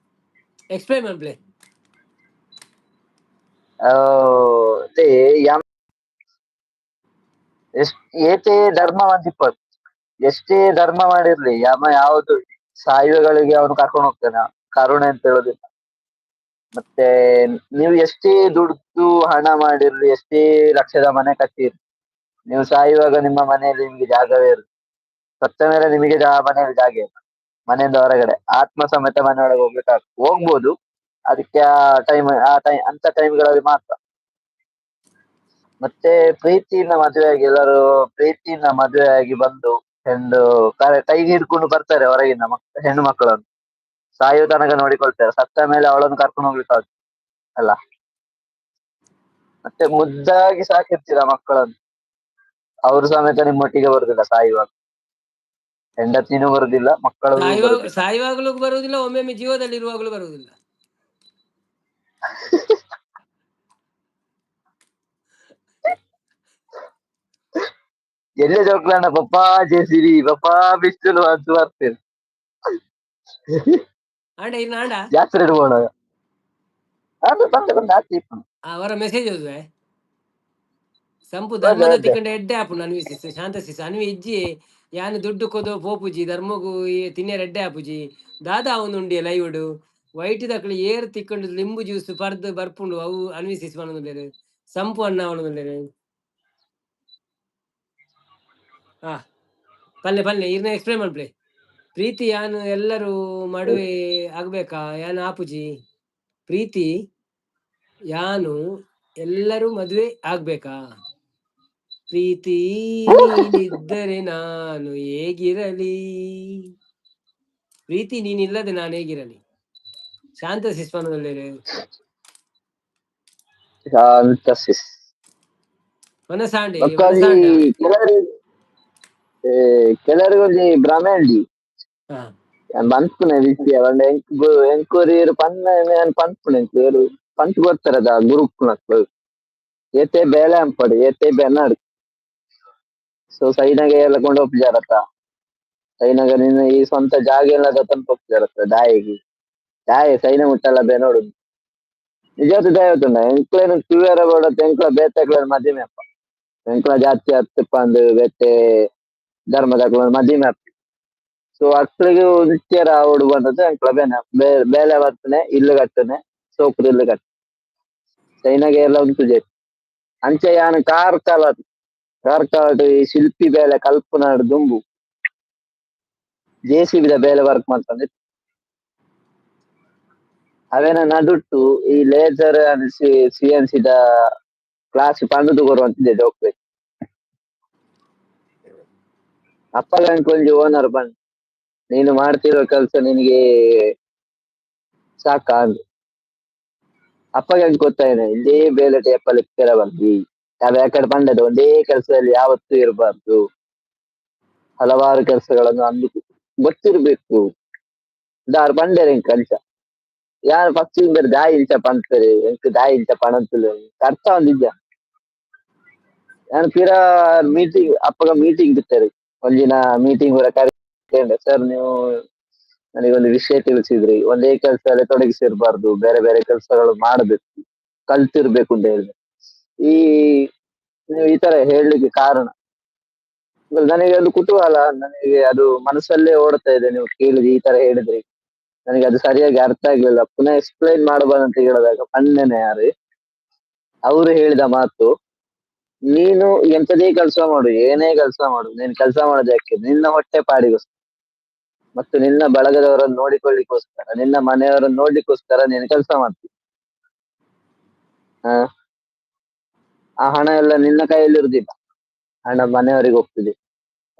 ಎಕ್ಸ್ಪ್ಲೈನ್ ಮಾಡ್ಪ್ಲೆ. ಅದೇ ಯಮ್ ಎಷ್ಟ್ ಏತೇ ಧರ್ಮ ಮಂತಿಪ್ಪದು ಎಷ್ಟೇ ಧರ್ಮ ಮಾಡಿರ್ಲಿ ಯಮ ಯಾವುದು ಸಾಯುವಗಳಿಗೆ ಅವನು ಕರ್ಕೊಂಡು ಹೋಗ್ತಾನೆ, ಕರುಣೆ ಅಂತ ಹೇಳೋದಿಲ್ಲ. ಮತ್ತೆ ನೀವು ಎಷ್ಟೇ ದುಡ್ದು ಹಣ ಮಾಡಿರ್ಲಿ, ಎಷ್ಟೇ ಲಕ್ಷದ ಮನೆ ಕಟ್ಟಿರ್ಲಿ, ನೀವು ಸಾಯುವಾಗ ನಿಮ್ಮ ಮನೆಯಲ್ಲಿ ನಿಮ್ಗೆ ಜಾಗವೇ ಇರುದು. ಸತ್ತ ಮೇಲೆ ನಿಮಗೆ ಮನೆಯಲ್ಲಿ ಜಾಗ ಇಲ್ಲ. ಮನೆಯಿಂದ ಹೊರಗಡೆ ಆತ್ಮ ಸಮೇತ ಮನೆಯೊಳಗೆ ಹೋಗ್ಬೇಕಾಗ್ ಹೋಗ್ಬೋದು, ಅದಕ್ಕೆ ಆ ಟೈಮ್ ಆ ಟೈಮ್ ಅಂತ ಟೈಮ್ಗಳಲ್ಲಿ ಮಾತ್ರ. ಮತ್ತೆ ಪ್ರೀತಿಯಿಂದ ಮದುವೆಯಾಗಿ ಎಲ್ಲರೂ ಪ್ರೀತಿಯಿಂದ ಮದುವೆಯಾಗಿ ಬಂದು ಹೆಣ್ಣು ಕೈಗೆ ಹಿಡ್ಕೊಂಡು ಬರ್ತಾರೆ ಹೊರಗಿಂದ ಹೆಣ್ಣು ಮಕ್ಕಳನ್ನು ಸಾಯುವ ತನಕ ನೋಡಿಕೊಳ್ತಾರೆ. ಸತ್ತ ಮೇಲೆ ಅವಳನ್ನು ಕರ್ಕೊಂಡು ಹೋಗ್ಲಿಕ್ಕೆ ಆಗುದು ಅಲ್ಲ. ಮತ್ತೆ ಮುದ್ದಾಗಿ ಸಾಕಿರ್ತೀರ ಮಕ್ಕಳನ್ನು, ಅವರು ಸಮೇತ ನಿಮ್ಮೊಟ್ಟಿಗೆ ಬರುದಿಲ್ಲ ಸಾಯುವಾಗ. ಹೆಂಡತಿನೂ ಬರುದಿಲ್ಲ, ಮಕ್ಕಳು ಬರುದಿಲ್ಲ. ಸಾಯುವಾಗಲೂ ಬರುವುದಿಲ್ಲ, ಒಮ್ಮೊಮ್ಮೆ ಜೀವದಲ್ಲಿ ಇರುವಾಗಲೂ ಬರುವುದಿಲ್ಲ. ಎಲ್ಲೇ ಜೋಕ್ಲಣ್ಣ ಪಪ್ಪಾ ಜೆಸಿಬಿ ಪಪ್ಪಾ ಬಿಸಿಲು ಅಂತ ಬರ್ತೇನೆ. ಆಂಡ ಇನ್ನು ಆಂಡ ಜಾತ್ರೆ ಇಡ್ಬೋಣ ಅದು ಬಂದೆ ಬಂದೆ ಆಚೆ ಇಪ್ಪು. ಅವರ ಮೆಸೇಜ್ ಓದುವೆ. ಸಂಪು ಅದೇ ಧರ್ಮದ ಅದೇ. ತಿಕ್ಕಂಡ ಎಡ್ಡೆ ಆಪುಂಡು ಅನ್ವಿ ಸಿಸ್ ಶಾಂತ ಸಿಸ್ ಅನ್ವಿ ಇಜ್ಜಿ ಯಾನ್ ದುಡ್ಡು ಕೊದೋ ಪೋಪುಜಿ ಧರ್ಮಗು ತಿನ್ಯರ ಎಡ್ಡೆ ಆಪುಜಿ ದಾದಾ ಅವನು ಉಂಡಿ ಲೈವ್ ವೈಟ್ ದಕ್ಲು ಏರ್ ತಿಕ್ಕಂಡು ಲಿಂಬು ಜ್ಯೂಸ್ ಪರ್ದು ಬರ್ಪುಂಡು ಅವು ಅನ್ವಿ ಸಿಸ್ ಪನೊಂದುಲ್ಲೆರ್ ಸಂಪು ಅಣ್ಣ ಅವನೊಂದುಲ್ಲೆರ್. ಹಾ ಪಲ್ಲೆ ಪಲ್ಲೆ ಇರ್ನ ಎಕ್ಸ್ಪ್ಲೇನ್ ಮನ್ಪ್ಲೆ. ಪ್ರೀತಿ ಯಾನ್ ಎಲ್ಲರೂ ಮಡುವೆ ಆಗ್ಬೇಕಾ ಯಾನ್ ಆಪುಜಿ. ಪ್ರೀತಿ ಯಾನು ಎಲ್ಲರೂ ಮದುವೆ ಆಗ್ಬೇಕಾ? ಪ್ರೀತಿ ನೀನಿದ್ದರೆ ನಾನು ಹೇಗಿರಲಿ, ಪ್ರೀತಿ ನೀನಿಲ್ಲದೆ ನಾನು ಹೇಗಿರಲಿ. ಶಾಂತ ಸಿಸ್ ಪನೊಂದುಲ್ಲೆರ್. ಶಾಂತ ಸಿಸ್. ಮನಸಾಂಡೆ ಬೊಕ್ಕ ಒಂಜಿ ಮನಸಾಂಡ. ಕೆಲವರಿಗೆ ಕೆಲವರಿಗೆ ಒಂಜಿ ಭ್ರಮೆ ಉಂಡಿ. ಹಾ. ಯಾನ್ ಪನ್ಪುನೆ ವಿಷಯ ಪಂಡ ಎಂಕ್ ಎಂಕ್ ಒರಿಯೆರ್ ಪನ್ನ ಯಾನ್ ಪನ್ಪುನೆ ಎಂಕ್ ಏರ್ ಪಂತ್ ಕೊರ್ತಾರದ ಗುರುಕ್ನಕ್ಲು ಏತೆ ಬೇಲೆ ಅನ್ಪಡು ಏತೆ ಬೆನಡ್. ಸೊ ಸೈನಾಗ ಎಲ್ಲ ಕೊಂಡು ಹೋಗ್ಜಾರತ್ತ ಸೈನಾಗ ನಿನ್ನ ಈ ಸ್ವಂತ ಜಾಗ ಎಲ್ಲ ತನಪ ಹೋಗ್ಜಾರತ್ತ ದಾಯಿಗೆ ದಾಯ ಸೈನ ಮುಟ್ಟಲ್ಲ ಬೆನೋಡು ನಿಜವಾದ ದಯ ಉಂಟು ಎಂಕ್ಲೇನ ತೂವೆರ ಬೋಡತ್ತ ಎಂಕ್ಲ ಬೇತೆಕ್ಲ ಮದಿಮೆ ಅಪ್ಪ ಎಂಕ್ಲ ಜಾತಿ ಹತ್ತಪ್ಪ ಅಂದ್ ಬೇತೆ ಧರ್ಮದಕ್ಲ ಮದಿಮೆ ಅಪ್ಪ. ಸೊ ಅಕ್ಳಿಗೆ ನಿತ್ಯರ ಆವಡು ಬಂದದ್ದು ಎಂಕ್ಲ ಬೇನೆ ಬೇಲೆ ಬರ್ತನೆ ಇಲ್ಲು ಕಟ್ಟನೆ ಸೋಪುದ ಇಲ್ಲು ಕಟ್ಟ ಸೈನಾಗ ಎಲ್ಲ ಉಂಟು ಜೆ ಅಂಚೆ ಯಾನ್ ಕಾರ್ಕಳ ಕಾರ್ಕಳ ಈ ಶಿಲ್ಪಿ ಬೇಲೆ ಕಲ್ಪನಾಡ್ ದುಂಬು ಜೆಸಿಬಿ the ಬೇಲೆ ವರ್ಕ್ ಮಾಡ್ತಂದೆ. ಅವೇನ ನಡುಟ್ಟು ಈ laser CNC the class ಪಂಡುದು ಕೊರುವಂತಿದೆ ಜೋಕ್ಲೆಗ್. ಅಪ್ಪಗ ಒಂಜಿ ಓನರ್ ಬಂದ್, ನೀನು ಮಾಡ್ತಿರೋ ಕೆಲಸ ನಿನಗೆ ಸಾಕಾ ಅಂದ್. ಅಪ್ಪಗೆ ಅಂಕ್ ಗೊತ್ತಾಯ್ನೆ ಇದೇ ಬೇಲೆಟ್ ಎಪ್ಪಲ್ ಇತ್ತೆರ ಬಂದಿ ಯಾವ ಯಾಕಡೆ ಪಂಡದ ಒಂದೇ ಕೆಲಸದಲ್ಲಿ ಯಾವತ್ತೂ ಇರಬಾರ್ದು, ಹಲವಾರು ಕೆಲಸಗಳನ್ನು ಅಂದು ಗೊತ್ತಿರ್ಬೇಕು. ದಾರ್ ಪಂಡೇರ್ ಎಂಕ್ ಅಂಚ ಯಾರ್ ಫಸ್ಟ್ ಇಂಬರ್ ದಾಯಿ ಇಂಚ ಪನ್ಪೆರ್, ಎಂಕ್ ದಾಯಿ ಇಂಚ ಪನೊಂತುಲ್ಲೆರ್ ಅರ್ಥ ಆವೊಂದಿಜ್ಜ. ಯಾನ್ ಪಿರ ಮೀಟಿಂಗ್ ಅಪ್ಪಗ ಮೀಟಿಂಗ್ ಇತ್ತೆರ್, ಒಂದಿನ ಮೀಟಿಂಗ್ ಪೂರ ಕರೆಂಡೆ, ಸರ್ ನೀವು ನನಗೊಂದು ವಿಷಯ ತಿಳಿಸಿದ್ರಿ, ಒಂದೇ ಕೆಲಸ ತೊಡಗಿಸಿರ್ಬಾರ್ದು, ಬೇರೆ ಬೇರೆ ಕೆಲಸಗಳು ಮಾಡಬೇಕು, ಕಲ್ತಿರ್ಬೇಕು ಅಂತ ಹೇಳಿದ್ರೆ. ಈ ನೀವು ಈ ತರ ಹೇಳಲಿಕ್ಕೆ ಕಾರಣ ನನಗೆ ಒಂದು ಕುತೂಹಲ, ನನಗೆ ಅದು ಮನಸ್ಸಲ್ಲೇ ಓಡ್ತಾ ಇದೆ. ನೀವು ಕೇಳಿದ್ರಿ, ಈ ತರ ಹೇಳಿದ್ರಿ, ನನಗೆ ಅದು ಸರಿಯಾಗಿ ಅರ್ಥ ಆಗ್ಲಿಲ್ಲ, ಪುನಃ ಎಕ್ಸ್ಪ್ಲೈನ್ ಮಾಡಬಾರ್ದು ಅಂತ ಹೇಳಿದಾಗ ಪಣ್ಣನೆ ಯಾರು ಅವರು ಹೇಳಿದ ಮಾತು, ನೀನು ಎಂತದೇ ಕೆಲಸ ಮಾಡು, ಏನೇ ಕೆಲಸ ಮಾಡು, ನೀನ್ ಕೆಲಸ ಮಾಡೋದು ಯಾಕೆ? ನಿನ್ನ ಹೊಟ್ಟೆ ಪಾಡಿಗೋಸ್ಕರ ಮತ್ತು ನಿನ್ನ ಬಳಗದವರನ್ನು ನೋಡಿಕೊಳ್ಳಿಕ್ಕೋಸ್ಕರ, ನಿನ್ನ ಮನೆಯವರನ್ನು ನೋಡ್ಲಿಕ್ಕೋಸ್ಕರ ನೀನು ಕೆಲಸ ಮಾಡ್ತಿ. ಹ, ಆ ಹಣ ಎಲ್ಲ ನಿನ್ನ ಕೈಯಲ್ಲಿ ಇರುದಿಲ್ಲ, ಹಣ ಮನೆಯವರಿಗೆ ಹೋಗ್ತದೆ,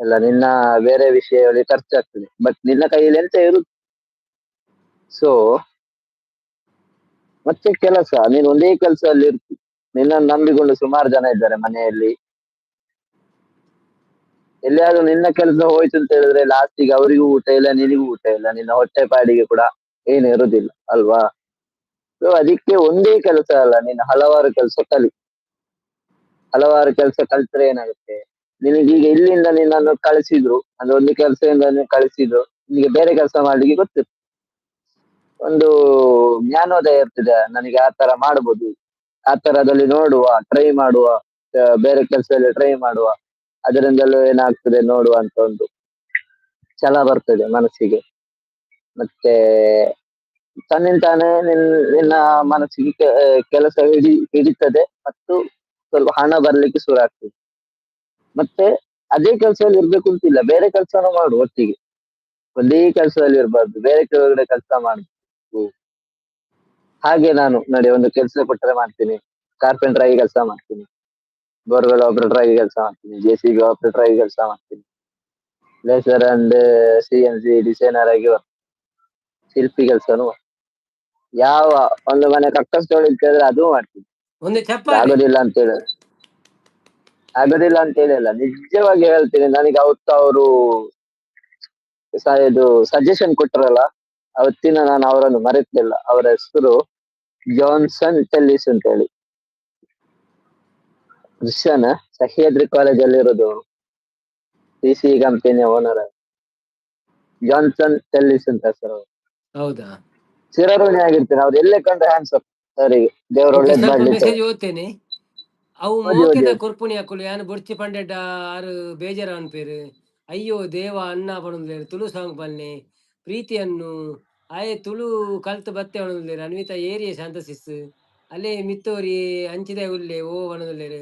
ಎಲ್ಲ ನಿನ್ನ ಬೇರೆ ವಿಷಯಗಳಿಗೆ ಖರ್ಚಾಗ್ತದೆ, ಬಟ್ ನಿನ್ನ ಕೈಯಲ್ಲಿ ಎಂತ ಇರುದು. ಸೊ ಮತ್ತೆ ಕೆಲಸ, ನೀನ್ ಒಂದೇ ಕೆಲಸದಲ್ಲಿ ಇರ್ತಿ, ನಿನ್ನನ್ನು ನಂಬಿಕೊಂಡು ಸುಮಾರು ಜನ ಇದ್ದಾರೆ ಮನೆಯಲ್ಲಿ. ಎಲ್ಲಿಯಾದ್ರೂ ನಿನ್ನ ಕೆಲಸ ಹೋಯ್ತು ಅಂತ ಹೇಳಿದ್ರೆ ಲಾಸ್ಟಿಗೆ ಅವರಿಗೂ ಊಟ ಇಲ್ಲ, ನಿನಗೂ ಊಟ ಇಲ್ಲ, ನಿನ್ನ ಹೊಟ್ಟೆ ಪಾಡಿಗೆ ಕೂಡ ಏನು ಇರುದಿಲ್ಲ ಅಲ್ವಾ? ಸೊ ಅದಕ್ಕೆ ಒಂದೇ ಕೆಲಸ ಅಲ್ಲ, ನೀನು ಹಲವಾರು ಕೆಲಸ ಕಲಿ. ಹಲವಾರು ಕೆಲಸ ಕಲ್ತ್ರೆ ಏನಾಗುತ್ತೆ, ನಿನಗೀಗ ಇಲ್ಲಿಂದ ನಿನ್ನನ್ನು ಕಳಿಸಿದ್ರು ಅಂದ್ರೆ ಒಂದು ಕೆಲಸದಿಂದ ನೀನು ಕಳಿಸಿದ್ರು, ನಿನಗೆ ಬೇರೆ ಕೆಲಸ ಮಾಡ್ಲಿಕ್ಕೆ ಗೊತ್ತಿತ್ತು, ಒಂದು ಜ್ಞಾನೋದಯ ಇರ್ತದೆ, ನನಗೆ ಆ ತರ ಮಾಡ್ಬೋದು, ಆ ತರದಲ್ಲಿ ನೋಡುವ, ಟ್ರೈ ಮಾಡುವ, ಬೇರೆ ಕೆಲಸದಲ್ಲಿ ಟ್ರೈ ಮಾಡುವ, ಅದರಿಂದಲೂ ಏನಾಗ್ತದೆ ನೋಡುವ ಅಂತ ಒಂದು ಛಲ ಬರ್ತದೆ ಮನಸ್ಸಿಗೆ. ಮತ್ತೆ ತನ್ನಿಂತಾನೇ ನಿನ್ನ ಮನಸ್ಸಿಗೆ ಕೆಲಸ ಹಿಡಿತದೆ ಮತ್ತು ಸ್ವಲ್ಪ ಹಣ ಬರ್ಲಿಕ್ಕೆ ಶುರು ಆಗ್ತದೆ. ಮತ್ತೆ ಅದೇ ಕೆಲಸದಲ್ಲಿ ಇರ್ಬೇಕು ಅಂತಿಲ್ಲ, ಬೇರೆ ಕೆಲಸನೂ ಮಾಡು ಒಟ್ಟಿಗೆ, ಒಂದೇ ಕೆಲಸದಲ್ಲಿ ಇರ್ಬಾರ್ದು, ಬೇರೆ ಕೆಳಗಡೆ ಕೆಲಸ ಮಾಡ್ಬೇಕು. ಹಾಗೆ ನಾನು ನೋಡಿ ಒಂದು ಕೆಲಸ ಕೊಟ್ಟರೆ ಮಾಡ್ತೀನಿ, ಕಾರ್ಪೆಂಟರ್ ಆಗಿ ಕೆಲಸ ಮಾಡ್ತೀನಿ, ಬೋರ್ವೆಲ್ ಆಪರೇಟರ್ ಆಗಿ ಕೆಲಸ ಮಾಡ್ತೀನಿ, JCB operator ಆಗಿ ಕೆಲಸ ಮಾಡ್ತೀನಿ, laser and CNC designer ಆಗಿ ವರ್ಕ್, ಶಿಲ್ಪಿ ಕೆಲಸನು, ಯಾವ ಒಂದು ಮನೆ ಕಕ್ಕಸ್ ಹೇಳಿದ್ರೆ ಅದು ಮಾಡ್ತೀನಿ. ಒಂದು ಚಪ್ಪಾಳೆ. ಆಗೋದಿಲ್ಲ ಅಂತ ಹೇಳಿ, ಆಗೋದಿಲ್ಲ ಅಂತ ಹೇಳಿಲ್ಲ, ನಿಜವಾಗಿ ಹೇಳ್ತೀನಿ. ನನಗೆ ಅವತ್ತು ಅವರು ಇದು ಸಜೆಷನ್ ಕೊಟ್ಟರಲ್ಲ, ಅವತ್ತಿನ ನಾನು ಅವರನ್ನು ಮರೆತಿಲ್ಲ. ಅವರ ಹೆಸರು ಜಾನ್ಸನ್ ಟೆಲ್ಲಿಸ್ ಅಂತ ಹೇಳಿ, ಕ್ರಿಶ್ಚಿಯನ್, ಸಹ್ಯಾದ್ರಿ ಕಾಲೇಜ್ ಅಲ್ಲಿ ಇರೋದು, ಸಿ ಕಂಪನಿಯ ಓನರ್ ಜಾನ್ಸನ್ ಟೆಲ್ಲಿಸ್ ಅಂತ ಹೆಸರು. ಹೌದಾ? ಚಿರಋಣಿ ಆಗಿರ್ತೀನಿ ಅವ್ರು ಎಲ್ಲೇ ಕಂಡ್ರೆ ಹ್ಯಾಂಡ್ಸ್ ಅಪ್ ಅವರಿಗೆ, ದೇವ್ರು ಓಕೆ, ಒಳ್ಳೇದ್ ಸ್ವಲ್ಪ ಮಾಡ್ಲಿ. ಮೆಸೇಜ್ ಓದ್ತೇನೆ. ಅವು ಓದಿ, ಮೋಕೆದ ಓದಿ. ಕೊರ್ಪುಣಿ ಅಕುಲು ಯಾನ್ ಬೊರ್ಚಿ ಪಂಡೆಡ ಆರು ಬೇಜಾರ ಅನ್ಪೇರು. ಅಯ್ಯೋ ದೇವ ಅನ್ನ ಪಣೊಂದುಲ್ಲೆರ್, ತುಳು ಸಾಂಗ್ ಪನ್ನೆ ಪ್ರೀತಿಯನ್ನು ಆಯೆ ತುಳು ಕಲ್ತ್ ಬತ್ತೆ ಪಣೊಂದುಲ್ಲೆರ್. ಅನ್ವಿತಾ ಏರಿಯೆ ಶಾಂತ ಸಿಸ್ ಅಲ್ಲೇ ಮಿತ್ತೋರಿ ಅಂಚಿದ ಉಲ್ಲೆ ಓ ಪಣೊಂದುಲ್ಲೆರ್.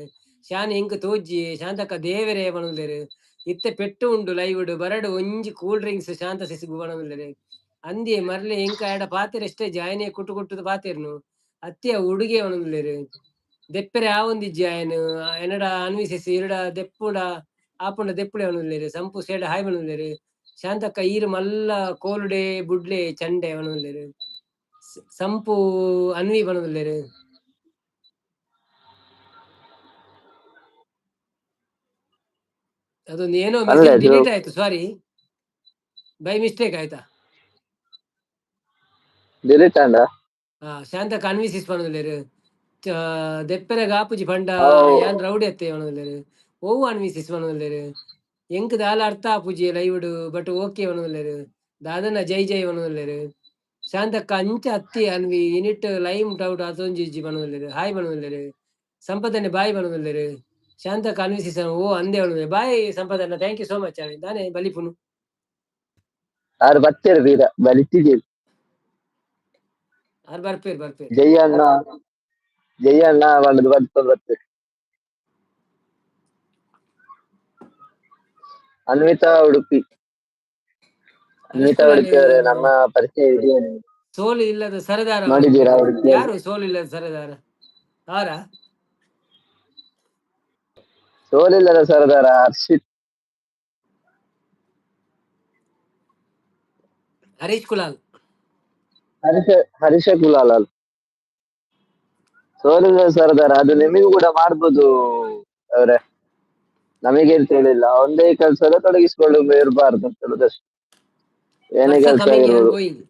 ಶಾನ್ ಎಂಕ್ ತೋಜ್ಜಿ ಶಾಂತಕ್ಕ ದೇವೆರೆ ಪಣೊಂದುಲ್ಲೆರ್. ಇತ್ತೆ ಪೆಟ್ಟು ಉಂಡು ಲೈವ್ ಬರಡು ಒಂಜಿ ಕೂಲ್ ಡ್ರಿಂಕ್ಸ್ ಶಾಂತ ಸಿಸ್ ಪಣೊಂದುಲ್ಲೆರ್. ಅಂದಿಯೇ ಮರ್ಲೆ ಎಂಕ್ ಆಯಡ ಪಾತೆರ ಎಷ್ಟೇ ಜಾಯಿನೆ ಕುಟ್ಟು ಕುಟ್ಟುದು ಪಾತೆರ್ನು ಅತ್ತಿಯ ಹುಡುಗೆ ಪಣೊಂದುಲ್ಲೆರ್. ದೆಪ್ಪೆರೆ ಆವೊಂದಿಜ್ಜಿ ಆಯನ್ ಎನ್ನಡ ಅನ್ವಿಸಿಸ್ ಇರಡ ದೆಪ್ಪುಡ ಆಪುಂಡ ದೆಪ್ಪುಡೆ ಪಣೊಂದುಲ್ಲೆರ್. ಸಂಪು ಸೇಡ ಹಾಯ್ ಪಣೊಂದುಲ್ಲೆರ್. ಶಾಂತಕ್ಕ ಈರ್ ಮಲ್ಲ ಕೋಲುಡೆ ಬುಡ್ಲೆ ಚಂಡೆ ಪಣೊಂದುಲ್ಲೆರ್. ಸಂಪು ಅನ್ವಿ ಪಣೊಂದುಲ್ಲೆರ್. ಅದೊಂದು ಏನೋ ಅಲ್ಲ ಮೆಸೇಜ್ ಇದು ಡಿಲೀಟ್ ಆಯ್ತು, ಸಾರಿ, ಬೈ ಮಿಸ್ಟೇಕ್ ಆಯ್ತಾ. ಡಿಲೀಟ್ ಆಂಡ. ಶಾಂತಕ್ಕ ಅನ್ವಿಸಿಸ್ ಪಣೊಂದುಲ್ಲೆರ್. ದೆಪ್ಪೆರೆ ಗಾಪುಜಿ ಪಂಡ ಯಾನ್ ರೌಡಿ ಅತ್ತೆ ಪಣೊಂದುಲ್ಲೆರ್. ಒವ್ವು ಅನ್ವಿಸಿಸ್ ಪಣೊಂದುಲ್ಲೆರ್. ಎಂಕ್ ದಾಲ ಅರ್ಥ ಆಪುಜಿ live but okay ಪಣೊಂದುಲ್ಲೆರ್. ದಾದನ ಜೈ ಜೈ ಪಣೊಂದುಲ್ಲೆರ್. ಶಾಂತಕ್ಕ ಅಂಚ ಅತ್ತಿ ಅನ್ವಿ ಇನಿಟ್ ಲೈಮ್ ಟೌಟ್ ಅತೊಂಜಿಜ್ಜಿ ಪಣೊಂದುಲ್ಲೆರ್. ಹಾಯ್ ಪಣೊಂದುಲ್ಲೆರ್. ಸಂಪದನೆ ಬಾಯ್ ಪಣೊಂದುಲ್ಲೆರ್. ಶಾಂತಕ್ಕ ಅನ್ವಿಸಿಸ್ ಓ ಅಂದೆ ಪಣೊಂದುಲ್ಲೆರ್. ಬಾಯ್ ಸಂಪದನ್ನ, thank you so much. ದಾನೆ ಬಲಿಪುನು ಆರು ಬತ್ತೇರು ಬೀರ ಬಲಿತಿದ್ದೀರಿ. ಆರ್ ಬರ್ಪೇರ್ ಬರ್ಪೇರ್. ಜೈ ಅಣ್ಣ, ಜೈ ಅಣ್ಣ ಪಂಡುದು ಬಲ್ತೊಂದು ಬತ್ತೇರು. ಅನ್ವಿತಾ ಉಡುಪಿ, ಅನ್ವಿತಾ ಉಡುಪಿ ಅವರೇ ನಮ್ಮ ಪರಿಚಯ ಇದೆಯಾ ನಿಮ್ಗೆ? ಸೋಲು ಇಲ್ಲದ ಸರದಾರ. ನೋಡಿದ್ದೀರಾ ಉಡುಪಿಯಲ್ಲಿ? ಯಾರು ಸೋಲು ಇಲ್ಲದ ಸರದಾರ? ಆರ ಸೋಲಿಲ್ಲದ ಸರದಾರ ಹರ್ಷಿತ್. ಹರೀಶ್ ಕುಲಾಲ್. ಹರೀಶ ಹರೀಶ ಕುಲಾಲ್ ಅಲ್ಲ, ಸೋಲಿಲ್ಲದ ಸರದಾರ. ಅದು ನಿಮಗೂ ಕೂಡ ಮಾಡ್ಬೋದು ಅವ್ರೆ, ನಮಗೆ ಅಂತ ಹೇಳಿಲ್ಲ. ಒಂದೇ ಕೆಲಸ ತೊಡಗಿಸಿಕೊಳ್ಳು ಇರಬಾರ್ದು ಅಂತ ಹೇಳುದಷ್ಟೇ. ಏನೇ ವರ್ಷ ಕೆಲಸ ಕಮಿಂಗ್ ಆಗಿರ್ಬೋದು. ಗೋಯಿಂಗ್.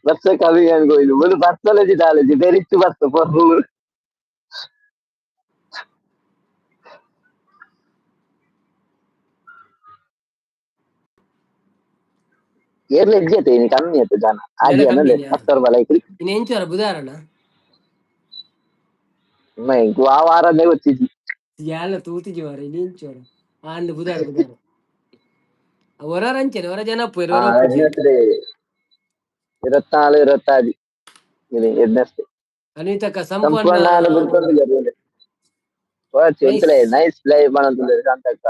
ಬರ್ಸ coming and going. ಒಂದು ಬರ್ತಲಜಿ ದಾಲಜಿ ಬೆರಿತ್ತು ಬರ್ತ ಪೊರ್ಲು. ಏರ್ಲ ಹೆಜ್ಜೆ ಇನ್ನು ಕಮ್ಮಿ ಆಯ್ತು ಜನ. ಜನ ಆಗಿ ಅನ್ನಲ್ಲ. ಕಮ್ಮಿನಾ? ಹತ್ತರ ಬಲ ಐತ್ರಿ. ಇನ್ನು ಎಂಚುವರ ಬುಧಾರಣ? ಆ ವಾರನೇ ಗೊತ್ತಿದ್ವಿ. ಯಾಲ ತೂತಿಜಿ ವಾರ ಇನ್ನು ಎಂಚುವರ ಅಂದು ಬುಧಾರ ಬುಧಾರ ಹೊರ ಅಂಚೆನೆ ಹೊರ ಜನ ಪೋಯಿರು ಹೊರ ಒಪ್ಪುಜಿ. 24 26 ಇದು ಎಡ್ನಸ್ತೆ. ಅನ್ವಿತಕ್ಕ ಸಂಪೂರ್ಣ ಸಂಪೂರ್ಣ ನೈಸ್ ಲೈವ್ ಮಾಡಂತಂದ್ರೆ ಶಾಂತಕ್ಕ.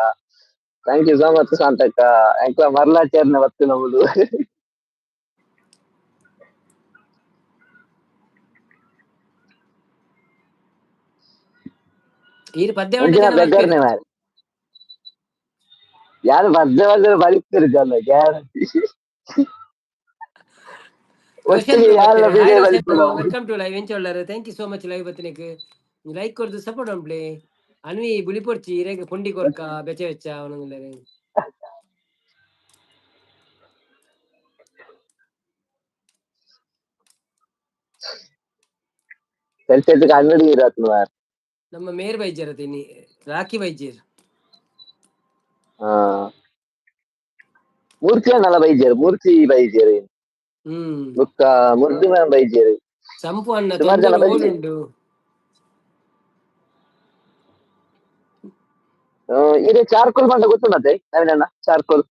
Thank you so much ಶಾಂತಕ್ಕ. ಎಂಕ್ಲ ಮರ್ಲಾಚೇರ್ನ ಬತ್ತು ನಮ್ಮದು. ಈರು ಪದ್ಯ ಒಂದಿನ ಜನ ಬರ್ತೀರಿ. ಬೆಗ್ಗರ್ನೆ ಮಾರೆ. ಯಾರು ಬದ್ದೆ ಬಂದ್ರೆ ಬಲಿಕ್ತಿರು ಜನ ಗ್ಯಾರಂಟಿ. ರೋಷನ್ ಒಟ್ಟಿಗೆ ಯಾರೆಲ್ಲ ಬೀಗ ಬಲಿಕ್ತಿರು. Welcome to live. ಎಂಚೊಳ್ಳಾರು? Thank you so much live ಬತ್ತಿನಕ್. Like ಕೊರ್ದು support ಉಂಪ್ಲೆ. ಅನ್ವಿ ಬುಲಿಪೊರ್ಚಿ ಇರೆಗ್ ಪುಂಡಿ ಕೊರ್ಕ ಬೆಚ ಬೆಚ್ಚ ಅವನಂದುಲ್ಲೆರ್. ಕೆಲ್ಸಕ್ಕೆ ಅಂಗಡಿ ಇರತ್ ಮಾರೆ. ನಮ್ಮ ಮೇರ್ ಬೈಜರ್ ತಿನ್ನಿ ರಾಖಿ ಬೈಜೇರ್. ಹಾ, ಮೂರ್ತಿ ಅಣ್ಣಲ ಬೈಜೇರು, ಮೂರ್ತಿ ಬೈಜೇರು. ಬುಕ್ಕ ಮುರ್ದು ಮ್ಯಾಮ್ ಬೈಜೇರು. ಸಂಪು ಅಣ್ಣ ಸುಮಾರು ಜನ ತೊಂದರೆ ಬೈಜೇರು. ಓಲುಂಡು. ಇದು ಚಾರ್ಕೋಲ್ ಬಂಡ ಗೊತ್ತುಂಡತೆ ನವೀನಣ್ಣ? ಚಾರ್ಕೋಲ್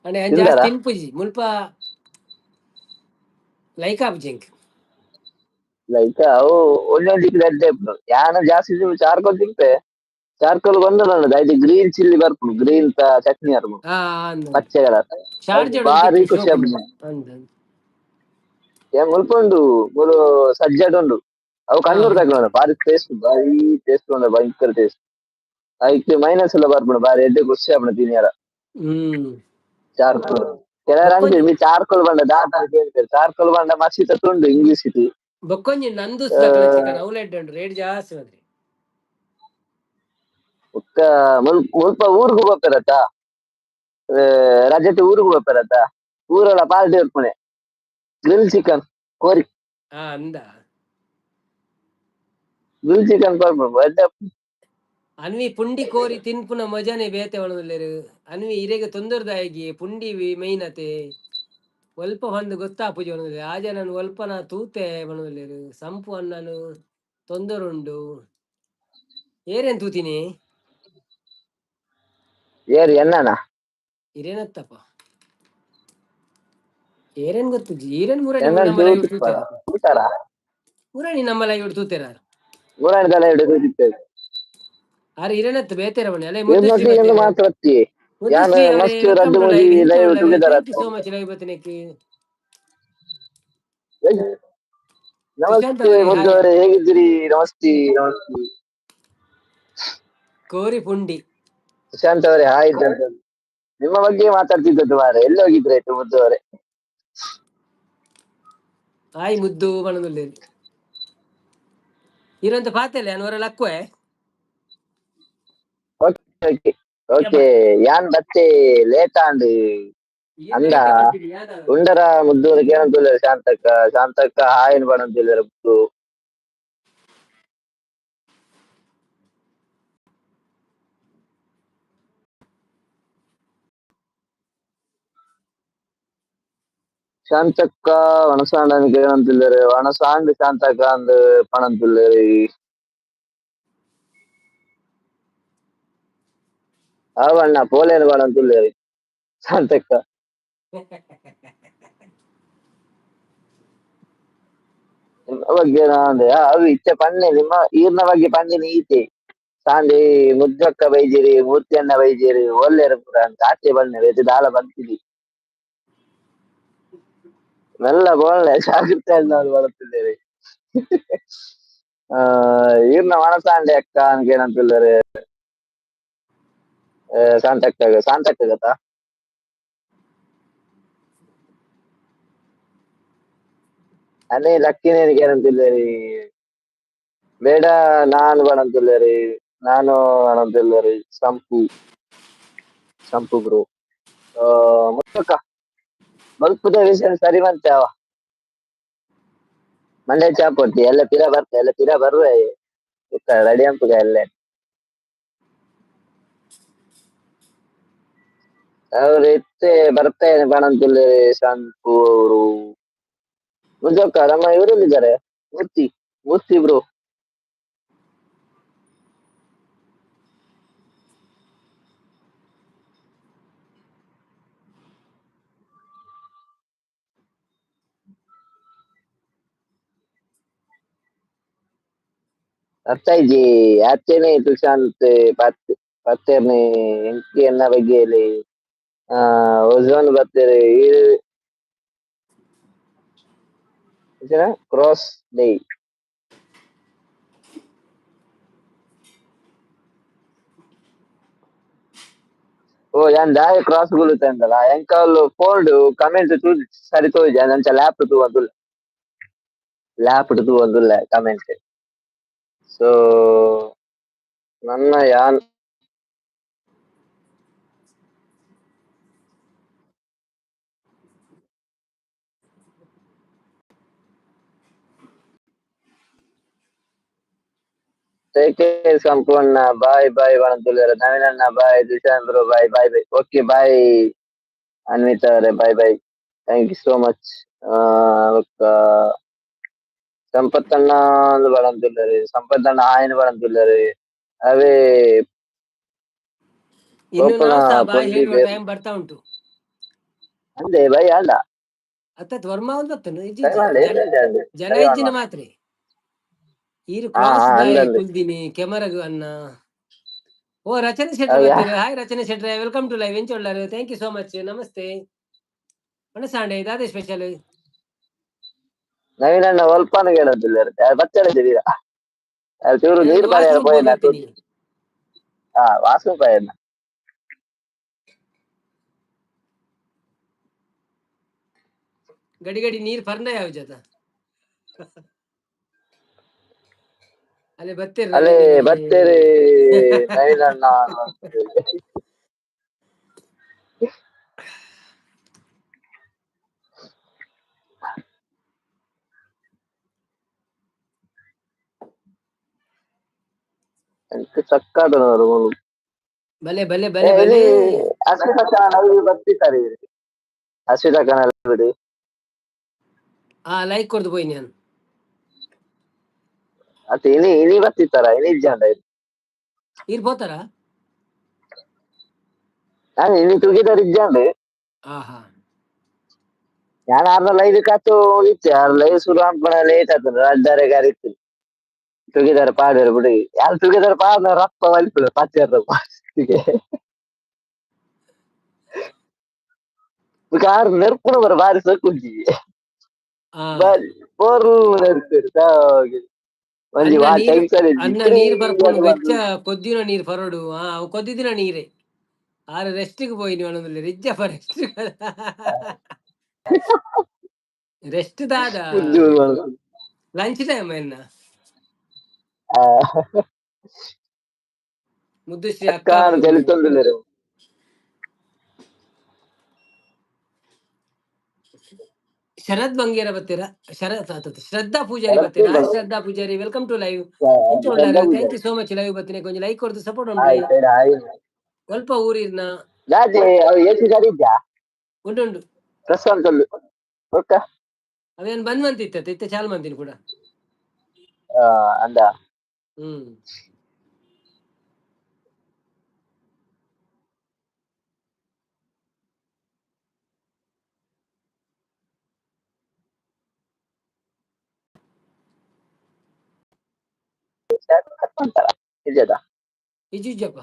ಅಣ್ಣ ಜಾಸ್ತಿ ತಿಂದಾರಾ? ತಿನ್ಪುಜಿ ಮುಲ್ಪ ಲೈಕ್ ಆಪುಜಿ ಎಂಕ್. ಲೈಕ್ ಅವು ಒಂದೊಂದು ಎಡ್ಡೆ ಇಪ್ಪುಂಡು. ಯಾನ ಜಾಸ್ತಿ ಚಾರ್ಕೋಲ್ ತಿನ್ಪೆ. ಚಾರ್ಕೋಲ್ ಗೊಂದಲ ಐತೆ. ಗ್ರೀನ್ ಚಿಲ್ಲಿ ಬರ್ಪುಂಡು, ಗ್ರೀನ್ ಚಟ್ನಿ ಬರ್ಪುಂಡು. ಹಾ ಅಂದ್ ಪಚ್ಚೆ ಕಲರ್. ಶಾರ್ಜಾ ಬಾರಿ ಒಂತಿತ್ತು ಖುಷಿ ಶೋಕುಂಡು. ಆಪುಂಡು. ಅಂದ್ ಅಂದ್. ಏ ಮುಲ್ಪ ಉಂಡು, ಮೂಲು ಸಜ್ಜಡ್ ಉಂಡು. ಅವು ಕಣ್ಣೂರು ತಗೊಳ್ಳೋಣ. ಬಾರಿ ಟೇಸ್ಟ್, ಬಾರಿ ಟೇಸ್ಟ್ ಉಂಡು, ಭಯಂಕರ ಟೇಸ್ಟ್. ಐಕ್ ಮೈನಸ್ ಎಲ್ಲ ಬರ್ಪುಂಡು. ಬಾರಿ ಎಡ್ಡೆ ಖುಷಿ ಆಪುಂಡು ತಿನಿಯರ. ಚಾರ್ಕೋಲ್ ಕೆಲವರು ಅಂತೀರಿ ಮೀ ಚಾರ್ಕೋಲ್ ಬಂಡ ದಾತ ಕೇಳ್ತಾರೆ. ಚಾರ್ಕೋಲ್ ಬಂಡ ಮಸೀತ ತುಂಡು ಇಂಗ್ಲಿಷ್ ಇತ್ತು. ಬೊಕ್ಕೊಂಜಿ ನಂದೂಸ್ ದಕಲ ಚಿಕನ್ ಅವುಲ ಎಡ್ಡೆ ಉಂಡು, ರೇಟ್ ಜಾಸ್ತಿ ಮಾತ್ರ. ಬೊಕ್ಕ ಮುಲ್ಪ ಊರುಗು ಪೋಪೆರತ್ತ, ರಜತೆ ಊರುಗು ಪೋಪೆರತ್ತ, ಊರಲ್ಲ ಪಾರ್ಟಿ ಇರ್ಪುಣೆ ಗ್ರಿಲ್ ಚಿಕನ್ ಕೋರಿ. ಹಾ ಅಂದ. ಗ್ರಿಲ್ ಚಿಕನ್ ಕೊರ್ಪುಂಡು ಎಡ್ಡೆ. ಅನ್ವಿ ಪುಂಡಿ ಕೋರಿ ತಿನ್ಪುನ ಮಜಾನೆ ಬೇತೆ ಒಣದುಲ್ಲೆರ್. ಅನ್ವಿ ಇರೆಗ್ ತೊಂದರೆದಾಗಿ ಪುಂಡಿ ಮೈನತೆ ಒಲ್ಪ ಪಂದ್ ಗೊತ್ತಾಪುಜಿ ಒಣದುಲ್ಲೆ. ಆಜ ನಾನು ಒಲ್ಪನ ತೂತೆ ಪನೊಂದುಲ್ಲೆರ್. ಸಂಪು ಅಣ್ಣನು ತೊಂದರೆ ಉಂಡು. ಏರೇನ್ ತೂತಿನಿ? ಏರ್ ಎನ್ನನ? ಇರೇನತ್ತಪ್ಪ ಏರೇನ್ ಗೊತ್ತುಜ್ಜಿ. ಈರೇನ್ ಮುರಣಿ ಎನ್ನನ್ ನಮ್ಮ ಲೈವ್ ತೂತಿಪ್ಪರ ತೂತೆರ. ತೂತಾರ? ಮುರಣಿ ನಮ್ಮ ಲೈವ್ ತೂತೆರ. ಮುರಾಣಿ ತಲೆ ಹಿಡಿದು ತೂತಿತ್ತೇವೆ. ಆರ್ ಇರೇನತ್ತು ಬೇತೆರ ಬನ್ನಿ ಅಲ್ಲೇ. ಇವ್ರ ಮುದ್ದುಶ್ರೀ ನೊಟ್ಟಿಗೆ ಬತ್ತೇರು. ಮಾತ್ರ ಅತ್ತಿ. ಯಾನ್ ಮುದ್ದುಶ್ರೀ ಅವರೇ ಮಸ್ತ್ welcome ರಡ್ಡು ಟು ಮೂಜಿ live. Live together. Thank you so much live ಬತ್ತಿನಕ್ಕೆ. Sushant namaste ಅವರೇ ಮುದ್ದು ಹಾಯ್. ಅವರೇ, ಹೇಗಿದ್ದೀರಿ? ನಮಸ್ತೆ ನಮಸ್ತೆ. ಕೋರಿ ಪುಂಡಿ. ಸುಶಾಂತ್ ಅವರೇ ಹಾಯ್. ನಿಮ್ಮ ಬಗ್ಗೆ ಮಾತಾಡ್ತಿದ್ದದ್ದು ಮಾರೆ. ಎಲ್ಲಿ ಹೋಗಿದ್ರೆ ಆಯ್ತು ಮುದ್ದು ಅವರೇ? ಹಾಯ್ ಮುದ್ದು ಪನೊಂದುಲ್ಲೆರ್. ಇರಂತ ಪಾತೆಲ್ಲ ಯಾನ್ ಒರ ಲಕ್ಕುವೆ. ಓಕೆ ಓಕೆ, ಯಾನ್ ಬತ್ತೆ ಲೇಟ್ ಆಂಡ್ ಅಂದ. ಉಂಡರ ಮುದ್ದು ಏನಂತ ಶಾಂತಕ್ಕ? ಶಾಂತಕ್ಕ ಹಾಯ್ ಪಣಂತ ಮುದ್ದು. ಶಾಂತಕ್ಕ ವನಸಾಂಡನಿಗೆ ಏನಂತಿದ್ದಾರೆ? ವನಸಾಂಡ್ ಶಾಂತಕ್ಕ ಅಂದ್ ಪಣಂತಿಲ್ಲೇರು. ಅವಣ್ಣ ಪೋಲೇನು ಪಣಂತಿಲ್ಲೇರು ಶಾಂತಕ್ಕ. ನಿಮ್ಮ ಬಗ್ಗೆ ನಾಂದೆ ಅವು ಇತ್ತೆ ಪನ್ನೆ ನಿಮ್ಮ ಈರ್ನ ಬಗ್ಗೆ ಪನ್ನಿನ ಈತೆ. ಸಾಂದಿ ಮುದ್ದಕ್ಕ ಬೈಜೇರಿ, ಮೂರ್ತಿಯನ್ನ ಬೈಜೇರಿ, ಒಲ್ಲೆರ ಪೂರ ಅಂತ ಆಚೆ ಬಂದೆ ಬೇತೆ ದಾಲ ಬಂತಿದಿ. ಮೆಲ್ಲ ಬೋಳ್ಳೆ ಜಾಗೃತೆ ನಾವು ಬರುತ್ತಿದ್ದೇವೆ. ಆ ಈರ್ನ ಮನಸಾಂಡೆ ಅಕ್ಕ ಅನ್ಕೇನಂತಿಲ್ಲರೆ ಶಾಂತಕ್ಕ ಶಾಂತಕ್ಕ ಗತಾ. ಅದೇ ಲಕ್ಕಿನೇನಿಗೆ ಏನಂತಿಲ್ಲರಿ, ಬೇಡ ನಾನು ಬಣಂತಿಲ್ಲರಿ, ನಾನು ಅಣಂತಿಲ್ಲರಿ. ಸಂಪು ಸಂಪು ಬ್ರೋ ಮುತ್ತಕ್ಕ ಮಲ್ಪುದ ವಿಷಯ ಸರಿ ಬಂತೆ ಅವ ಮಂಡೆ ಚಾಪೊಟ್ಟಿ ಎಲ್ಲ ಪಿರ ಬರ್ತೆ, ಎಲ್ಲ ಪಿರ ಬರುವೆ ರೆಡಿ ಅಂಪುಗ ಎಲ್ಲ. ಅವ್ರು ಇತ್ತೆ ಬರ್ತೇನೆ ಬಣಂತಿಲ್ಲರಿ ಸಂಪು ಅವರು. ಮುಜಕ್ಕ ನಮ್ಮ ಇವರೆಲ್ಲಿದ್ದಾರೆ? ಮೂರ್ತಿ ಮೂರ್ತಿ ಬ್ರೋ. ಅರ್ಥಾಯ್ಜಿ ಆಚೆನೆ ತುಷಾಂತ್ ಪತ್ ಪತ್ತೇರ್ನೆ ಎಂಕಿ ಎನ್ನ ಬಗ್ಗೆಯಲ್ಲಿ ಓಝೋನ್ ಬತ್ತೇರಿ ಕ್ರಾಸ್ ಡೇ. ಓ ಯಾನ್ ದಾಯ ಕ್ರಾಸ್ ಗುಲುತ್ತೆ ಅಂತಲ್ಲ ಎಂಕಲ್ ಫೋಲ್ಡ್ ಕಮೆಂಟ್ ತೂ ಸರಿ ತೋಜ ಅಂಚ ಲ್ಯಾಪ್ ತೂ ಅಂದುಲ್ಲ, ಲ್ಯಾಪ್ ತೂ ಅಂದುಲ್ಲ ಕಮೆಂಟ್. ಸೊ ನನ್ನ ಯಾನ್ take care Sampoorna bye bye ಬಣಂತುಲ್ಲೇರ ನವೀನಣ್ಣ bye, Dushanth bro bye bye bye, okay bye Anvita ಅವರೇ bye bye, thank you so much. ಸಂಪತ್ತಣ್ಣ ಅಂದ್ ಬಣಂತುಲ್ಲೇರಿ, ಸಂಪತ್ತಣ್ಣ ಹಾಯ್ನ ಬಣಂತುಲ್ಲೇರಿ. ಅವೇ ಇನ್ನು ಪೋಪುನ ನಾವು ಸಹ ಬಾಯ್ ಪೊಂಜಿ ಹೇಳುವ ಬೇರ್ ಟೈಮ್ ಬರ್ತಾ ಉಂಟು. ಅಂದೆ ಬೈ ಅಲ್ಲ ಅತ್ತ ವರ್ಮ ಒಂದು ಬರ್ತನೆ ಇಜ್ಜಿ ಟೈಮ್ ಇಜ್ಜಿ ಅಲ್ಲ ಜನ ಏನ್ ಅಂದೆ ಜನ ಟೈಮ್ ಇಜ್ಜಿನ ಮಾತ್ರೆ ಈರು ಹಾ ಕ್ರಾಸ್ ಹಾ ಬಾಯ್ ಅಂದಂದೆ ಕುಲ್ದಿನಿ ಕೆಮರಗು ಅನ್ನ. ಓ ರಚನೆ ಶೆಟ್ರು ಅಯ್ಯ ಬರ್ತೀರಿ, ಹಾಯ್ ರಚನೆ ಶೆಟ್ರೆ, welcome to live. ಎಂಚೊಳ್ಳಾರು? Thank you so much, ನಮಸ್ತೆ. ಒಣಸಾಂಡೆ ದಾದೆ ಸ್ಪೆಷಲ್? ನವೀನಣ್ಣ ಒಲ್ಪಾನ ಕೇಳೋದಿಲ್ಲ ಬಚ್ಚಳಿದ್ದೀರಾ ಚೂರು ನಾನು ನೀರು ಪಡೆಯ ವಾಶ್ರೂಮ್ ಪೋಯಿನ. ಬರ್ತೀನಿ. ಹಾ ವಾಸು ಪಯನ ಗಡಿ ಗಡಿ ನೀರು ಪರ್ನ ಯಾವ ಜತ ಅಲ್ಲೇ ಬರ್ತೀರಿ ಅಲ್ಲೇ ನವೀನ್. ಬತ್ತೇರಿ ನವೀನಣ್ಣ. ಚಕ್ಕಾದನವರು ಬಲೆ ಬಲೆ ಬಲೆ ಬಲೆ. ಅಶ್ವಿತಕ್ಕ ಲೈವ್ ಬರ್ತಿದ್ದಾರೆ, ಅಶ್ವಿತಕ್ಕನ ಬಿಡಿ. ಆ ಲೈಕ್ ಕೊಡ್ದು ಪೋಯಿ ನಾನು. ಅತ್ತೆ ಇನಿ ಇನಿ ಬರ್ತಿತ್ತಾರ ಇನಿ ಇಜ್ಜಾಂಡ. ಈರ್ ಪೋತಾರ? ನಾನು ಇನಿ ಟುಗೆದರ್ ಇಜ್ಜಾಂಡ್. ಆಹಾ ನಾನು ಅರ್ಧ ಲೈವ್ ಕಾತು ಇತ್ತೆ, ಆರ್ ಲೈವ್ ಶುರು ಅನ್ಪಣ ಲೇಟ್ ಆತದ ರಡ್ಡರೆ ಗಾರಿತ್ತು ಟುಗೆದರ್ ಪಾಡೇರು ಬಿಡಿ. ಯಾರು ಟುಗೆದರ್ ಪಾಡ ರಪ್ಪ ವಲ್ಪುಡು ಪಚ್ಚೆರ್ದ ಆರ್ ನೆರ್ಪುನ ಬರ ಬಾರಿ ಸೊಕ್ಕುಂಜಿ ಆ ಬಾರಿ ಪೊರ್ಲು ನೆರ್ಪೇರು ಒಂಜಿ ಅನ್ನ ವಾ ನೀರು ಟೆನ್ಷನ್ ಅನ್ನ ನೀರು ಬರ್ಪುನು ಬೆಚ್ಚ ಕೊದ್ದಿನ ನೀರು ಫರೋಡು. ಆ ಅವು ಕೊದ್ದಿದಿನ ನೀರೇ ಆರು ರೆಸ್ಟಿಗೆ ಪೋಯಿ ನೀವು ಅನ್ನೋದಿಲ್ಲ ರಿಜ್ಜಪ್ಪ ರೆಸ್ಟ್ ರೆಸ್ಟ್ ದಾದ ಲಂಚ್ ಟೈಮ್ ಎನ್ನ. ಮುದ್ದುಶ್ರೀ ಅಕ್ಕ ಅಕ್ಕ ತೆಲಿತೊಂದುಲ್ಲೆರ್. ಶರತ್ ಬಂಗೇರ ಬರ್ತೀರಾ? ಶರತ್ ಆತತ್ ಶ್ರದ್ಧಾ ಪೂಜಾರಿ ಬರ್ತೀರಾ? Shraddha Pujari welcome to live. ಎಂಚ ಉಳ್ಳಾರು? Thank you so much. Live ಬರ್ತೀನಿ ಕೊಂಚ ಲೈಕ್ ಕೊಡ್ದು ಸಪೋರ್ಟ್ ಉಂಟು. ಸ್ವಲ್ಪ ಊರಿನ ದಾದೆ ಅವು ಏಸಿ ಸರಿ ಇದ್ಯಾ? ಉಂಟು ಉಂಟು. ಪ್ರಶಾಂತ್ ಬೊಕ್ಕ ಅವೇನು ಬಂದ್ ಮಂತಿತ್ತ ಇತ್ತೆ ಚಾಲ್ ಮಂತಿನಿ ಕೂಡ. ಅಂದ ಹ್ಮ್ ಕಟ್ ಮಾಡ್ತಾರ ನಿಜದ. ಇಜ್ಜಿಜ್ಜಪ್ಪ.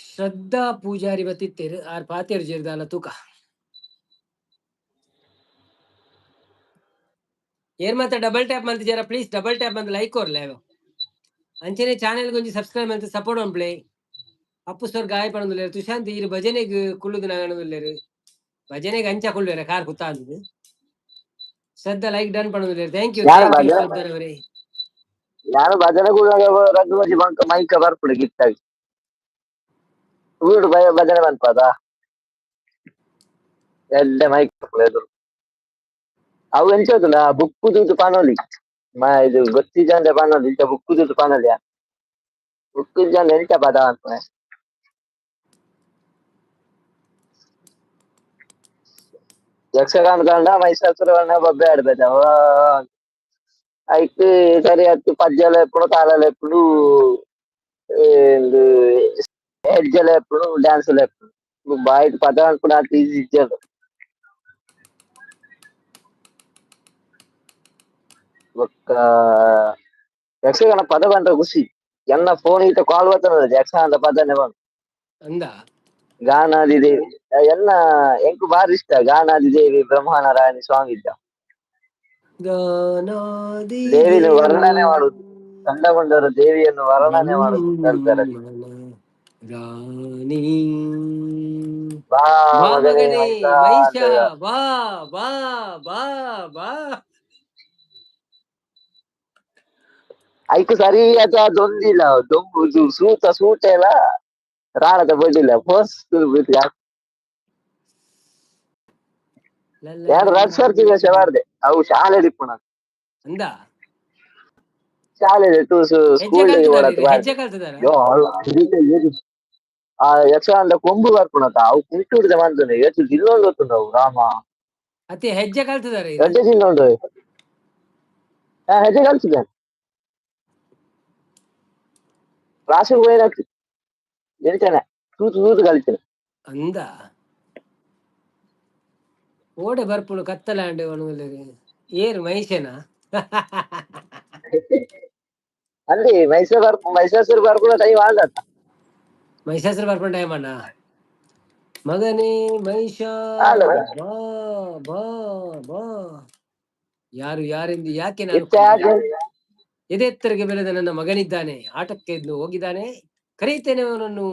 ಶ್ರದ್ಧಾ ಪೂಜಾರಿ ಬತ್ತಿತ್ತೇರು ಆರ್ ಪಾತೇರು ಜೇರ್ದಾಲ ತೂಕ. ಏರ್ ಮಾತ ಡಬಲ್ ಟ್ಯಾಪ್ ಮಂತ್ ಜರ ಪ್ಲೀಸ್ ಡಬಲ್ ಟ್ಯಾಪ್ ಮಂತ್ ಲೈಕ್ ಕೊರ್ಲೆ. ಅಂಚನೆ ಚಾನೆಲ್ ಗೊಂಜಿ ಸಬ್ಸ್ಕ್ರೈಬ್ ಮಂತ್ ಸಪೋರ್ಟ್ ಮನ್ಪುಲೆ. ಅಪ್ಪು ಸರ್ ಗಾಯ ಪಣೊಂದುಲ್ಲೆರ್. ತುಶಾಂತ್ ಈರ್ ಭಜನೆಗ್ ಕುಲ್ಲುದು ನಗಣೊಂದುಲ್ಲೆರ್. ಭಜನೆಗ್ ಅಂಚ ಕುಲ್ಲುವೆರ ಕಾರ್ ಕುತ್ತಾಂದ್. ಶ್ರದ್ಧಾ ಲೈಕ್ ಡನ್ ಪಣೊಂದುಲ್ಲೆರ್. Thank you. ಯಾರು thank you ಭಜನೆ? ಶ್ರದ್ಧಾರವರೇ. ಯಾರು ಭಜನೆ ಕೂಡುವಾಗ ರಡ್ಡ್ ಮೂಜಿ ಬಂಕ ಮೈಕ ಬರ್ಪುಂಡು ಗಿಟ್ಟಾಗಿ. ಊರುಡು ಭಜನೆ ಮನ್ಪದ ಎಡ್ಡೆ ಮೈಕ್ ಎದುರು. ಅವು ಎಂಚ ಗೊತ್ತುಂಡ ಬುಕ್ ತೂದು ಪನೊಲಿ ಇದು ಗೊತ್ತಿಜ್ಜಂದೆ ಪನೊಲಿ. ಇಂಚ ಬುಕ್ ತೂದು ಪನೊಲಿಯಾ, ಬುಕ್ ಇಜ್ಜಂದೆ ಎಂಚ ಪದ ಪನ್ಪುನೆ. ಯಕ್ಷಗಾನ ಕಂಡ ಮಹಿಷಾಸುರವನ್ನ ಬೊಬ್ಬೆ ಆಡ್ಬೇಕ ಐಕ್ ಸರಿ ಅತ್ತು. ಪದ್ಯಲ ಇಪ್ಪುಂಡು, ತಾಳಲ ಇಪ್ಪುಂಡು, ಇಂದು ಹೆಜ್ಜೆಲ ಇಪ್ಪುಂಡು, ಡ್ಯಾನ್ಸ್ ಲ ಇಪ್ಪುಂಡು. ಬಾಯಿಡ್ ಪದ ಪನ್ಪುನ ಆತ್ ಈಸಿ ಇಜ್ಜಂಡ್. ಬೊಕ್ಕ ಯಕ್ಷಗಾನ ಪದ ಪಂಡ ಖುಷಿ. ಎನ್ನ ಫೋನ್ ಇತ್ತ ಕಾಲ್ ಬರ್ತದ, ಯಕ್ಷಗಾನದ ಪದನೆ ಪಂಡ. ಅಂದ. ಗಾನಾದಿ ದೇವಿ ಎನ್ನ ಎಂಕು ಬಾರಿ ಇಷ್ಟ. ಗಾನಾದಿ ದೇವಿ ಬ್ರಹ್ಮನಾರಾಯಣ ಸ್ವಾಮಿ ಇದ್ದ. ಗಾನಾದಿ ದೇವಿನ ವರ್ಣನೆ ಮಾಡುದು, ಕಂಡಕೊಂಡವರು ದೇವಿಯನ್ನು ವರ್ಣನೆ ಮಾಡುದು ಕಲ್ತಾರೆ. ರಾಣಿ ಬಾ ಬಾ ಮಗನೇ ಮಗನೇ ಮಹಿಷ ಮಹಿಷ ಅಂತ ಹೇಳ. ಬಾ ಬಾ ಬಾ ಬಾ. ಐಕ್ ಸರಿ ಅದ ದೊಂದಿಲ್ಲ ದೊಂಬು ಇದು ಸೂತ ಸೂಟ ಎಲ್ಲ ರಾಣದ ಬಡ್ಡಿಲ್ಲ ಫಸ್ಟ್. ಯಾರು ರಾಜ್ ಸರ್ ಮಾಡ್ದೆ ಅವು ಶಾಲೆ ಇಪ್ಪುನ. ಅಂದ. ಶಾಲೆ ಟೂಸು ಹೆಜ್ಜೆ ಸ್ಕೂಲ್. ಕಲ್ತದಾರ, ಹೆಜ್ಜೆ ಕಲ್ತದಾರ. ಆ ಯಕ್ಷಗಾನದ ಕೊಂಬು ಬರ್ಪುಣತ ಅವು ಕುಂಟುಡ್ದ ಮಂತುಂಡು ಏತ್ ಜಿಲ್ಲೊಂದು ಗೊತ್ತುಂಡು ಅವು ರಾಮ. ಅತಿ ಹೆಜ್ಜೆ ಕಲ್ತದಾರ. ಎಡ್ಡೆ ಜಿಲ್ಲೊಂಡು. ಹಾ, ಹೆಜ್ಜೆ ಕಲ್ತಿದ್ದೇನೆ. ಕ್ಲಾಸಿಗೆ ಹೋಯ್ನಕ್ ಎಂಚನೆ ತೂತು ತೂತು ಕಲಿತೇನೆ. ಅಂದ. ಓಡೆ ಬರ್ಪುಡು ಕತ್ತಲಾಂಡ್ ಒಣಗುಲ್ಲೆರ್. ಏರ್ ಮಹಿಷನ? ಅಲ್ಲಿ ಮೈಸೂರು ಬರ್ ಮೈಸೂರು ಬರ್ಪುನ ಟೈಮ್ ಆಂಡತ್ತ. ಮಹಿಷಾಸುರ ಬರ್ಪುನ ಟೈಮ್ ಅಣ್ಣ. ಮಗನೇ ಮಹಿಷ ಆಂಡದ. ಬಾ ಬಾ ಬಾ. ಯಾರು ಯಾರೆಂದು ಯಾಕೆ ನಾನು ಇತ್ತೆ ಕೊಂದೆನು? ಎದೆ ಎತ್ತರಕ್ಕೆ ಬೆಳೆದ ನನ್ನ ಮಗನಿದ್ದಾನೆ, ಆಟಕ್ಕೆ ಎದ್ದು ಹೋಗಿದ್ದಾನೆ, ಕರೆಯುತ್ತೇನೆ ಅವನನ್ನು.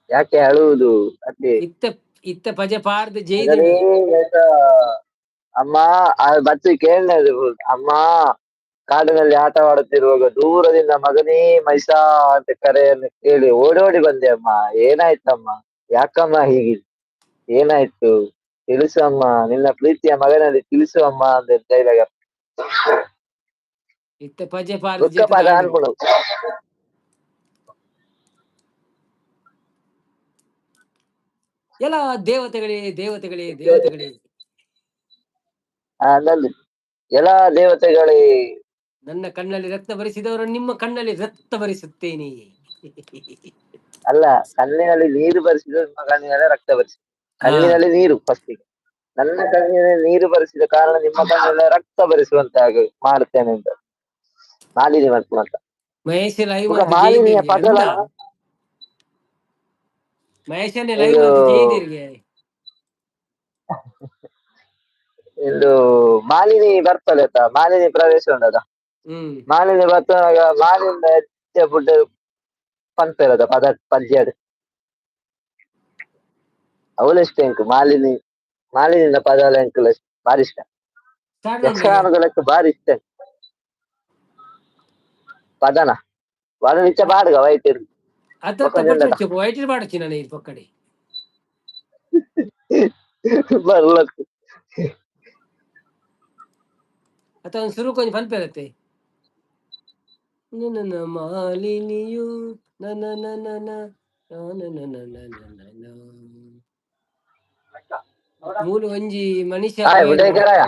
ಯಾಕೆ ಅಳುವುದು ಅತ್ತೆ? ಇತ್ತ ಇತ್ತ ಪಜೆ ಪಾರ್ದು ಮಗನೇ ಜೈದುಂಡು. ಮಹಿಷ, ಅಮ್ಮ ಆ ಬಚ್ಚಿ ಕೇಳದು. ಅಮ್ಮ, ಕಾಡಿನಲ್ಲಿ ಆಟವಾಡುತ್ತಿರುವಾಗ ದೂರದಿಂದ ಮಗನೇ ಮಹಿಷ ಅಂತ ಕರೆಯನ್ನು ಕೇಳಿ ಓಡೋಡಿ ಬಂದೆ ಅಮ್ಮ. ಏನಾಯ್ತಮ್ಮ? ಯಾಕಮ್ಮ ಹೀಗೆ ಏನಾಯ್ತು? ತಿಳಿಸು ಅಮ್ಮ, ನಿನ್ನ ಪ್ರೀತಿಯ ಮಗನಲ್ಲಿ ತಿಳಿಸು ಅಮ್ಮ ಅಂತ ಡೈಲಾಗ್. ಇತ್ತ ಪಜೆ ಪಾರ್ದು ಬೊಕ್ಕ ಪದ ಜೆತ್ತುದಾಂಡ್. ಅನ್ಪುಂಡು. ಎಲ್ಲ ದೇವತೆಗಳೇ ದೇವತೆಗಳೇ ದೇವತೆಗಳೇ. ಅಂದಲ್ಲಿ ಎಲ್ಲಾ ದೇವತೆಗಳೇ. ನನ್ನ ಕಣ್ಣಲ್ಲಿ ರಕ್ತ ಬರಿಸಿದವರು ನಿಮ್ಮ ಕಣ್ಣಲ್ಲಿ ರಕ್ತ ಬರಿಸುತ್ತೇನೆ. ಅಲ್ಲ, ಕಣ್ಣಿನಲ್ಲಿ ನೀರು ಬರಿಸಿದ ನಿಮ್ಮ ಕಣ್ಣಿನಲ್ಲಿ ರಕ್ತ ಬರಿಸಿ. ಕಣ್ಣಿನಲ್ಲಿ ನೀರು ಫಸ್ಟ್. ನನ್ನ ಕಣ್ಣಿನಲ್ಲಿ ನೀರು ಬರಿಸಿದ ಕಾರಣ ನಿಮ್ಮ ಕಣ್ಣಿನಲ್ಲಿ ರಕ್ತ ಬರಿಸುವಂತ ಮಾಡ್ತೇನೆ ಅಂತ ಮಾಲಿನ್ಯ ಮಾಡ್ಕೊಂತ. ಮಹೇಶ್ ಲೈವ್. ಬೊಕ್ಕ ಮಾಲಿನ್ಯ ಪದಲ. ಮಹೇಶನೇ ಲೈವ್. ಇದು ಜೈದಿರ್ಗೆ. ಇದು ಮಾಲಿನಿ ಬರ್ತದೆ ಆತ, ಮಾಲಿನಿ ಪ್ರವೇಶ ಉಂಡದ. ಮಾಲಿನಿ ಬರ್ತದಾಗ ಮಾಲಿನ್ಯ ಪುಟ್ಟ ಪನ್ಪೆರದ ಪದ ಪದ್ಯಡ್ ಅವಳು ಇಷ್ಟ ಎಂಕ್. ಮಾಲಿನಿ, ಮಾಲಿನಿನ ಪದ ಎಂಕ್ ಬಾರಿ ಇಷ್ಟ. ಸ್ಟಾರ್ಟ್. ಯಕ್ಷಗಾನದ ಲೆಕ್ಕ ಬಾರಿ ಇಷ್ಟ ಪದನ ಪದ ನಿಚ್ಚ ಪಾಡುಗ ವೈಟ್. ಅತ್ತ. ಬೊಕ್ಕ ವೈಟ್ ಪಾಡೊಚ್ಚಿ ನಾನು ಈ ಪಕ್ಕಡೆ. ಬರ್ಲಕ್ಕು. ಅತ್ತ ಒಂದು ಸುರು ಕೊಂಚ ಪನ್ಪೆರತ್ತೆ ನನ್ನ ಮಾಲಿನಿಯು ನನ ನನ ನ ನನ ನನ ನನ ನ. ಮೂಲು ಒಂಜಿ ಮನುಷ್ಯ ಆಯ್ ಉದಯಕರಾಯ.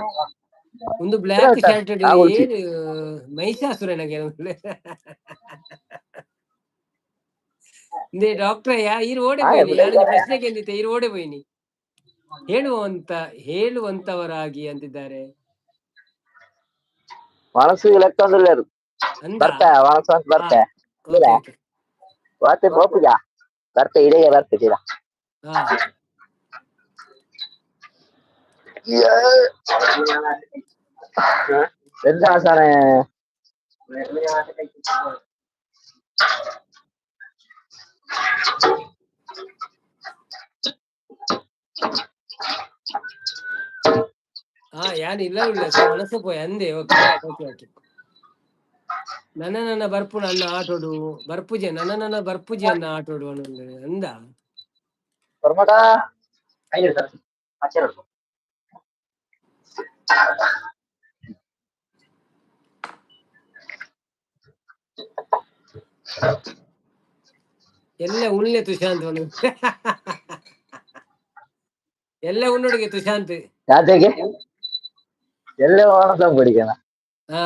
ಒಂದು ಬ್ಲಾಕ್ ಶರ್ಟ್. ಆಗುಲ್ಚಿ. ಏನು ಮಹಿಷಾಸುರನಗೆ ಇಂದೇ ಡಾಕ್ಟರ್ ಯಾ ಈರ್ ಓಡೆ ಆಯ್ ಪೋಯಿನಿ. ಯಾರು ಉದಯಕರಾಯ. ಪ್ರಶ್ನೆ ಕೇಂದಿತ್ತೆ, ಈರ್ ಓಡೆ ಪೋಯಿನಿ. ಹೇಳುವಂತ ಹೇಳುವಂತವರಾಗಿ ಅಂತಿದ್ದಾರೆ. ಮನಸ್ಸು ಲೆಕ್ಕಂದಿಲ್ಲೇರು. ಅಂದ. ಬರ್ತಾ ಮನಸ್ಸು ಅಂತ ಹಾ. ಬರ್ತೆ ಇಲ್ಲ. Okay okay. ವಾತೆ ಪೋಪುಜ ಬರ್ತೆ, ಇಡೆಗೆ ಬರ್ತೆ ಸೀದಾ. ಹಾ. ಎಂತ ಆಸನೆ? ಹಾ, ಯಾನ್ ಇಲ್ಲ ಉಳ್ಳೆ ಮನಸ್ಸು ಪೋಯ್ ಅಂದೆ. Okay okay okay. ನನ್ನ ನನ್ನ ಬರ್ಪುಣ ಅನ್ನ ಆಟೋಡು ಬರ್ಪುಜೆ, ನನ್ನ ನನ್ನ ಬರ್ಪುಜೆ ಅನ್ನ ಆಟೋಡು ಅನ್ನೊಂದು ಅಂದ. ಪರ್ಮಟ. ಎಲ್ಲ ಉಳ್ಳೆ ತುಶಾಂತ್ ಅವನು, ಎಲ್ಲ ಉಣ್ಣುಡಿಗೆ ತುಶಾಂತ್. ಯಾತೆಗೆ ಎಲ್ಲ ಒಣಸ പിടിക്കണം. ಹಾ.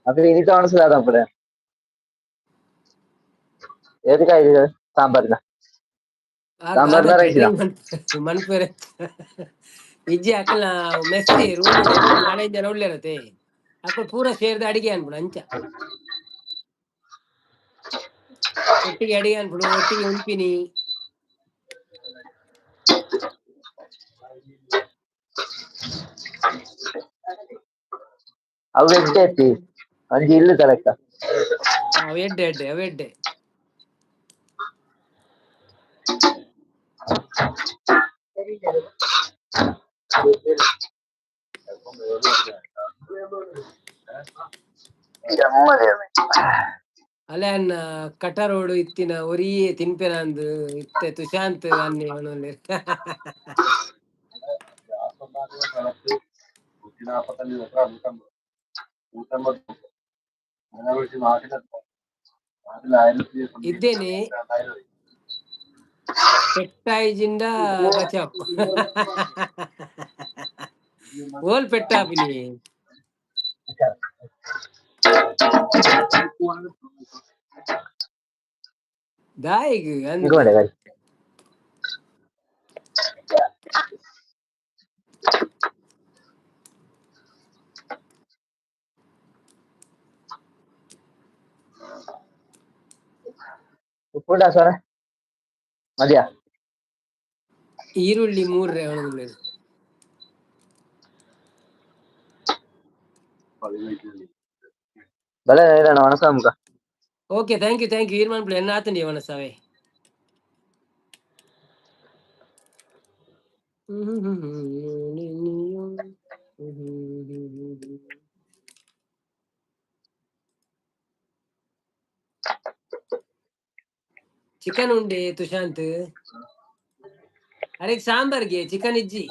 ಅപ്പൊ ഇനി താമസിച്ചാ ഏത് കാര്യം? സാമ്പാറിന ಸಾಂಬಾರ್ನ ರೈಸಿನ? ಮನ್ಪೇರೆ ಇಜ್ಜಿ ಅಕಲ್ನ ಮೆಸ್ಸಿ ರೂಮ್ ನಾಲೈದು ಜನ ಉಳ್ಳೆರತೆ, ಅಕುಲು ಪೂರ ಸೇರ್ದ್ ಅಡಿಗೆ ಅನ್ಪುಡು, ಅಂಚ ಒಟ್ಟಿಗೆ ಅಡಿಗೆ ಅನ್ಪುಡು, ಒಟ್ಟಿಗೆ ಉನ್ಪಿನಿ. ಅವು ಎಡ್ಡೆ ಐತಿ, ಒಂಜಿ ಇಲ್ಲು ತಲೆಕ್ಕ. ಅವು ಎಡ್ಡೆ ಎಡ್ಡೆ, ಅವು ಎಡ್ಡೆ. ಅಲೆ ಅನ್ನ ಕಟರೋಡು ಇತ್ತಿನ ಒರಿಯೇ ತಿನ್ಪೆನಂದು ಇತ್ತೆ ತುಶಾಂತ್ ಅನ್ನೆ ಅವನಲ್ಲಿ. ಇದ್ದೇನೆ ಪೆಟ್ಟಾಯಿಜಿಂದ ಬಚಾವ್ ಓಲ್ ಪೆಟ್ಟಾಪಿನಿ. ದಾಯಿಗ್ ಅಂದ್. ಇಗೋಡೆ ಗಾಡಿ. ಉಪ್ಪುಂಡ ಸರ ಮದ್ಯಾ? ಈರುಳ್ಳಿ ಮೂರ್ರೆ ಅವನದು. ಬಲೆ ಮನಸ ಮುಖ. Okay, thank you thank you. ಈರ್ ಮನ್ಪುಲೆ ಎನ್ನ ಆತಂಡಿ ಮನಸ್ಸಾವೆ. ಚಿಕನ್ ಉಂಡೆ ತುಶಾಂತ್, ಅರೆ ಸಾಂಬಾರ್ಗೆ ಚಿಕನ್ ಇಜ್ಜಿ.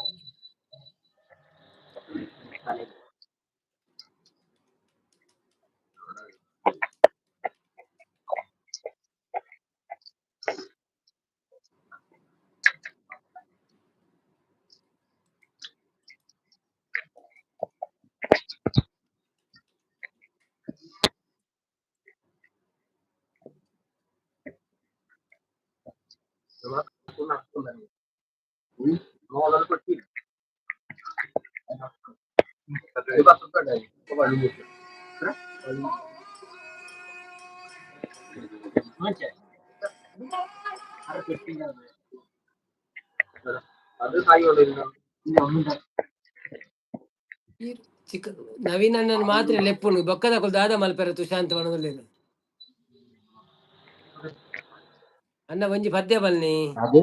ಚಿಕನ್ ನವೀನ್ ಅಣ್ಣನ್ ಮಾತ್ರ ಲೆಪ್ಪುನು ಬೊಕ್ಕದಕುಲು ದಾದ ಮಲ್ಪೆರ ತುಶಾಂತ್ ಪನೊಂದುಲ್ಲೆರ್. ಅಣ್ಣ ಒಂಜಿ ಪದ್ಯ ಬಲ್ನಿ. ಅದು.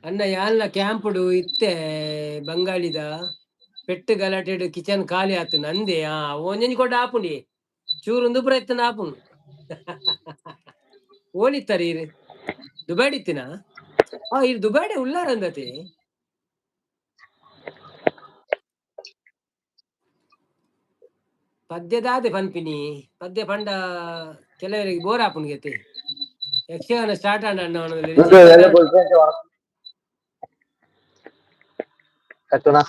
ಅಣ್ಣ ಯಾಲ್ನ ಕ್ಯಾಂಪುಡು ಇತ್ತೆ ಬಂಗಾಳಿದ ಪೆಟ್ಟು ಗಲಾಟೆಡ್ ಕಿಚನ್ ಖಾಲಿ ಆತು ನಂದೆ. ಆ ಒಂಜೊಂಜಿ ಕೊಡ ಆಪುಂಡಿ ಚೂರು ಒಂದು ಪ್ರಯತ್ನ ಆಪುಂಡು. ಓಲಿತ್ತಾರೆ ಈರ್ ದುಬೈಡ್ ಇತ್ತಿನ? ಆ ಇರ್ ದುಬೈಡೆ ಉಲ್ಲಾರಂದತೆ. ಪದ್ಯದಾದೆ ಪನ್ಪಿನಿ, ಪದ್ಯ ಪಂಡ ಕೆಲವರಿಗೆ ಬೋರ್ ಆಪುಂಡು ಗೆತೆ. ಯಕ್ಷಗಾನ ಸ್ಟಾರ್ಟ್ ಆಂಡ ಅಣ್ಣ. ಎಲ್ಲ ಕಟ್ಟುನ.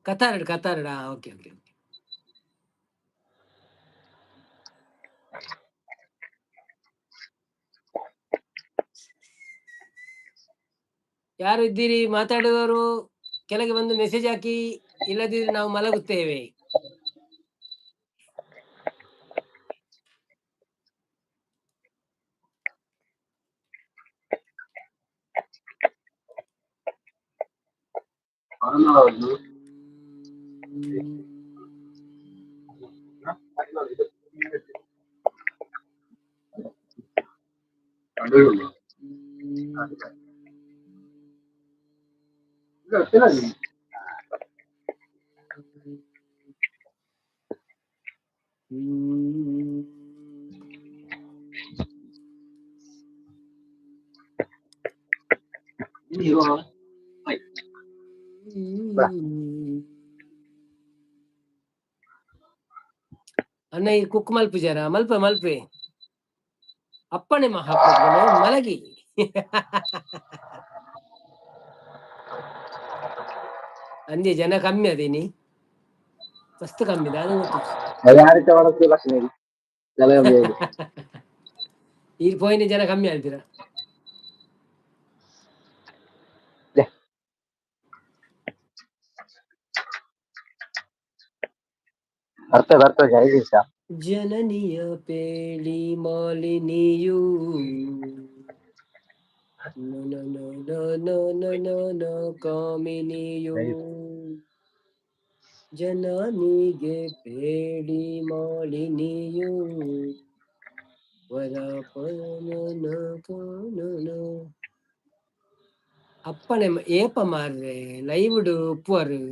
ಕತಾರಡ್ ಕತಾರಡ್. Okay okay okay. ಯಾರು ಇದ್ದೀರಿ ಮಾತಾಡುವವರು? ಕೆಳಗೆ ಬಂದು ಮೆಸೇಜ್ ಹಾಕಿ. ಇಲ್ಲದಿದ್ರೆ ನಾವು ಮಲಗುತ್ತೇವೆ. ಅಣ್ಣ, ಈ ಕುಕ್ ಮಲ್ಪುಜಾರ? ಮಲ್ಪ ಮಲ್ಪೆ. ಅಪ್ಪಣೆ ಮಹಾಪ್ರಭುನೇ, ಮಲಗಿ. ಅಂದೆ ಜನ ಕಮ್ಮಿ ಅದೇನಿ, ಮಸ್ತ್ ಕಮ್ಮಿ ದಾದ ಗೊತ್ತು. ಈ ಪೋಯಿನ ಜನ ಕಮ್ಮಿ ಆಗ್ತೀರಾ? ಅರ್ಥ ಬರ್ತದೆ, 5 ನಿಮಿಷ. ಜನನಿಯ ಪೇಳಿ ಮಾಲಿನಿಯು ಕಾಮಿನಿಯು, ಜನನಿಗೆ ಪೇಳಿ ಮಾಲಿನಿಯು ವರ ಅಪ್ಪಣೆ. ಏಪ ಮಾರ್ರೆ ಲೈವ್ಡ್ ಉಪ್ಪುವರು?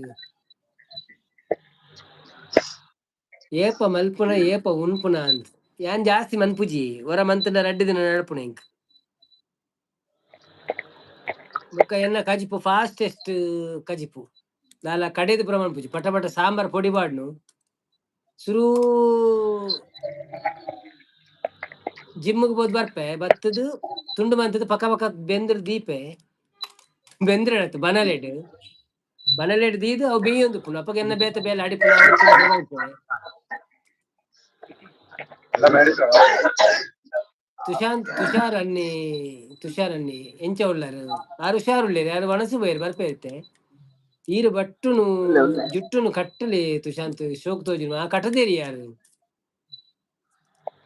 ಏಪ ಮಲ್ಪುನ, ಏಪ ಉನ್ಪುನ ಅಂತ. ಯಾನ್ ಜಾಸ್ತಿ ಮನ್ಪುಜಿ. ಹೊರ ಮಂತಂಡ 2 ದಿನ ನಡಪುನ ಇಂಕ್. ಬೊಕ್ಕ ಎನ್ನ ಕಜಿಪು ಫಾಸ್ಟೆಸ್ಟ್ ಕಜಿಪು. ದಾಲ ಕಡೆದು ಪೂರ ಮನ್ಪುಜಿ. ಪಟ ಪಟ ಸಾಂಬಾರ್ ಪೊಡಿ ಪಾಡ್ನು. ಸುರೂ ಜಿಮ್ಗೆ ಪೋದು ಬರ್ಪೆ, ಬತ್ತದು ತುಂಡು ಮಂತದ್ದು ಪಕ್ಕ ಪಕ್ಕ ಬೆಂದ್ರ ದೀಪೆ. ಬೆಂದ್ರೆ ಬನಲೆಡ್ ಬನಲೆಡ್ ದೀದು ಅವು ಬೇಯೊಂದುಪ್ಪುಂಡು. ಅಪಗ ಎನ್ನ ಬೇತೆ ಬೇಲೆ ಅಡಿಪುನ. ತುಷಾಂತ್, ತುಷಾರ್ ಅನ್ನಿ, ತುಷಾರ್ ಅನ್ನಿ, ಎಂಚ ಉಳ್ಳಾರು? ಆರು ಹುಷಾರ್ ಉಳ್ಳೇರು. ಯಾರು ವಣಸು ಬೋಯರ್ ಬರ್ಪೆ ಇತ್ತೆ. ಈರು ಬಟ್ಟುನು ಜುಟ್ಟುನು ಕಟ್ಟಲಿ ತುಷಾಂತ್, ಶೋಕ್ ತೋಜುನು. ಆ ಕಟ್ಟದೇರಿ ಯಾರು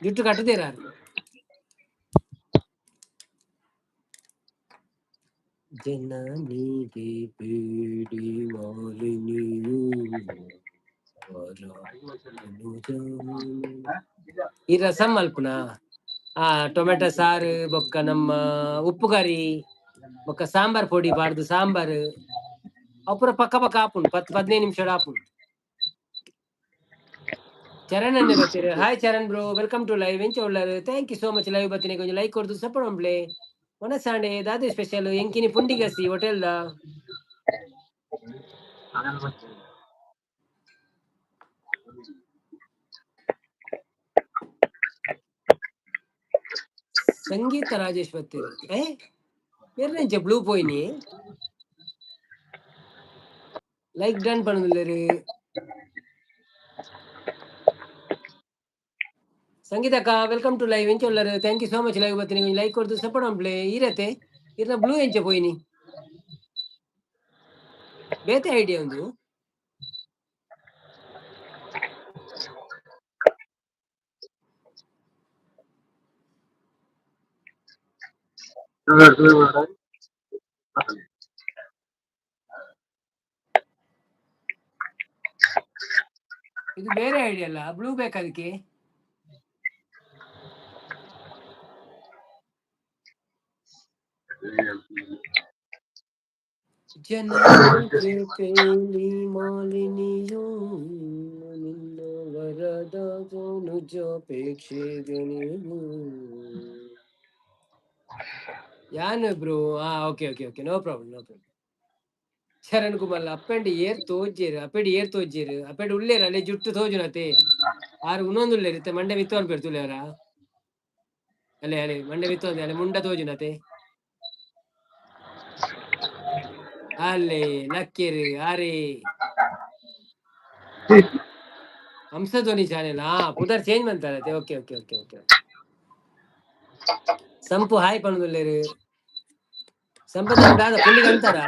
ಜುಟ್ಟು ಕಟ್ಟದೇರ ಯಾರು? ಜನನಿಗೆ ಬೇಡಿ ಮಾಲಿನಿಯು. ಈ ರಸಂ ಮಲ್ಪುನ, ಆ ಟೊಮೆಟೊ ಸಾರು ಬೊಕ್ಕ ನಮ್ಮ ಉಪ್ಪು ಕರಿ ಬೊಕ್ಕ ಸಾಂಬಾರ್ ಪೊಡಿ ಪಾಡ್ದು ಸಾಂಬಾರ್ ಅವು ಪೂರ ಪಕ್ಕ ಪಕ್ಕ ಆಪುಂಡು. 10 15 ನಿಮಿಷ ಆಪುಂಡು. Charan ಅನ್ನೆ ಬತ್ತೀರಿ. Hi Charan bro, welcome to live. ಎಂಚ ಉಳ್ಳಾರು? Thank you so much. Live ಬತ್ತಿನಿ ಕೊಂಚ ಲೈಕ್ ಕೊರ್ದು ಸಪೋರ್ಟ್ ಮಲ್ಪುಲೆ. ವನಸಾಂಡೆ ದಾದೆ ಸ್ಪೆಷಲ್? ಎಂಕಿನಿ ಪುಂಡಿಗಸಿ ಹೋಟೆಲ್ the. ಸಂಗೀತ ರಾಜೇಶ್ ಬತ್ತೀರಿ. ಏ ಬೇರೆ ಬ್ಲೂ ಪೋಯಿನಿ. ಲೈಕ್ ಡನ್ ಪಣುಲ್ಲೆರ್. ಸಂಗೀತಕ್ಕ, welcome to live. ಎಂಚ ಉಲ್ಲರ್? Thank you so much. Live ಬತ್ತಿನಿ ಕೊಂಚ ಲೈಕ್ ಕೊರ್ದು ಸಪೋರ್ಟ್ ಮಲ್ಪುಲೆ. ಈರತೆ ಇರ್ನ ಬ್ಲೂ ಎಂಚ ಪೋಯಿನಿ? ಬೇತೆ ಐಡಿಯಾ ಒಂದು. ಇದು ಬೇರೆ ಐಡಿಯಾ ಅಲ್ಲ, ಬ್ಲೂ ಬೇಕು ಅದಕ್ಕೆ. ಜನನಿಗೆ ಪೇಳಿ ಮಾಲಿನಿಯು ನಿನ್ನ ವರದ ಅಪೇಕ್ಷೆಗೆ. ಯಾನ್ ಬ್ರೋ? ಹಾ, okay okay okay no problem, no problem. Sharan Kumar ಅಪ್ಪೆಂಡ್ ಏರ್ ತೋಜ್ಜೇರು. ಅಪ್ಪೆಡ್ ಏರ್ ತೋಜ್ಜೇರು. ಅಪ್ಪೆಡ್ ಉಳ್ಳೇರು ಅಲ್ಲೇ ಜುಟ್ಟು ತೋಜುನತೆ. ಆರು ಉನ್ನೊಂದು ಉಳ್ಳೇರು ಇತ್ತೆ. ಮಂಡೆ ಮಿತ್ತು ಅನ್ಪೇರು ತುಲೇರ. ಅಲ್ಲೇ ಅಲ್ಲೇ ಮಂಡೆ ಮಿತ್ತು ಅಲ್ಲೇ ಮುಂಡ ತೋಜುನತೆ. ಅಲ್ಲೇ ಲಕ್ಕೇರು ಆರೇ. ಹಂಸಧ್ವನಿ ಚಾನೆಲ್. ಹಾ, ಪುದರ್ ಚೇಂಜ್ ಮಂತಾರತೆ. Okay okay okay okay Sampu hi ಪಣದುಲ್ಲೇರು. ಸಂಪತ್ ದಾದ ಪುಂಡಿಗೆ ಅಂತಾರ?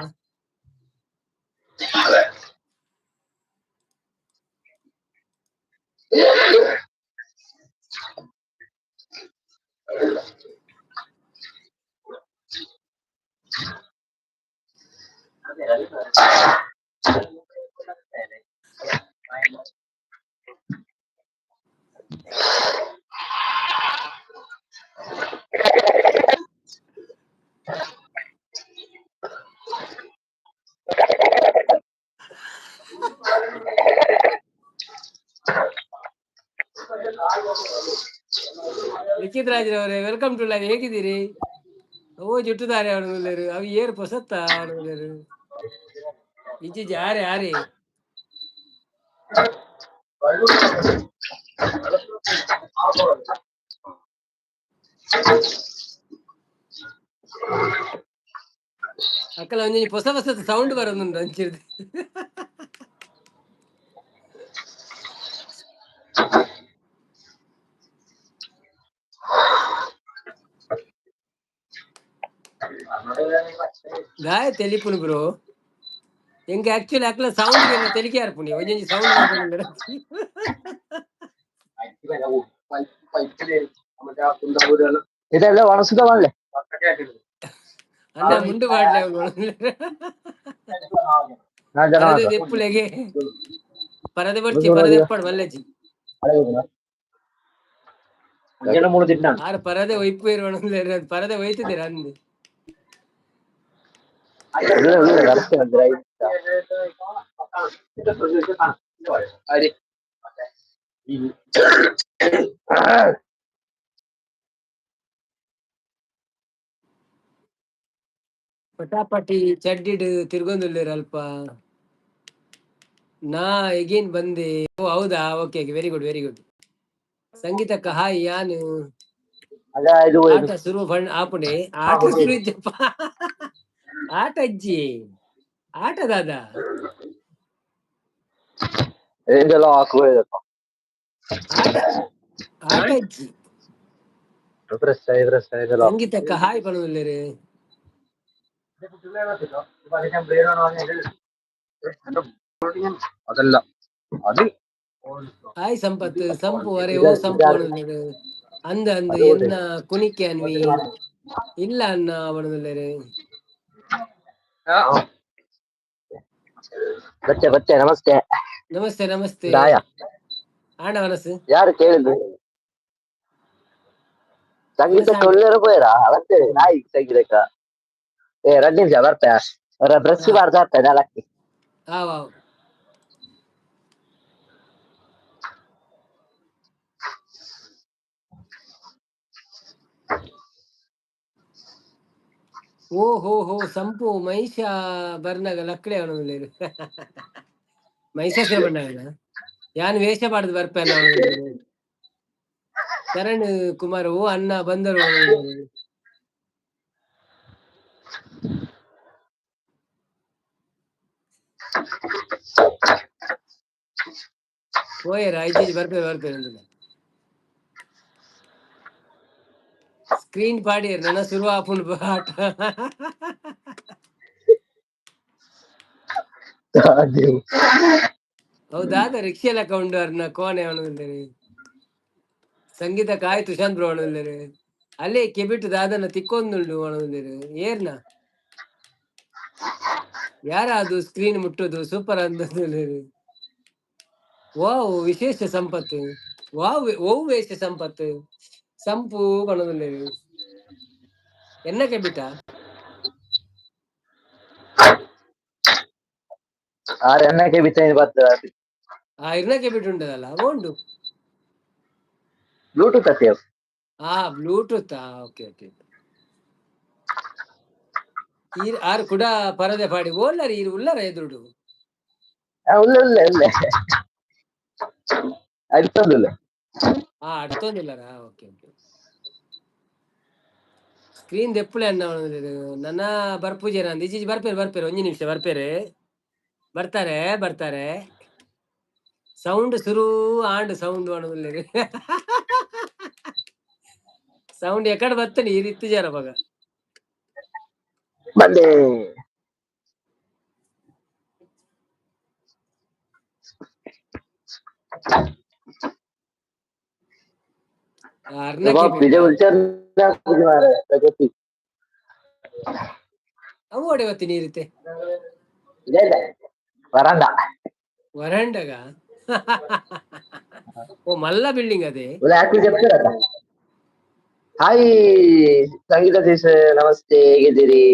ಲಿಖಿತ್ ರಾಜ್ರವರೇ, welcome to live. ಹೇಗಿದ್ದೀರಿ? ಓ ಜುಟ್ಟುದಾರೆ ಅವನು ಅವು ಏರು ಪೊಸತ್ತ ಅವನು ಇಜ್ಜಿ ಆರೆ ಆರೆ. ಅಕ್ಕಲ ಒಂಜಿ ಹೊಸ ಹೊಸ ಸೌಂಡ್ ಬರೋದುಂಟು ಅಂಚಿರ್ದು. ದಾಯ ತೆಲಿಪುನು ಬ್ರೋ. ಎಂಕ್ ಆಕ್ಚುಲಿ ಅಕ್ಲ ಸೌಂಡ್ ತೆಲಿಕೆ ಆರ್ಪುನಿ ಒಂಜೊಂಜಿ ಸೌಂಡ್. ಇದೆಲ್ಲ ಒಣಸುದ ಮಾಡ್ಲೆ. ಅಣ್ಣ ಮುಂಡು ಮಾಡ್ಲೆ. ನಾಲ್ಕು ಜನ. ಪರದೆ ದೆಪ್ಪುಲೆಗೆ ಪರದೆ ಬರ್ಚಿ, ಪರದೆ ಎಪ್ಪಡು ಮಲ್ಲೆಜಿ. ಆರ್ ಪರದೆ ಒಯ್ಪು ಇರುವಣ, ಪರದೆ ಒಯ್ತಿದ್ದೀರ ಅಂದು. ಉಳ್ಳೆ ಉಳ್ಳೆ ಬರ್ತೇನೆ ಅಂದ್ರೆ 5. ಪಟಾಪಟಿ ಚಡ್ಡಿಡ್ ತಿರ್ಗೊಂದುಲ್ಲೇರ್ ಅಲ್ಪ. ನಾ ಎಗೇನ್ ಬಂದೆ. ಓ ಹೌದಾ? Okay, very good, very good. ಸಂಗೀತಕ್ಕ hi. ಯಾನ್ ಅದ ಇದು. ಆಟ ಶುರು ಆಪುಣೆ. ಆಟ ಶುರು ಇಜ್ಜಪ್ಪ, ಆಟ ಅಜ್ಜಿ ಆಟ ದಾದಾ. ಇದೆಲ್ಲ ಹಾಕುವ. ಆಟ ಆಟ ಅಜ್ಜಿ. ಸಂಗೀತಕ್ಕ ಹಾಯ್ ಪನೊಂದುಲ್ಲೆರ್. ಅದಲ್ಲ ಅದು. ಹಾಯ್ ಸಂಪತ್ ಸಂಪು ಅರೆ ಓ ಸಂಪು ಪನೊಂದುಲ್ಲೆರ್. ಅಂದ ಅಂದ್ ಎನ್ನ ಕುಣಿಕೆ ಅನ್ವಿ ಇಲ್ಲ ಅನ್ನ ಪನೊಂದುಲ್ಲೆರ್. ಬತ್ತೆ ಬತ್ತೆ, ನಮಸ್ತೆ. ನಮಸ್ತೆ ನಮಸ್ತೆ. ದಾಯ. ಆಂಡ ಮನಸ್ಸು. ಯಾರು ಕೇಳಿದ್ದು? ಸಂಗೀತಕ್ಕೆ ಒಳ್ಳೆರ ಪೋಯರಾ ಬರ್ತೇನೆ ನಾಯಿ ಸಂಗೀತಕ್ಕ. ಏ 2 ನಿಮಿಷ ಬರ್ತೆ, ಬ್ರಷ್ ಬಾರ್ದು ಆಗ್ತದೆ ನಾಲ್ಕು. ಹಾ ವಾವ್. ಓ ಹೋ ಹೋ ಸಂಪು ಮಹಿಷ ಬರ್ನಾಗ ಲಕ್ಕಡೆ ಅವನು ಮಹಿಷಾಸುರ ಬಣ್ಣಗನ ಯಾನ್ ವೇಷ ಪಾಡ್ದು ಬರ್ಪೆ ಅವನು. ಶರಣ್ ಕುಮಾರ್ ಓ ಅಣ್ಣ ಬಂದರು. ಪೋಯೆರ ಐಜಿ ಬರ್ಪೆ ಬರ್ಪೆ ಅಂದಿಲ್ಲ. ಸ್ಕ್ರೀನ್ ಪಾಡಿಯರ್ ನನ್ನ ಶುರು ಆಪುಂಡು ಆಟ. ಹೌದಾ? ರಿಕ್ಷಾ ಲೆಕ್ಕ ಉಂಡು ಅರ್ನ ಕೋಣೆ ಅವನು. ಸಂಗೀತ ಕಾಯ್ ತುಷಾಂತ್ ಬ್ರೋ ಅವನು. ಅಲ್ಲೇ ಕೆಬಿಟ್ಟು ದಾದನ ತಿಕ್ಕೊಂದುಂಡು ಅವನು. ಏರ್ನ ಯಾರ ಅದು ಸ್ಕ್ರೀನ್ ಮುಟ್ಟೋದು? ಸೂಪರ್ ಅಂದ. ವಾವ್ ವಿಶೇಷ ಸಂಪತ್ತು ವಾವ್ ಓ ವೇಷ ಸಂಪತ್ತು ಸಂಪು ಪನೊಂದುಲ್ಲೆರ್. ಎನ್ನ ಕೆಬಿಟ? ಆರ್ ಎನ್ನಕ್ಕೆ ಬಿತ್ತ ಬರ್ತದೆ. ಆ ಇರ್ನ ಕೆಬಿಟ್ ಉಂಡದಲ್ಲ ಉಂಡು. ಬ್ಲೂಟೂತ್ ಅತ್ತೆ. ಆ ಬ್ಲೂಟೂತ್, ಓಕೆ ಓಕೆ. ಈರ್ ಆರ್ ಕುಡ ಪರದೆ ಪಾಡಿ ಓಲ್ಲರ್ ಈರ್ ಉಲ್ಲರ ಎದುರುಡು. ಉಳ್ಳೆ ಉಳ್ಳೆ ಉಳ್ಳೆ ಅಡ್ತೊಂದುಲ್ಲೆ. ಹಾ ಅಡ್ತೊಂದುಲ್ಲರಾ? Okay okay. ಸ್ಕ್ರೀನ್ ದೆಪ್ಪುಲೆ ಅಣ್ಣ. ನನ್ನ ಬರ್ಪುಜೆರ ಅಂದ್ ಇಜ್ಜಿ. ಬರ್ಪೇರು ಬರ್ಪೇರು, ಒಂಜಿ ನಿಮಿಷ ಬರ್ಪೇರು. ಬರ್ತಾರೆ ಬರ್ತಾರೆ. ಸೌಂಡ್ ಶುರು ಆಂಡ್ ಸೌಂಡ್ ಪನೊಂದುಲ್ಲೆರ್. ಸೌಂಡ್ ಎಕಡೆ ಬತ್ತನಿ ಈರ್ ಇತ್ತಿಜಾರ ಅಪಗ. ಬಂದೆ. ಅರ್ನಕ್ಕೆ ಪಿಜೆ ಉಲ್ಚರ್ ಮಾರ್ರೆ ಪ್ರಗತಿ. ಅವು ಒಡೆ ನೀರಿತ್ತೆ. ಇಲ್ಲ ಇಲ್ಲ, ವರಂಡ. ವರಂಡಗ? ಓ, ಮಲ್ಲ ಬಿಲ್ಡಿಂಗ್ ಅದೇ. ಯಾಕೆ చెప్తారట. ಹಾಯ್ ಸಂಗೀತ ತೀಸ್, ನಮಸ್ತೆ, ಹೇಗಿದ್ದೀರಿ?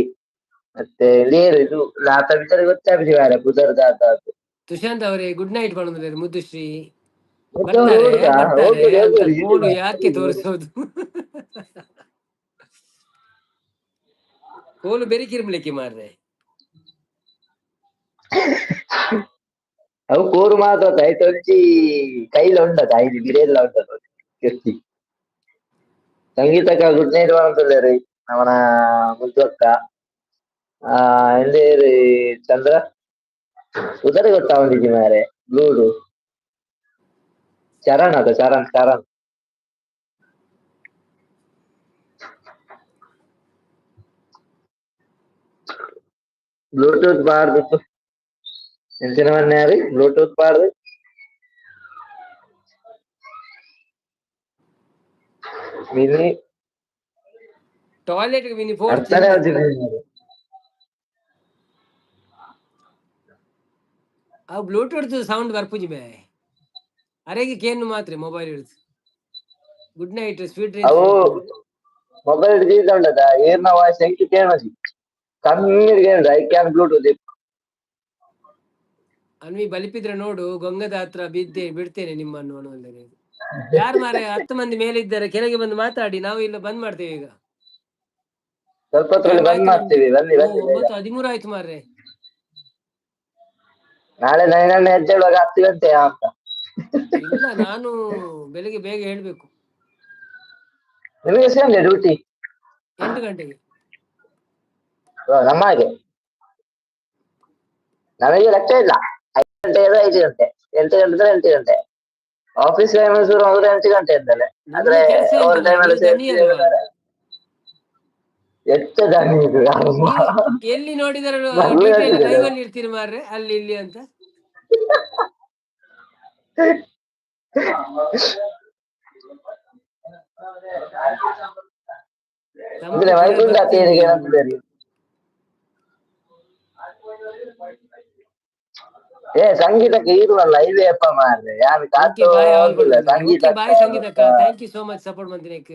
ಮತ್ತೆ ಲೇರು ಇದು ಲಾತ ವಿಚಾರ ಗೊತ್ತಾಪಿಸಿ ಮಾರ್ರೆ ಪುದರ್ ದಾತ. ತುಷಾಂತ್ ಅವರೇ, ಗುಡ್ ನೈಟ್ ಪಣೊಂದುಲ್ಲೆರ್ ಮುದ್ದುಶ್ರೀ. ಮತ್ತೆ ಬರ್ತಾರೆ. ಹೋಗುದಾ? ಬರ್ತಾರೆ ಹೋಗುದು, ಅಂತ ಹೋಗುದು. ಕೋಲು ಯಾಕೆ ತೋರಿಸೋದು? ಕೋಲು ಬೆರಿಕಿರ್ಮ್ಲಿಕ್ಕೆ ಮಾರ್ರೆ. ಅವು ಕೋರು ಮಾತ್ರ ಐತೆ, ಒಂಜಿ ಕೈಲ ಉಂಡತ ಐದು ಬಿರೆಲ್ಲ ಉಂಟದ ಕೆತ್ತಿ. ಸಂಗೀತಕ್ಕ ಗುಡ್ ನೈಟ್ ಪನೊಂದುಲ್ಲೆರ್ ನಮನ ಮುದ್ದು ಅಕ್ಕ. ಆ ಎಂದೇರು ಚಂದ್ರ ಪುದರ್ ಗೊತ್ತಾವೊಂದಿಜ್ಜಿ ಮಾರ್ರೆ. ಬ್ಲೂಡು ಚರಣ್ ಅತ, ಚರಣ್ ಚರಣ್. ಬ್ಲೂಟೂತ್ ಪಾಡ್ದಿತ್ತು ಎಂಚಿನ Manyari Bluetooth ಪಾಡ್ದು mini toilet mini ಪೋಡ್ಚಿ. ಅರ್ಥನೇ ಆವೊಂಜಿ. ಅವು ಬ್ಲೂಟೂತ್ ಸೌಂಡ್ ಬರ್ಪುಜಿ ಬೇ, ಅರೆಗೆ ಕೇನು ಮಾತ್ರ ಮೊಬೈಲ್ ಹಿಡ್ದು. Good night, sweet. ಅವು ಮೊಬೈಲ್ ದೀದ ಉಂಡದ ಏರ್ನ ವಾಯ್ಸ್ ಎಂಕ್ ಕೇಣುಜಿ, ಕಮ್ಮಿ ಕೇಣುದು. I can Bluetooth. Anvi ಬಲಿಪಿದ್ರೆ ನೋಡು, ಗೊಂಗದ ಹತ್ರ ಬಿದ್ದೆ ಬಿಡ್ತೇನೆ ನಿಮ್ಮನ್ನು ಅನ್ನುವಂದರೆ. ಯಾರು ಮಾರೆ? 10 ಮಂದಿ ಮೇಲೆ ಇದ್ದಾರೆ, ಕೆಳಗೆ ಬಂದು ಮಾತಾಡಿ. ನಾವು ಇಲ್ಲ, ಬಂದ್ ಮಾಡ್ತೇವೆ ಈಗ. ಸ್ವಲ್ಪ ಹೊತ್ತರಲ್ಲಿ ಟೈಮ್ ಬಂದ್ ಆಯ್ತು ನಮ್ದು. ಮಾಡ್ತೀವಿ, ಬನ್ನಿ. ಓ, ಬನ್ನಿ ಬೇಗ. 9:13 ಆಯ್ತು ಮಾರ್ರೆ. ನಾಳೆ ನೈನನ್ನ ಎದ್ದೇಳುವಾಗ 10 ಗಂಟೆ ಅಂತ. ಇಲ್ಲ, ನಾನು ಬೆಳಿಗ್ಗೆ ಬೇಗ ಹೇಳ್ಬೇಕು. ನಿಮಗೆ ಎಷ್ಟು ಗಂಟೆ ಡ್ಯೂಟಿ? 8 ಗಂಟೆಗೆ. ನಮ್ಮ ಹಾಗೆ ನಮಗೆ ಲೆಕ್ಕ ಇಲ್ಲ. 5 ಗಂಟೆ ಆದ್ರೆ 5 ಗಂಟೆ, 8 ಗಂಟೆ ಅಂದ್ರೆ 8 ಗಂಟೆ. ಆಫೀಸ್ ಟೈಮ್ ಶುರು ಆದ್ರೆ 8 ಗಂಟೆ ಇಂದಲೇ. ನಿಮ್ಮ ಆದ್ರೆ ಕೆಲಸ ಓವರ್ ಎಂತಲ್ಲ? ಟೈಮ್ ಎಲ್ಲ ನೀವು ದನಿ ಸೇರಿಸಿ ಅಲ್ವಾ? ಹೇಳ್ತಾರೆ. ಎಂತ ದನಿ ಇದು ಅಮ್ಮ. ನೀವು ಎಲ್ಲಿ ನೋಡಿದರೂ ಮಗಳು ಡ್ಯೂಟಿ ಎಲ್ಲ ಹೇಳ್ತಿದ್ದಾರೆ. ಲೈವ್ ಅಲ್ಲಿ ಇರ್ತೀರಿ ಮಾರ್ರೆ, ಅಲ್ಲಿ ಇಲ್ಲಿ ಅಂತ. ಅಂದ್ರೆ ಸಂಪು ಕೂಡ ವೈಕುಂಠ ಬರ್ತೀನಿ. ತೇರಿಗೆ ಏನಂತಿದ್ದಾರೆ? ಏ ಸಂಗೀತಕ್ಕೆ ಇರುವಲ್ಲ ಇದೆ ಅಪ್ಪ ಮಾರ್ರೆ, ಯಾರು ಓಕೆ ಕಾತು ಬಾಯ್ ಆಲ್. ಹೋಗುಲ್ಲ. ಓಕೆ ಬಾಯ್ ಸಂಗೀತಕ್ಕ. ಸಂಗೀತಕ್ಕ, thank you so much support ಮಂತಿನಕ್.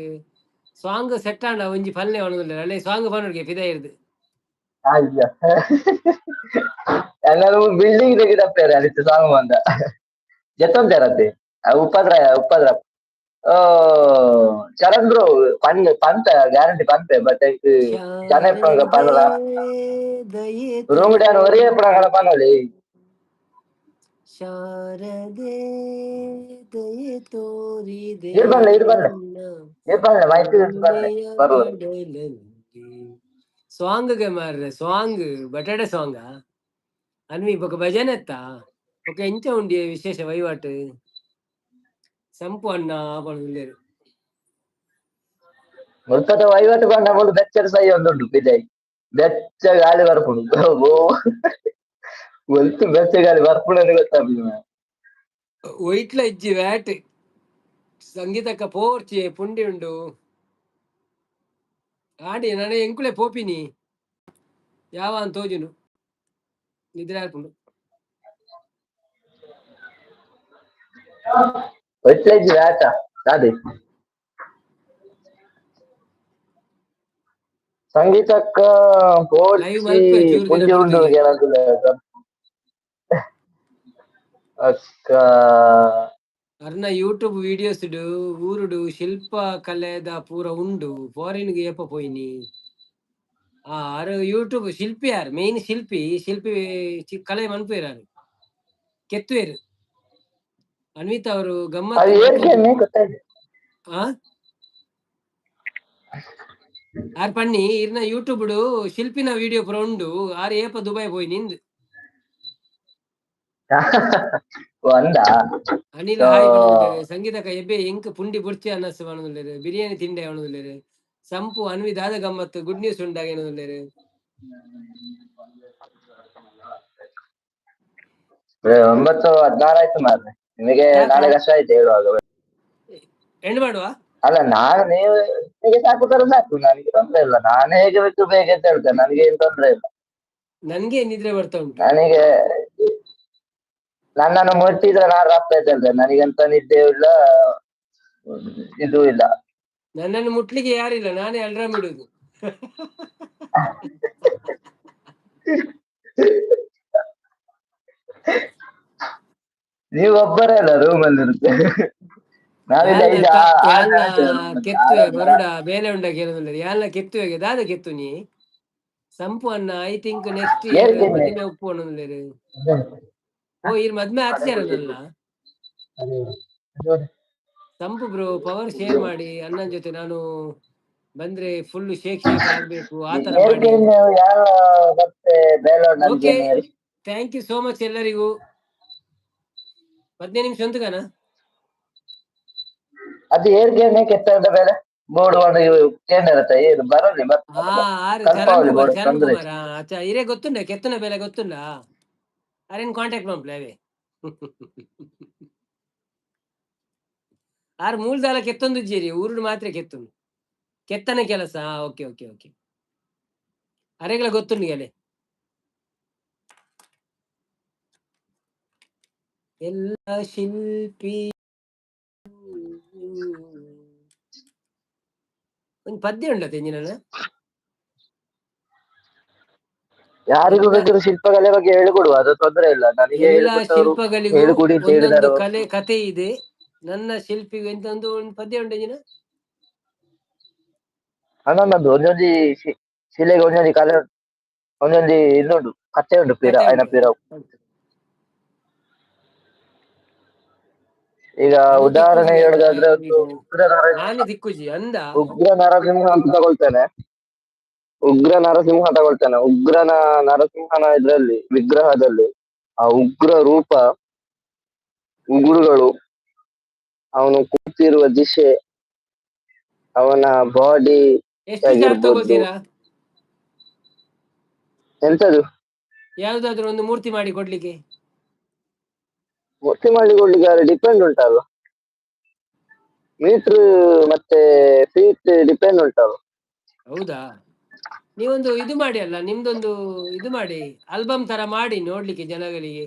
Song set ಆಂಡ ಒಂಜಿ ಫಲ್ನೆ ಒಣಗುಲ್ಲ ಅಲ್ಲೇ ಸಾಂಗ್ ಪನೊಡ್ಗೆ ಫಿದಾ ಇರ್ದು. ಅಯ್ಯ, ಎಲ್ಲರೂ ಬಿಲ್ಡಿಂಗ್ ತೆಗೆದಪ್ಪೇರೆ ಅಲ್ಲಿತ್ತು ಸಾಂಗ್ ಬಂದ ಜತ್ತೊಂತೇರತ್ತೆ ಉಪದ್ರ ಉಪದ್ರ. ಓ ಚರಣ್ ಬ್ರೋ, ಪನ್ ಪಂತ ಗ್ಯಾರಂಟಿ ಪನ್ಪೆ, ಬಟ್ ಜನ ಇಪ್ಪುನಗ ಪನಲ ದಯೆ ರೂಮ್ ಡ್ಯಾನ್ ಒರೇ ಇಪ್ಪುನಗಲ ಪನೊಲಿ. ಶಾರದೆ ದಯೆ ತೋರಿದೆ ಇರ್ ಬನ್ಲೆ, ಇರ್ ಬನ್ಲೆ. ನನ್ನ ಇರ್ ಬನ್ಲೆ, ಮೈಕ್ ಬನ್ಲೆ ಕರುಣೆಯ ಬರುವ. ಕಡಲಲ್ಲಿ. ಸಾಂಗ್ ಮಾರ್ರೆ, ಸಾಂಗ್ ಬಟಾಟೆ ಸಾಂಗ್ ಅನ್ವಿ. ಬೊಕ ಭಜನೆ ಅತ್ತ? ಬೊಕ ಎಂಚ ಉಂಡಿ ವಿಶೇಷ ವಹಿವಾಟು? ಸಂಪು ಅಣ್ಣ ಪನೊಂದುಲ್ಲೆರ್. ಮುಲ್ಪದ ವಹಿವಾಟು ಪಂಡ ಮೂಲು ಬೆಚ್ಚದ ಸೈ ಒಂದುಂಡು ಪಿದಯಿ, ಬೆಚ್ಚ ಗಾಳಿ ಬರ್ಪುಂಡು. ಓ ಒಲ್ತು ಬೆಚ್ಚ ಗಾಳಿ ಬರ್ಪುಂಡು ಗೊತ್ತಾಪುಜಿ ಮಾರ್ರೆ. ಒಯ್ಟ್ಲ ಇಜ್ಜಿ ವ್ಯಾಟ್. ಸಂಗೀತಕ್ಕ ಪೋರ್ಚಿ ಪುಂಡಿ ಉಂಡು ಆಂಡಿ. ನನ ಎಂಕುಲೆ ಪೋಪಿನಿ ಯಾವ ಅಂತ ತೋಜುನು, ನಿದ್ರೆ ಆಪುಂಡು. ಒಟ್ಲೆ ಇಜ್ಜಿ ವ್ಯಾಟ ದಾದೆ? ಸಂಗೀತಕ್ಕ ಲೈವ್ ಪೋಡ್ಚಿ ಮಲ್ಪೆ ಚೂರು ದಿನ ಪುಂಡಿ ಉಂಡು. ಪುರ್ತಿಗೆ. ಏನಂತಿಲ್ಲ ಅಕ್ಕ. ಅರ್ನ ಯೂಟ್ಯೂಬ್ ವಿಡಿಯೋಸ್ ಊರುಡು ಶಿಲ್ಪ ಕಲೆದ ಪೂರ ಉಂಡು, ಫಾರಿನ್ ಗೆ ಏಪ ಪೋಯಿನಿ? ಆ ಅರ್ ಯೂಟ್ಯೂಬ್ ಶಿಲ್ಪಿ ಯಾರ್ ಮೇನ್ ಶಿಲ್ಪಿ, ಶಿಲ್ಪಿ ಕಲೆ ಮನ್ಪುವೆರ್, ಆರ್ ಕೆತ್ತುವೆರ್. ಅನ್ವಿತ್ ಅವರು ಅದು ಗಮ್ಮತ್ ಏರ್ಕೆ ಮಲ್ತೊಂದು ಗೊತ್ತಾಯ್ತು. ಆ ಆರ್ ಪನ್ನಿ, ಇರ್ನ ಯೂಟ್ಯೂಬ್ ಶಿಲ್ಪಿನ ವಿಡಿಯೋ ಪೂರ ಉಂಡು, ಆರ್ ಏಪ ದುಬೈ ಪೋಯಿ ನಿಂದು. ಒಂದಾ. ಅನಿಲ್ ಹಾಯ್ ಪನೊಂದುಲ್ಲೆರ್. ಸಂಗೀತಕ್ಕ ಎಬ್ಬೆ ಎಂಕ್ ಪುಂಡಿ ಬುಡ್ಚಿ ಅನ್ನಸ್ ಪನೊಂದುಲ್ಲೆರ್. ಬಿರಿಯಾನಿ ತಿಂಡೆ ಪನೊಂದುಲ್ಲೆರ್. ಸಂಪು ಅನ್ವಿ ದಾದ ಗಮ್ಮತ್, ಗುಡ್ ನ್ಯೂಸ್ ಉಂಡಾಗ ಏನೊಂದುಲ್ಲೆರ್. 9:16 ಆಯ್ತು ಮಾರ್ರೆ. ನಿಮಗೆ ಯಾಕ? ನಾಳೆ ಕಷ್ಟ ಆಯ್ತು ಹೇಳುವಾಗ. ಎಂಡ್ ಮಾಡುವ? ಅಲ್ಲ, ನಾನು ನೀವು ನಿಮಗೆ ಸಾಕು ತರ ಸಾಕು, ನನಗೆ ತೊಂದ್ರೆ ಇಲ್ಲ. ನಾನು ಹೇಗೆ ಬೇಕು ಬೇಗ ಅಂತ ಹೇಳ್ತೇನೆ, ನನಗೆ ಏನು ತೊಂದ್ರೆ ಇಲ್ಲ. ನನ್ಗೆ ನಿದ್ರೆ ಬರ್ತಾ ಉಂಟು. ನನಗೆ ನನ್ನನ್ನು ಮುಟ್ಟಿದ್ರೆ ನಾನು ರಪ್ಪ ಅಂತ ಹೇಳ್ತೇನೆ. ನನಗೆಂತ ನಿದ್ದೆ ಇಲ್ಲ, ಇದು ಇಲ್ಲ. ನನ್ನನ್ನು ಮುಟ್ಲಿಕ್ಕೆ ಯಾರಿಲ್ಲ, ನಾನೇ ಅಲ್ರಾಮ್ ಇಡುದು. ನೀವು ಒಬ್ಬರೇ ಅಲ್ಲ ರೂಮ್ ಅಲ್ಲಿ ಇರುತ್ತೆ, ನಾವಿಲ್ಲಿ ಐದು ಆರು ಜನ ಇದ್ದೇವೆ room ಅಲ್ಲಿ. ಕೆತ್ತುವೆ ಬರುಡ ಬೇಲೆ ಉಂಡ ಕೇಳೋದಿಲ್ಲ. ಯಾಲ್ಲ ಕೆತ್ತುವೆಗೆ ದಾದ ಕೆತ್ತು ನೀ ಸಂಪು ಅನ್ನ. I think next year ಏರ್ಕೆನೆ. ಮದಿಮೆ ಉಪ್ಪು ಅನ್ನೋದಿಲ್ಲ. ಓ ಇರ್ ಮದ್ಮೆ ಆಚಾರನಲ್ಲ. ಸಂಪು ಬ್ರೋ ಪವರ್ ಶೇರ್ ಮಾಡಿ ಅಣ್ಣನ ಜೊತೆ. ನಾನು ಬಂದ್ರೆ ಫುಲ್ ಶೇಕ್ ಶೇಕ್ ಆಗ್ಬೇಕು, ಆತರ ಮಾಡಿ. ಏರ್ಕೆನೆ ಯಾರು ಮತ್ತೆ ಬೇಲೆ ಉಂಡು ಓಕೆ, ನನ್ಗೆ. Thank you so much ಎಲ್ಲರಿಗೂ. 15 ನಿಮಿಷ ಉಂಟುಗಾನ. ಅದು ಏರ್ಕೆನೆ ಕೆತ್ತದ ಬೇಲೆ ಬೋರ್ಡ್ ಒಂದು ಕೇಂದ್ರ ಏನು ಬರಲಿ. ಆ ಆರು ಕಲ್ಪಾವಳಿ ಚರಣ್ ಕುಮಾರ್ ಬೋರ್ಡ್ ಚರಣ್ ತೊಂದ್ರೆ. ಕುಮಾರ್. ಅಚ್ಚಾ, ಇರೇ ಗೊತ್ತುಂಡ ಕೆತ್ತನ ಬೆಲೆ ಗೊತ್ತುಂಡ? ಅರೇನ್ ಕಾಂಟ್ಯಾಕ್ಟ್ ಮಾಡ್ಪ್ಲೆ ಅವೇ. ಆರ್ ಮೂಲ್ದಾಲ ಕೆತ್ತೊಂದು ಜೀರಿ ಊರುಡು ಮಾತ್ರ ಕೆತ್ತುಂಡು ಕೆತ್ತನ ಕೆಲಸ. ಓಕೆ ಓಕೆ ಓಕೆ, ಅರೆಗಳ ಗೊತ್ತುಂಡು ಗೆಲೆ. ಎಲ್ಲ ಶಿಲ್ಪಿ ಒಂದು ಪದ್ಯ ಉಂಡ ತೆಂಜಿನ. ಯಾರಿಗೂ ಬೇಕಾದ್ರೂ ಶಿಲ್ಪಕಲೆ ಬಗ್ಗೆ ಹೇಳಿಕೊಡುವ, ಅದು ತೊಂದ್ರೆ ಇಲ್ಲ ನನಗೆ. ಎಲ್ಲ ಹೇಳಿಕೊಟ್ಟವರು ಶಿಲ್ಪಗಳಿಗೂ ಹೇಳಿಕೊಡಿ ಅಂತ ಒಂದೊಂದು ಹೇಳಿದಾರು. ಕಲೆ ಕತೆ ಇದೆ. ನನ್ನ ಶಿಲ್ಪಿಗೂ ಎಂತ ಒಂದು ಒಂದು ಪದ್ಯ ಉಂಟು ಇಂಜಿನ. ಅನ್ನೊಂದು ಒಂದೊಂದು ಶಿಲೆಗೆ ಒಂದೊಂದು ಕಲೆ ಉಂಟು, ಒಂದೊಂದು ಇನ್ನುಂಟು ಕತೆ ಉಂಟು ಪಿರ ಕತೆ ಐನ ಉಂಟು. ಪಿರ. ಈಗ ನಾನು ಉದಾಹರಣೆ ದಿಕ್ಕುಜಿ ಹೇಳುದಾದ್ರೆ ಒಂದು ಇದು ಉಗ್ರ ನರ ನಾನು ದಿಕ್ಕುಜಿ ಅಂದ. ಉಗ್ರ ನರಸಿಂಹ ಅಂತ ತಗೊಳ್ತೇನೆ, ಉಗ್ರ ನರಸಿಂಹ ತಗೊಳ್ತೇನೆ. ಉಗ್ರನ ನರಸಿಂಹನ ಇದ್ರಲ್ಲಿ ವಿಗ್ರಹದಲ್ಲಿ ಆ ಉಗ್ರ ರೂಪ, ಉಗುರುಗಳು, ಅವನು ಕೂತಿರುವ ದಿಶೆ, ಅವನ ಬಾಡಿ ಎಷ್ಟು ಚಾರ್ಜ್ ಆಗಿರ್ಬೋದು. ತಗೊಳ್ತೀರಾ? ಎಂತದು? ಯಾವ್ದಾದ್ರು ಒಂದು ಮೂರ್ತಿ ಮಾಡಿ ಕೊಡ್ಲಿಕ್ಕೆ. ಮೂರ್ತಿ ಮಾಡಿ ಕೊಡ್ಲಿಕ್ಕೆ ಡಿಪೆಂಡ್ ಉಂಟಲ್ಲ, ಮೀಟರ್ ಮತ್ತೆ ಫೀಟ್ ಡಿಪೆಂಡ್ ಉಂಟಲ್ಲ. ಹೌದಾ? ನೀವೊಂದು ಇದು ಮಾಡಿ ಅಲ್ಲ, ನಿಮ್ದೊಂದು ಇದು ಮಾಡಿ, ಆಲ್ಬಮ್ ತರ ಮಾಡಿ ನೋಡ್ಲಿಕ್ಕೆ ಜನಗಳಿಗೆ.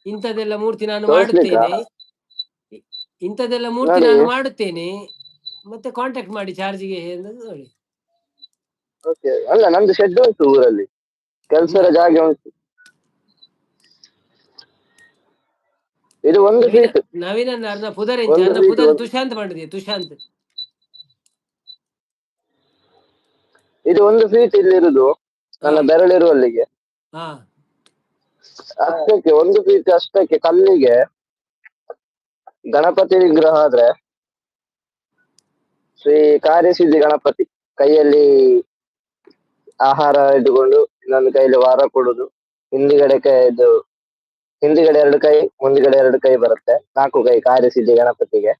ಇಂಥದೆಲ್ಲ ಮೂರ್ತಿ ನಾನು ತೋರಿಸ್ಲಿಕ್ಕಾ? ಮಾಡುತ್ತೇನೆ, ಇಂಥದೆಲ್ಲ ಮೂರ್ತಿ ನೋಡಿ. ನಾನು ಮಾಡುತ್ತೇನೆ, ಮತ್ತೆ ಕಾಂಟ್ಯಾಕ್ಟ್ ಮಾಡಿ ಚಾರ್ಜ್ಗೆ ಅಂತ ನೋಡಿ. ಓಕೆ, ಅಲ್ಲ ನಮ್ದು ಶೆಡ್ ಉಂಟು ಊರಲ್ಲಿ, ಕೆಲಸದ ಜಾಗ ಉಂಟು. ಇದು ಒಂದು ನವೀನ ಫೀಟ್. ನವೀನ ಅರ್ನ ಪುದರ್ ಎಂಚ? ಒಂದು ಅರ್ನ ಫೀಟ್ ಪುದರ್ ತುಶಾಂತ್ ಮಾಡಿದೆ, ತುಶಾಂತ್. ಇದು ಒಂದು ಫೀಟ್ ಇಲ್ಲಿರುದು ನನ್ನ ಬೆರಳಿರುವಲ್ಲಿಗೆ. ಅಷ್ಟಕ್ಕೆ ಒಂದು ಫೀಟ್ ಅಷ್ಟಕ್ಕೆ ಕಲ್ಲಿಗೆ ಗಣಪತಿ ವಿಗ್ರಹ ಆದ್ರೆ ಶ್ರೀ ಕಾರ್ಯಸಿದ್ಧಿ ಗಣಪತಿ ಕೈಯಲ್ಲಿ ಆಹಾರ ಇಟ್ಟುಕೊಂಡು ಇನ್ನೊಂದು ಕೈಯಲ್ಲಿ ವಾರ ಕೊಡುದು, ಹಿಂದುಗಡೆ ಕೈ ಇದು ಹಿಂದುಗಡೆ ಎರಡು ಕೈ ಮುಂದ್ಗಡೆ ಎರಡು ಕೈ ಬರುತ್ತೆ, ನಾಲ್ಕು ಕೈ ಕಾರ್ಯಸಿದ್ಧಿ ಗಣಪತಿಗೆ.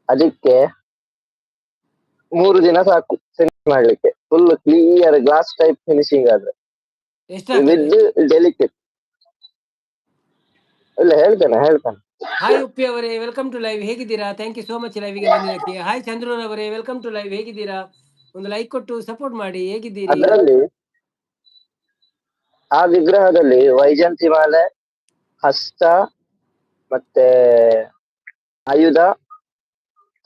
ಅದಕ್ಕೆ 3 ದಿನ ಸಾಕು ಫಿನಿಶ್ ಮಾಡ್ಲಿಕ್ಕೆ, full clear glass type finishing ಆದ್ರೆ. ಎಷ್ಟಾಗ್ತದೆ? ವಿತ್ ಡೆಲಿಕೇಟ್ ಇಲ್ಲ, ಹೇಳ್ತೇನೆ ಹೇಳ್ತೇನೆ. ಹಾಯ್ ಉಪ್ಪಿ ಅವರೇ, welcome to live, ಹೇಗಿದ್ದೀರಾ? Thank you so much ಲೈವ್ಗೆ ಬಂದಿದ್ದಕ್ಕೆ. ಹಾಯ್ ಚಂದ್ರೂರ್ ಅವರೇ, welcome to live, ಹೇಗಿದ್ದೀರಾ? ಒಂದು ಲೈಕ್ ಕೊಟ್ಟು ಸಪೋರ್ಟ್ ಮಾಡಿ. ಹೇಗಿದ್ದೀರಿ? ಅದರಲ್ಲಿ ಆ ವಿಗ್ರಹದಲ್ಲಿ ವೈಜಂತಿ ಮಾಲೆ, ಹಸ್ತ ಮತ್ತೆ ಆಯುಧ,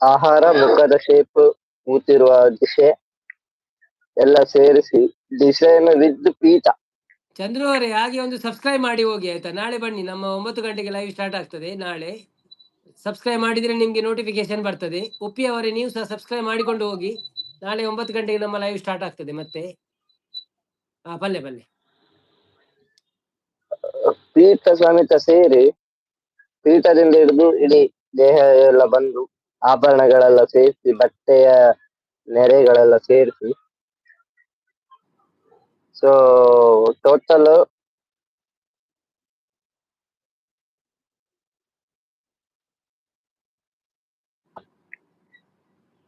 ಆಹಾರ, ಮುಖದ ಶೇಪ್, ಕೂತಿರುವ ದಿಶೆ ಎಲ್ಲ ಸೇರಿಸಿ ಡಿಸೈನ್ ವಿತ್ ಪೀಠ. ಚಂದ್ರು ಅವರೇ, ಹಾಗೆ ಒಂದು ಸಬ್ಸ್ಕ್ರೈಬ್ ಮಾಡಿ ಹೋಗಿ ಆಯ್ತಾ? ನಾಳೆ ಬನ್ನಿ, ನಮ್ಮ 9 ಗಂಟೆಗೆ ಲೈವ್ ಸ್ಟಾರ್ಟ್ ಆಗ್ತದೆ ನಾಳೆ. ಸಬ್ಸ್ಕ್ರೈಬ್ ಮಾಡಿದ್ರೆ ನಿಮ್ಗೆ ನೋಟಿಫಿಕೇಶನ್ ಬರ್ತದೆ. ಉಪ್ಪಿ ಅವರೇ, ನೀವು ಸಹ ಸಬ್ಸ್ಕ್ರೈಬ್ ಮಾಡಿಕೊಂಡು ಹೋಗಿ. ನಾಳೆ 9 ಗಂಟೆಗೆ ನಮ್ಮ ಲೈವ್ ಸ್ಟಾರ್ಟ್ ಆಗ್ತದೆ ಮತ್ತೆ. ಹಾ, ಪಲ್ಲೆ ಪಲ್ಲೆ. ಪೀಠ ಸಮೇತ ಸೇರಿ ಪೀಠದಿಂದ ಹಿಡಿದು ಇಡೀ ದೇಹ ಎಲ್ಲ ಬಂದು ಆಭರಣಗಳೆಲ್ಲ ಸೇರಿಸಿ ಬಟ್ಟೆಯ ನೆರೆಗಳೆಲ್ಲ ಸೇರಿಸಿ ಸೊ ಟೋಟಲ್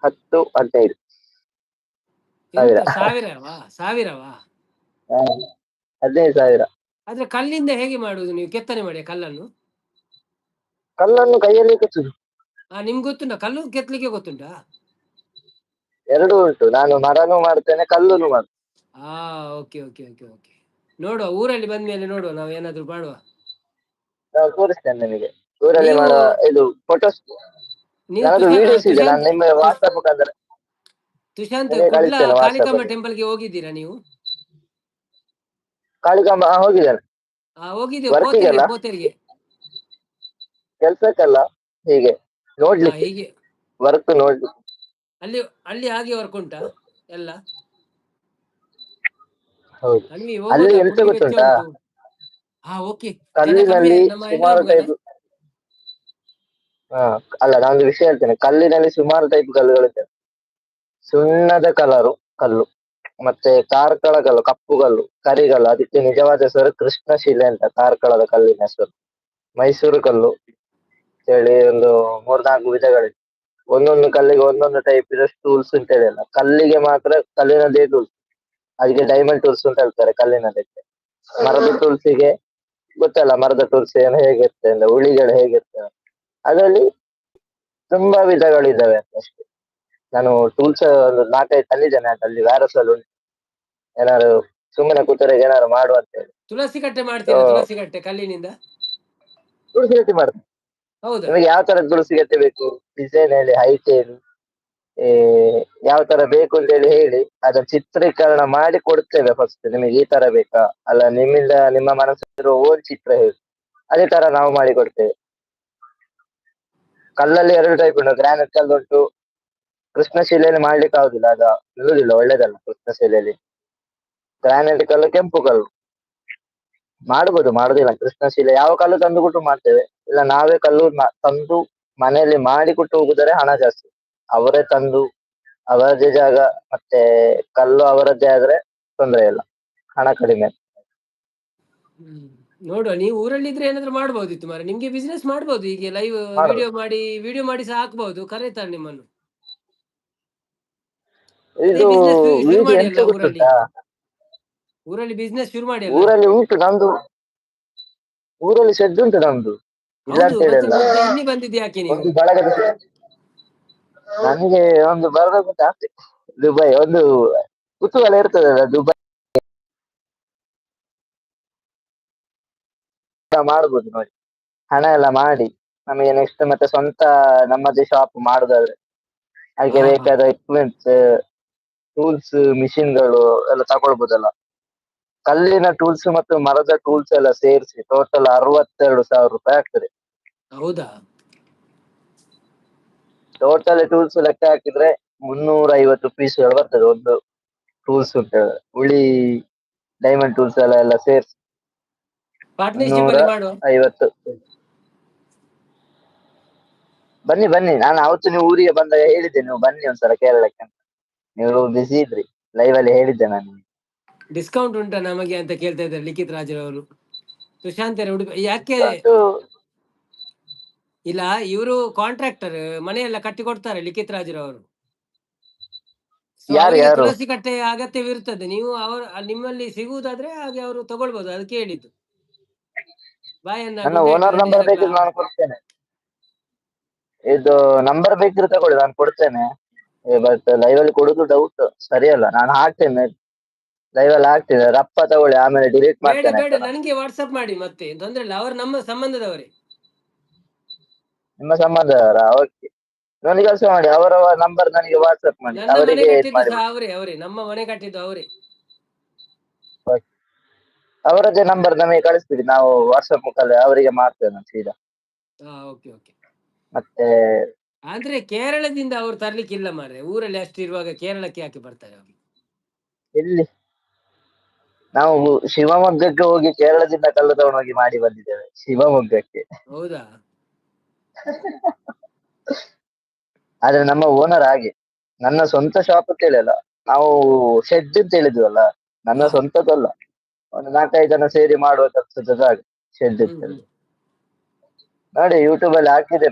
10 15 ಸಾವಿರ. ಎಂತ ಸಾವಿರವಾ? ಸಾವಿರವಾ? 15,000. ಆದ್ರೆ ಕಲ್ಲಿಂದ ಹೇಗೆ ಮಾಡುವುದು? ನೀವು ಕೆತ್ತನೆ ಮಾಡಿ ಕಲ್ಲನ್ನು? ಕಲ್ಲನ್ನು ಕೈಯಲ್ಲಿ ಕೆತ್ತುದು. ಆ, ನಿಮ್ಗೆ ಗೊತ್ತುಂಟಾ? ಕಲ್ಲು ಕೆತ್ತಲಿಕ್ಕೆ ಗೊತ್ತುಂಟಾ? ಎರಡು ಉಂಟು, ನಾನು ಮರನೂ ಮಾಡ್ತೇನೆ, ಕಲ್ಲುನು ಮಾಡ್ತೇನೆ. ಹಾ, ಓಕೆ ಓಕೆ ಓಕೆ ಓಕೆ. ನೋಡುವ, ಊರಲ್ಲಿ ಬಂದ್ಮೇಲೆ ನೋಡುವ, ನಾವು ಏನಾದ್ರು ಮಾಡುವ. ನಾನು ತೋರಿಸ್ತೇನೆ ನಿಮಗೆ ಊರಲ್ಲಿ ನೀವು ಮಾಡುವ ಇದು ಫೋಟೋಸ್. ನೀವು ನನ್ನದು ವಿಡಿಯೋಸ್ ಇದೆ, ನಾನು ತುಷಾಂತ್ ನಿಮ್ಮ ವಾಟ್ಸ್ಆಪ್ ಮುಖಾಂತರ ತುಷಾಂತ್ ನಿಮಗೆ ಕುಡ್ಲ ಕಳಿಸ್ತೇನೆ ವಾಟ್ಸ್ಆಪ್ ಕಾಳಿಕಾಂಬ ಅಲ್ಲಿ. ಟೆಂಪಲ್ಗೆ ಹೋಗಿದ್ದೀರಾ ನೀವು? ಕಾಳಿಕಾಂಬ, ಹಾ, ಹೋಗಿದ್ದೇನೆ. ಆ, ಹೋಗಿದ್ದೇವೆ. ವರ್ಕಿಗೆಲ್ಲ? ಪೋತೇರಿಗೆ, ಪೋತೇರಿಗೆ. ಕೆಲ್ಸಕ್ಕಲ್ಲ, ಹೀಗೆ ನೋಡ್ಲಿಕ್ಕೆ. ಹೀಗೆ. ವರ್ಕ್ ನೋಡ್ಲಿಕ್ಕೆ. ಅಲ್ಲಿ ಅಲ್ಲಿ ಹಾಗೆ ವರ್ಕ್ ಉಂಟಾ ಎಲ್ಲ? ಹೌದು. ಅಲ್ಲಿ ಅಲ್ಲಿ ಹೋಗೋದಾ? ಎಂತ ಪುಡಿ ವೆಚ್ಚ ಗೊತ್ತುಂಟಾ? ಉಂಟು. ಹಾ, ಓಕೆ. ಜನ ಕಮ್ಮಿ ಕಲ್ಲಿನಲ್ಲಿ ನಮ್ಮ ಸುಮಾರು ಎಣ್ಣೆ. ಟೈಪ್. ಹಾ, ಅಲ್ಲ, ನಾನೊಂದು ವಿಷಯ ಹೇಳ್ತೇನೆ. ಕಲ್ಲಿನಲ್ಲಿ ಸುಮಾರು ಟೈಪ್ ಕಲ್ಲುಗಳಿದ್ದಾವೆ. ಸುಣ್ಣದ ಕಲರು ಕಲ್ಲು, ಮತ್ತೆ ಕಾರ್ಕಳ ಕಲ್ಲು, ಕಪ್ಪು ಕಲ್ಲು, ಕರಿಗಲ್ಲು. ಅದಕ್ಕೆ ನಿಜವಾದ ಹೆಸರು ಕೃಷ್ಣಶಿಲೆ ಅಂತ ಕಾರ್ಕಳದ ಕಲ್ಲಿನ ಹೆಸರು. ಮೈಸೂರು ಕಲ್ಲು ಹೇಳಿ ಒಂದು ಮೂರ್ನಾಲ್ಕು ವಿಧಗಳಿವೆ. ಒಂದೊಂದು ಕಲ್ಲಿಗೆ ಒಂದೊಂದು ಟೈಪ್ ಇದೆ ಟೂಲ್ಸ್ ಅಂತ ಹೇಳಿ ಅಲ್ಲ, ಕಲ್ಲಿಗೆ ಮಾತ್ರ ಕಲ್ಲಿನದೇ ಟೂಲ್ಸ್. ಅದಕ್ಕೆ ಡೈಮಂಡ್ ಟೂಲ್ಸ್ ಅಂತ ಹೇಳ್ತಾರೆ ಕಲ್ಲಿನದಕ್ಕೆ. ಮರದ ಟೂಲ್ಸಿಗೆ ಗೊತ್ತಲ್ಲ, ಮರದ ಟೂಲ್ಸ್ ಏನು ಹೇಗಿರ್ತದೆ ಅಂದ್ರೆ ಉಳಿಗಳು ಹೇಗಿರ್ತವೆ. ಅದರಲ್ಲಿ ತುಂಬಾ ವಿಧಗಳಿದ್ದಾವೆ ಅಂತ ಅಷ್ಟೇ. ನಾನು ಟೂಲ್ಸ್ ಒಂದು ನಾಲ್ಕೈದು ತಂದಿದ್ದೇನೆ, ಅಲ್ಲಿ ವ್ಯಾರಸ್ ಅಲ್ಲಿ ಉಂಟು. ಏನಾದ್ರು ಸುಮ್ಮನೆ ಕೂತರೆ ಏನಾದ್ರು ಮಾಡುವ ಅಂತ ಹೇಳಿ. ತುಳಸಿ ಕಟ್ಟೆ ಮಾಡ್ತೀರಾ? ತುಳಸಿ ಕಟ್ಟೆ ಕಲ್ಲಿನಿಂದ? ತುಳಸಿ ಗಟ್ಟಿ ಮಾಡ್ತೇನೆ. ಹೌದಾ? ನಿಮಗೆ ಯಾವ ತರ ತುಳಸಿ ಗಟ್ಟೆ ಬೇಕು, ಡಿಸೈನ್ ಹೇಳಿ, ಹೈಟ್ ಹೇಳಿ, ಯಾವ ತರ ಬೇಕು ಅಂತ ಹೇಳಿ ಹೇಳಿ, ಅದನ್ನ ಚಿತ್ರೀಕರಣ ಮಾಡಿ ಕೊಡ್ತೇವೆ ಫಸ್ಟ್. ನಿಮಗೆ ಈ ತರ ಬೇಕಾ, ಅಲ್ಲ ನಿಮ್ಮಿಂದ ನಿಮ್ಮ ಮನಸ್ಸಿರೋ ಓನ್ ಚಿತ್ರ ಹೇಳಿ, ಅದೇ ತರ ನಾವು ಮಾಡಿ ಕೊಡ್ತೇವೆ. ಕಲ್ಲಲ್ಲಿ ಎರಡು ಟೈಪ್ ಉಂಟು. ಗ್ರಾನೈಟ್ ಕಲ್ಲು ಉಂಟು. ಕೃಷ್ಣಶಿಲೆಯಲ್ಲಿ ಮಾಡ್ಲಿಕ್ಕೆ ಆಗುದಿಲ್ಲ, ಅದು ನಿಲ್ಲುದಿಲ್ಲ, ಒಳ್ಳೇದಲ್ಲ ಕೃಷ್ಣಶಿಲೆಯಲ್ಲಿ. ಗ್ರಾನೈಟ್ ಕಲ್ಲು, ಕೆಂಪು ಕಲ್ಲು ಮಾಡ್ಬೋದು, ಮಾಡುದಿಲ್ಲ ಕೃಷ್ಣಶಿಲೆ. ಯಾವ ಕಲ್ಲು ತಂದು ಕೊಟ್ಟು ಮಾಡ್ತೇವೆ. ಇಲ್ಲ ನಾವೇ ಕಲ್ಲು ತಂದು ಮನೆಯಲ್ಲಿ ಮಾಡಿ ಕೊಟ್ಟು ಹೋಗುದರೆ ಹಣ ಜಾಸ್ತಿ. ಅವರೇ ತಂದು, ಅವರದ್ದೇ ಜಾಗ, ಮತ್ತೆ ಕಲ್ಲು ಅವರದ್ದೇ ಆದ್ರೆ ತೊಂದರೆ ಇಲ್ಲ, ಹಣ ಕಡಿಮೆ. ನೋಡುವ, ನೀವು ಊರಲ್ಲಿ ಇದ್ರೆ ಏನಾದ್ರು ಮಾಡ್ಬೋದಿತ್ತು ಮಾರ್ರೆ. ನಿಮ್ಗೆ ಬಿಸ್ನೆಸ್ ಮಾಡ್ಬೋದು ಹೀಗೆ ಲೈವ್ ಮಾಡ್ಬೋದು. ವಿಡಿಯೋ ಮಾಡಿ, ವಿಡಿಯೋ ಮಾಡಿ ಸಹ ಹಾಕ್ಬೋದು, ಕರೀತಾರೆ ನಿಮ್ಮನ್ನು. ಇದು ಬಿಸ್ನೆಸ್ ಶುರು ವಿಡಿಯೋ ಮಾಡಿ ಎಂತ ಅಲ್ಲ ಊರಲ್ಲಿ? ಗೊತ್ತುಂಟಾ? ಊರಲ್ಲಿ ಬಿಸ್ನೆಸ್ ಶುರು ಮಾಡಿ ಅಲ್ಲ. ಊರಲ್ಲಿ ಉಂಟು ನಮ್ದು, ಊರಲ್ಲಿ ಶೆಡ್ ಉಂಟು ನಮ್ದು, ಇಲ್ಲ ಹೌದು ಅಂತ ಹೇಳಿ ಮತ್ತೆ ಅಲ್ಲ. ಮತ್ತೆ ಇಲ್ಲಿ ಬಂದಿದ್ದು ಯಾಕೆ ನೀವು? ಒಂದು ಬಳಗದ, ನನಗೆ ಒಂದು ಬರ್ಬೇಕು ಅಂತ ಆಸೆ ದುಬೈ. ಒಂದು ಕುತೂಹಲ ಇರ್ತದಲ್ಲ, ದುಬೈ ಮಾಡ್ಬೋದು ನೋಡಿ. ಹಣ ಎಲ್ಲ ಮಾಡಿ ನಮಗೆ ನೆಕ್ಸ್ಟ್ ಮತ್ತೆ ಸ್ವಂತ ನಮ್ಮದೇ ಶಾಪ್ ಮಾಡುದಾದ್ರೆ ಅದಕ್ಕೆ ಬೇಕಾದ ಎಕ್ವಿಪ್ಮೆಂಟ್ಸ್, ಟೂಲ್ಸ್, ಮಿಷಿನ್ಗಳು ಎಲ್ಲ ತಗೊಳ್ಬೋದಲ್ಲ. ಕಲ್ಲಿನ ಟೂಲ್ಸ್ ಮತ್ತು ಮರದ ಟೂಲ್ಸ್ ಎಲ್ಲ ಸೇರಿಸಿ ಟೋಟಲ್ 62,000 ರೂಪಾಯಿ ಆಗ್ತದೆ. ಹೌದಾ? ಟೋಟಲ್ ಟೂಲ್ಸ್ ಲೆಕ್ಕ ಹಾಕಿದ್ರೆ 350 ಪೀಸ್ಗಳು ಬರ್ತದೆ ಒಂದು ಟೂಲ್ಸ್ ಉಂಟು. ಉಳಿ, ಡೈಮಂಡ್ ಟೂಲ್ಸ್ ಎಲ್ಲ ಎಲ್ಲ ಸೇರಿಸಿ. ಪಾರ್ಟ್ನರ್ಶಿಪ್ ನೂರ ಅಲ್ಲಿ ಮಾಡುವ. ಐವತ್ತು. ಬನ್ನಿ ಬನ್ನಿ, ನಾನು ಅವತ್ತು ನೀವು ಊರಿಗೆ ಬಂದಾಗ ಹೇಳಿದ್ದೆ, ನೀವು ಬನ್ನಿ ಒಂದ್ಸಲ ಕೇರಳಕ್ಕೆ ಅಂತ. ನೀವು ಬಿಸಿ ಇದ್ರಿ, ಲೈವ್ ಅಲ್ಲಿ ಹೇಳಿದ್ದೆ ನಾನು. ಡಿಸ್ಕೌಂಟ್ ಉಂಟಾ ನಮಗೆ ಅಂತ ಕೇಳ್ತಾ ಇದ್ದಾರೆ ಲಿಖಿತ್ ರಾಜರವರು. ಸುಶಾಂತ್ ಉಡುಪಿ ಯಾಕೆ ಇಲ್ಲ, ಇವರು ಕಾಂಟ್ರಾಕ್ಟರ್, ಮನೆಯೆಲ್ಲ ಕಟ್ಟಿ ಕೊಡ್ತಾರೆ ಲಿಖಿತ್ ರಾಜರವರು. ಸೊ ಯಾರು? ಅವರಿಗೆ ಯಾರು? ತುಳಸಿ ಕಟ್ಟೆಯ ಅಗತ್ಯವಿರುತ್ತದೆ. ನೀವು ಅವರ ನಿಮ್ಮಲ್ಲಿ ಸಿಗುವುದಾದ್ರೆ ಹಾಗೆ ಅವರು ತಗೊಳ್ಬೋದು, ಅದಕ್ಕೆ ಹೇಳಿದ್ದು. ಬಾಯ್ ಅಣ್ಣ. ನನ್ನ ಗುಡ್ ನೈಟ್. ಓನರ್ ನಂಬರ್ ಬೇಕಿದ್ರೆ ನಾನು ಕೊಡ್ತೇನೆ. ಇದು ನಂಬರ್ ಬೇಕಿದ್ರೆ ತಗೊಳ್ಳಿ, ನಾನು ಕೊಡ್ತೇನೆ. ಬಟ್ ಲೈವ್ ಅಲ್ಲಿ ಕೊಡುದು ಡೌಟ್, ಸರಿಯಲ್ಲ. ನಾನು ಹಾಕ್ತೇನೆ, ಲೈವ್ ಅಲ್ಲಿ ಹಾಕ್ತೇನೆ. ರಪ್ಪ ತಗೊಳ್ಳಿ, ಆಮೇಲೆ ಡಿಲೀಟ್ ಬೇಡ ಮಾಡ್ತೇನೆ. ಬೇಡ ಆಯ್ತಾ? ನನಗೆ ವಾಟ್ಸ್ಆಪ್ ಮಾಡಿ, ಮತ್ತೆ ತೊಂದ್ರೆ ಇಲ್ಲ, ಅವರು ನಮ್ಮ ಸಂಬಂಧದವರೇ. ನಿಮ್ಮ ಸಂಬಂಧದವರಾ? ಓಕೆ, ಒಂದು ಕೆಲಸ ಮಾಡಿ, ಅವರ ನಂಬರ್ ನನಗೆ ವಾಟ್ಸ್ಆಪ್ ಮಾಡಿ. ನನ್ನ ಮನೆ ಅವರಿಗೆ ಇದ್ ಕಟ್ಟಿದ್ದು ಮಾಡಿ. ಸಹ ಅವರೇ, ಅವರೇ ನಮ್ಮ ಮನೆ ಕಟ್ಟಿದ್ದು ಅವರೇ. ಅವರದ್ದೇ ನಂಬರ್ ನಮಗೆ ಕಳಿಸ್ಬಿಡಿ, ನಾವು ವಾಟ್ಸ್ಆಪ್ ಮುಖಾಂತರ ಅವರಿಗೆ ಮಾಡ್ತೇವೆ ನಾನು ಸೀದಾ. ಹಾ, ಓಕೆ ಓಕೆ. ಮತ್ತೆ ಅಂದ್ರೆ ಕೇರಳದಿಂದ ಅವ್ರು ತರ್ಲಿಕ್ಕಿಲ್ಲ ಮಾರ್ರೆ. ಊರಲ್ಲಿ ಅಷ್ಟು ಇರುವಾಗ ಕೇರಳಕ್ಕೆ ಯಾಕೆ ಬರ್ತಾರೆ ಅವರು? ಎಲ್ಲಿ, ನಾವು ಶಿವಮೊಗ್ಗಕ್ಕೆ ಹೋಗಿ ಕೇರಳದಿಂದ ಕಲ್ಲು ತಗೊಂಡು ಹೋಗಿ ಮಾಡಿ ಬಂದಿದ್ದೇವೆ ಶಿವಮೊಗ್ಗಕ್ಕೆ. ಹೌದಾ? ಆದ್ರೆ ನಮ್ಮ ಓನರ್ ಹಾಗೆ, ನನ್ನ ಸ್ವಂತ ಶಾಪ್ ಅಂತ ಹೇಳಿಲ್ಲ, ನಾವು ಶೆಡ್ ಅಂತ ಹೇಳಿದ್ವಲ್ಲ, ನನ್ನ ಸ್ವಂತದಲ್ಲ, ಒಂದು ನಾಲ್ಕೈದು ಜನ ಸೇರಿ ಮಾಡುವ ಕೆಲಸದ ಜಾಗ ಶೆಡ್ ಅಂತ ಹೇಳಿ. ನೋಡಿ, ಯೂಟ್ಯೂಬ್ ಅಲ್ಲಿ ಹಾಕಿದೆ,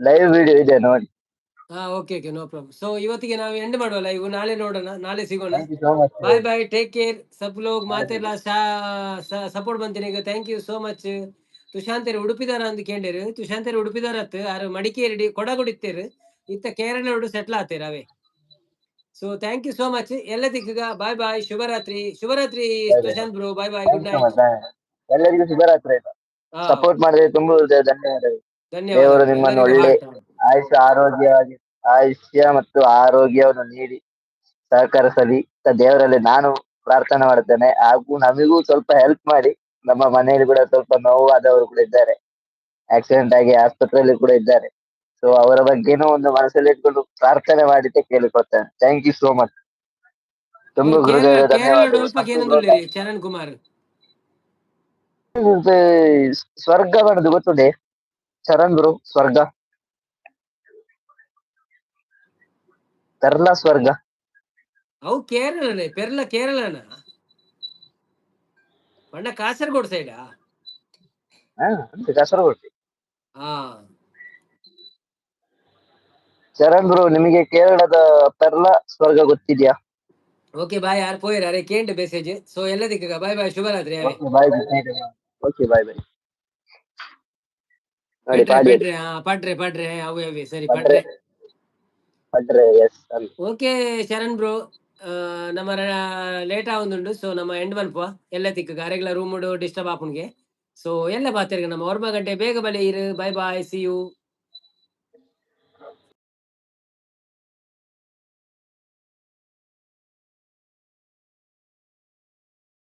ಲೈವ್ ವಿಡಿಯೋ ಇದೆ ನೋಡಿ. ಹಾ, okay okay, no problem. So ಇವತ್ತಿಗೆ ನಾವು ಎಂಡ್ ಮಾಡುವ ಲೈವ್, ನಾಳೆ ನೋಡೋಣ, ನಾಳೆ ಸಿಗೋಣ. Thank you so much. Bye bye, take care. ಸಬ್ ಲೋಗ್ ಮಾತೆಲ್ಲ ಸಪೋರ್ಟ್ ಬಂತೀನಿ ಈಗ. Thank you so much. ತುಶಾಂತೆರ್ ಉಡುಪಿದಾರ ಅಂದ್ ಕೇಂಡೆರ್. ತುಶಾಂತೆರ್ ಉಡುಪಿದಾರತ್. ಆರ್ ಮಡಿಕೇರಿಡ್ ಕೊಡಗುಡಿತ್ತೆರ್. ಇತ್ತ ಕೇರಳಡ್ ಸೆಟ್ಲ್ ಆತೆರ್ ಅವೇ. So thank you so much. ಎಲ್ಲ ದಿಕ್ಕುಗ ಬಾಯ್ ಬಾಯ್, ಶುಭರಾತ್ರಿ, ಶುಭರಾತ್ರಿ. Bye bye. Tushant bro, bye bye, good thank you night. ಎಲ್ಲರಿಗೂ ಶುಭರಾತ್ರಿ, ಆಯ್ತಾ? ಸಪೋರ್ಟ್ ಮಾಡಿದ್ರೆ ತುಂಬಾ ಧನ್ಯವಾದಗಳು. ದೇವರು ಧನ್ಯವಾದಗಳು ನಿಮ್ಮನ್ನು ಎಲ್ಲರಿಗೂ. ಒಳ್ಳೆ ಹಾರ್ಟ್ ಆಯುಷ್ಯ ಆರೋಗ್ಯವಾಗಿ, ಆಯುಷ್ಯ ಮತ್ತು ಆರೋಗ್ಯವನ್ನು ನೀಡಿ ಸಹಕರಿಸಲಿ ಅಂತ ದೇವರಲ್ಲಿ ನಾನು ಪ್ರಾರ್ಥನೆ ಮಾಡುತ್ತೇನೆ. ಹಾಗೂ ನಮಿಗೂ ಸ್ವಲ್ಪ ಹೆಲ್ಪ್ ಮಾಡಿ. ನಮ್ಮ ಮನೆಯಲ್ಲಿ ಕೂಡ ಸ್ವಲ್ಪ ನೋವಾದವರು ಕೂಡ ಇದ್ದಾರೆ, ಆಕ್ಸಿಡೆಂಟ್ ಆಗಿ ಆಸ್ಪತ್ರೆಯಲ್ಲಿ ಕೂಡ ಇದ್ದಾರೆ. ಸೊ ಅವರ ಬಗ್ಗೆನೂ ಒಂದು ಮನಸ್ಸಲ್ಲಿ ಇಟ್ಕೊಂಡು ಪ್ರಾರ್ಥನೆ ಮಾಡಿದ್ದೆ ಕೇಳಿಕೊಳ್ತೇನೆ. Thank you so much, ತುಂಬಾ ಕೇರಳ ಹೃದಯದ ಕೇರಳ ಧನ್ಯವಾದಗಳು. ಅಲ್ಪ ಕೇನೊಂದುಲ್ಲೆರ್ ಚರಣ್ ಕುಮಾರ್. ಸ್ವರ್ಗ ಬಣ್ಣದು ಗೊತ್ತುಂಡೆ ಚರಣ್ ಬ್ರೋ? ಸ್ವರ್ಗ, ಪೆರ್ಲಾ ಸ್ವರ್ಗ. ಅವು ಕೇರಳನೇ, ಪೆರ್ಲ ಕೇರಳನ ಪಂಡ ಕಾಸರಗೋಡ್ ಸೈಡಾ? ಹಾ, ಕಾಸರಗೋಡ್. ಚರಣ್ ಬ್ರೋ, ನಿಮಗೆ ಕೇರಳದ ಪೆರ್ಲಾ ಸ್ವರ್ಗ ಗೊತ್ತಿದ್ಯಾ? Okay bye. ಯಾರು ಪೋಯರ್ ಅರೆ ಕೇಂಡ್ ಮೆಸೇಜ್. ಸೊ ಎಲ್ಲ ದಿಕ್ಕಗ ಬಾಯ್ ಬಾಯ್, ಶುಭರಾತ್ರಿ ಅವೇ. Okay bye, okay bye bye. ನೋಡಿ. ಪಡ್ರೆ. ಪಾಡಿ. ಪಡ್ರೆ, ಹಾ, ಪಡ್ರೆ ಪಡ್ರೆ, ಅವೇ ಅವೇ, ಸರಿ. ಪಡ್ರೆ. ಪಡ್ರೆ. ಪಡ್ರೆ, ಎಸ್ ಅಲ್ಲಿ. ಓಕೆ ಶರಣ್ ಬ್ರೋ, ನಮ್ಮ ಲೇಟ್ ಆವೊಂದುಂಡು. ಸೊ ನಮ್ಮ ಎಂಡ್ ಮನ್ಪುವ. ಎಲ್ಲ ತಿಕ್ಕಗ ಅರೆಗ್ಲ ರೂಮ್ ಡಿಸ್ಟರ್ಬ್ ಆಪುನ್ಗೆ. ಸೊ ಎಲ್ಲ ಬಾತೆರ್ಗ ನಮ್ಮ 9 ಗಂಟೆ ಬೇಗ ಬಲೆ ಇರು. Bye bye, see you.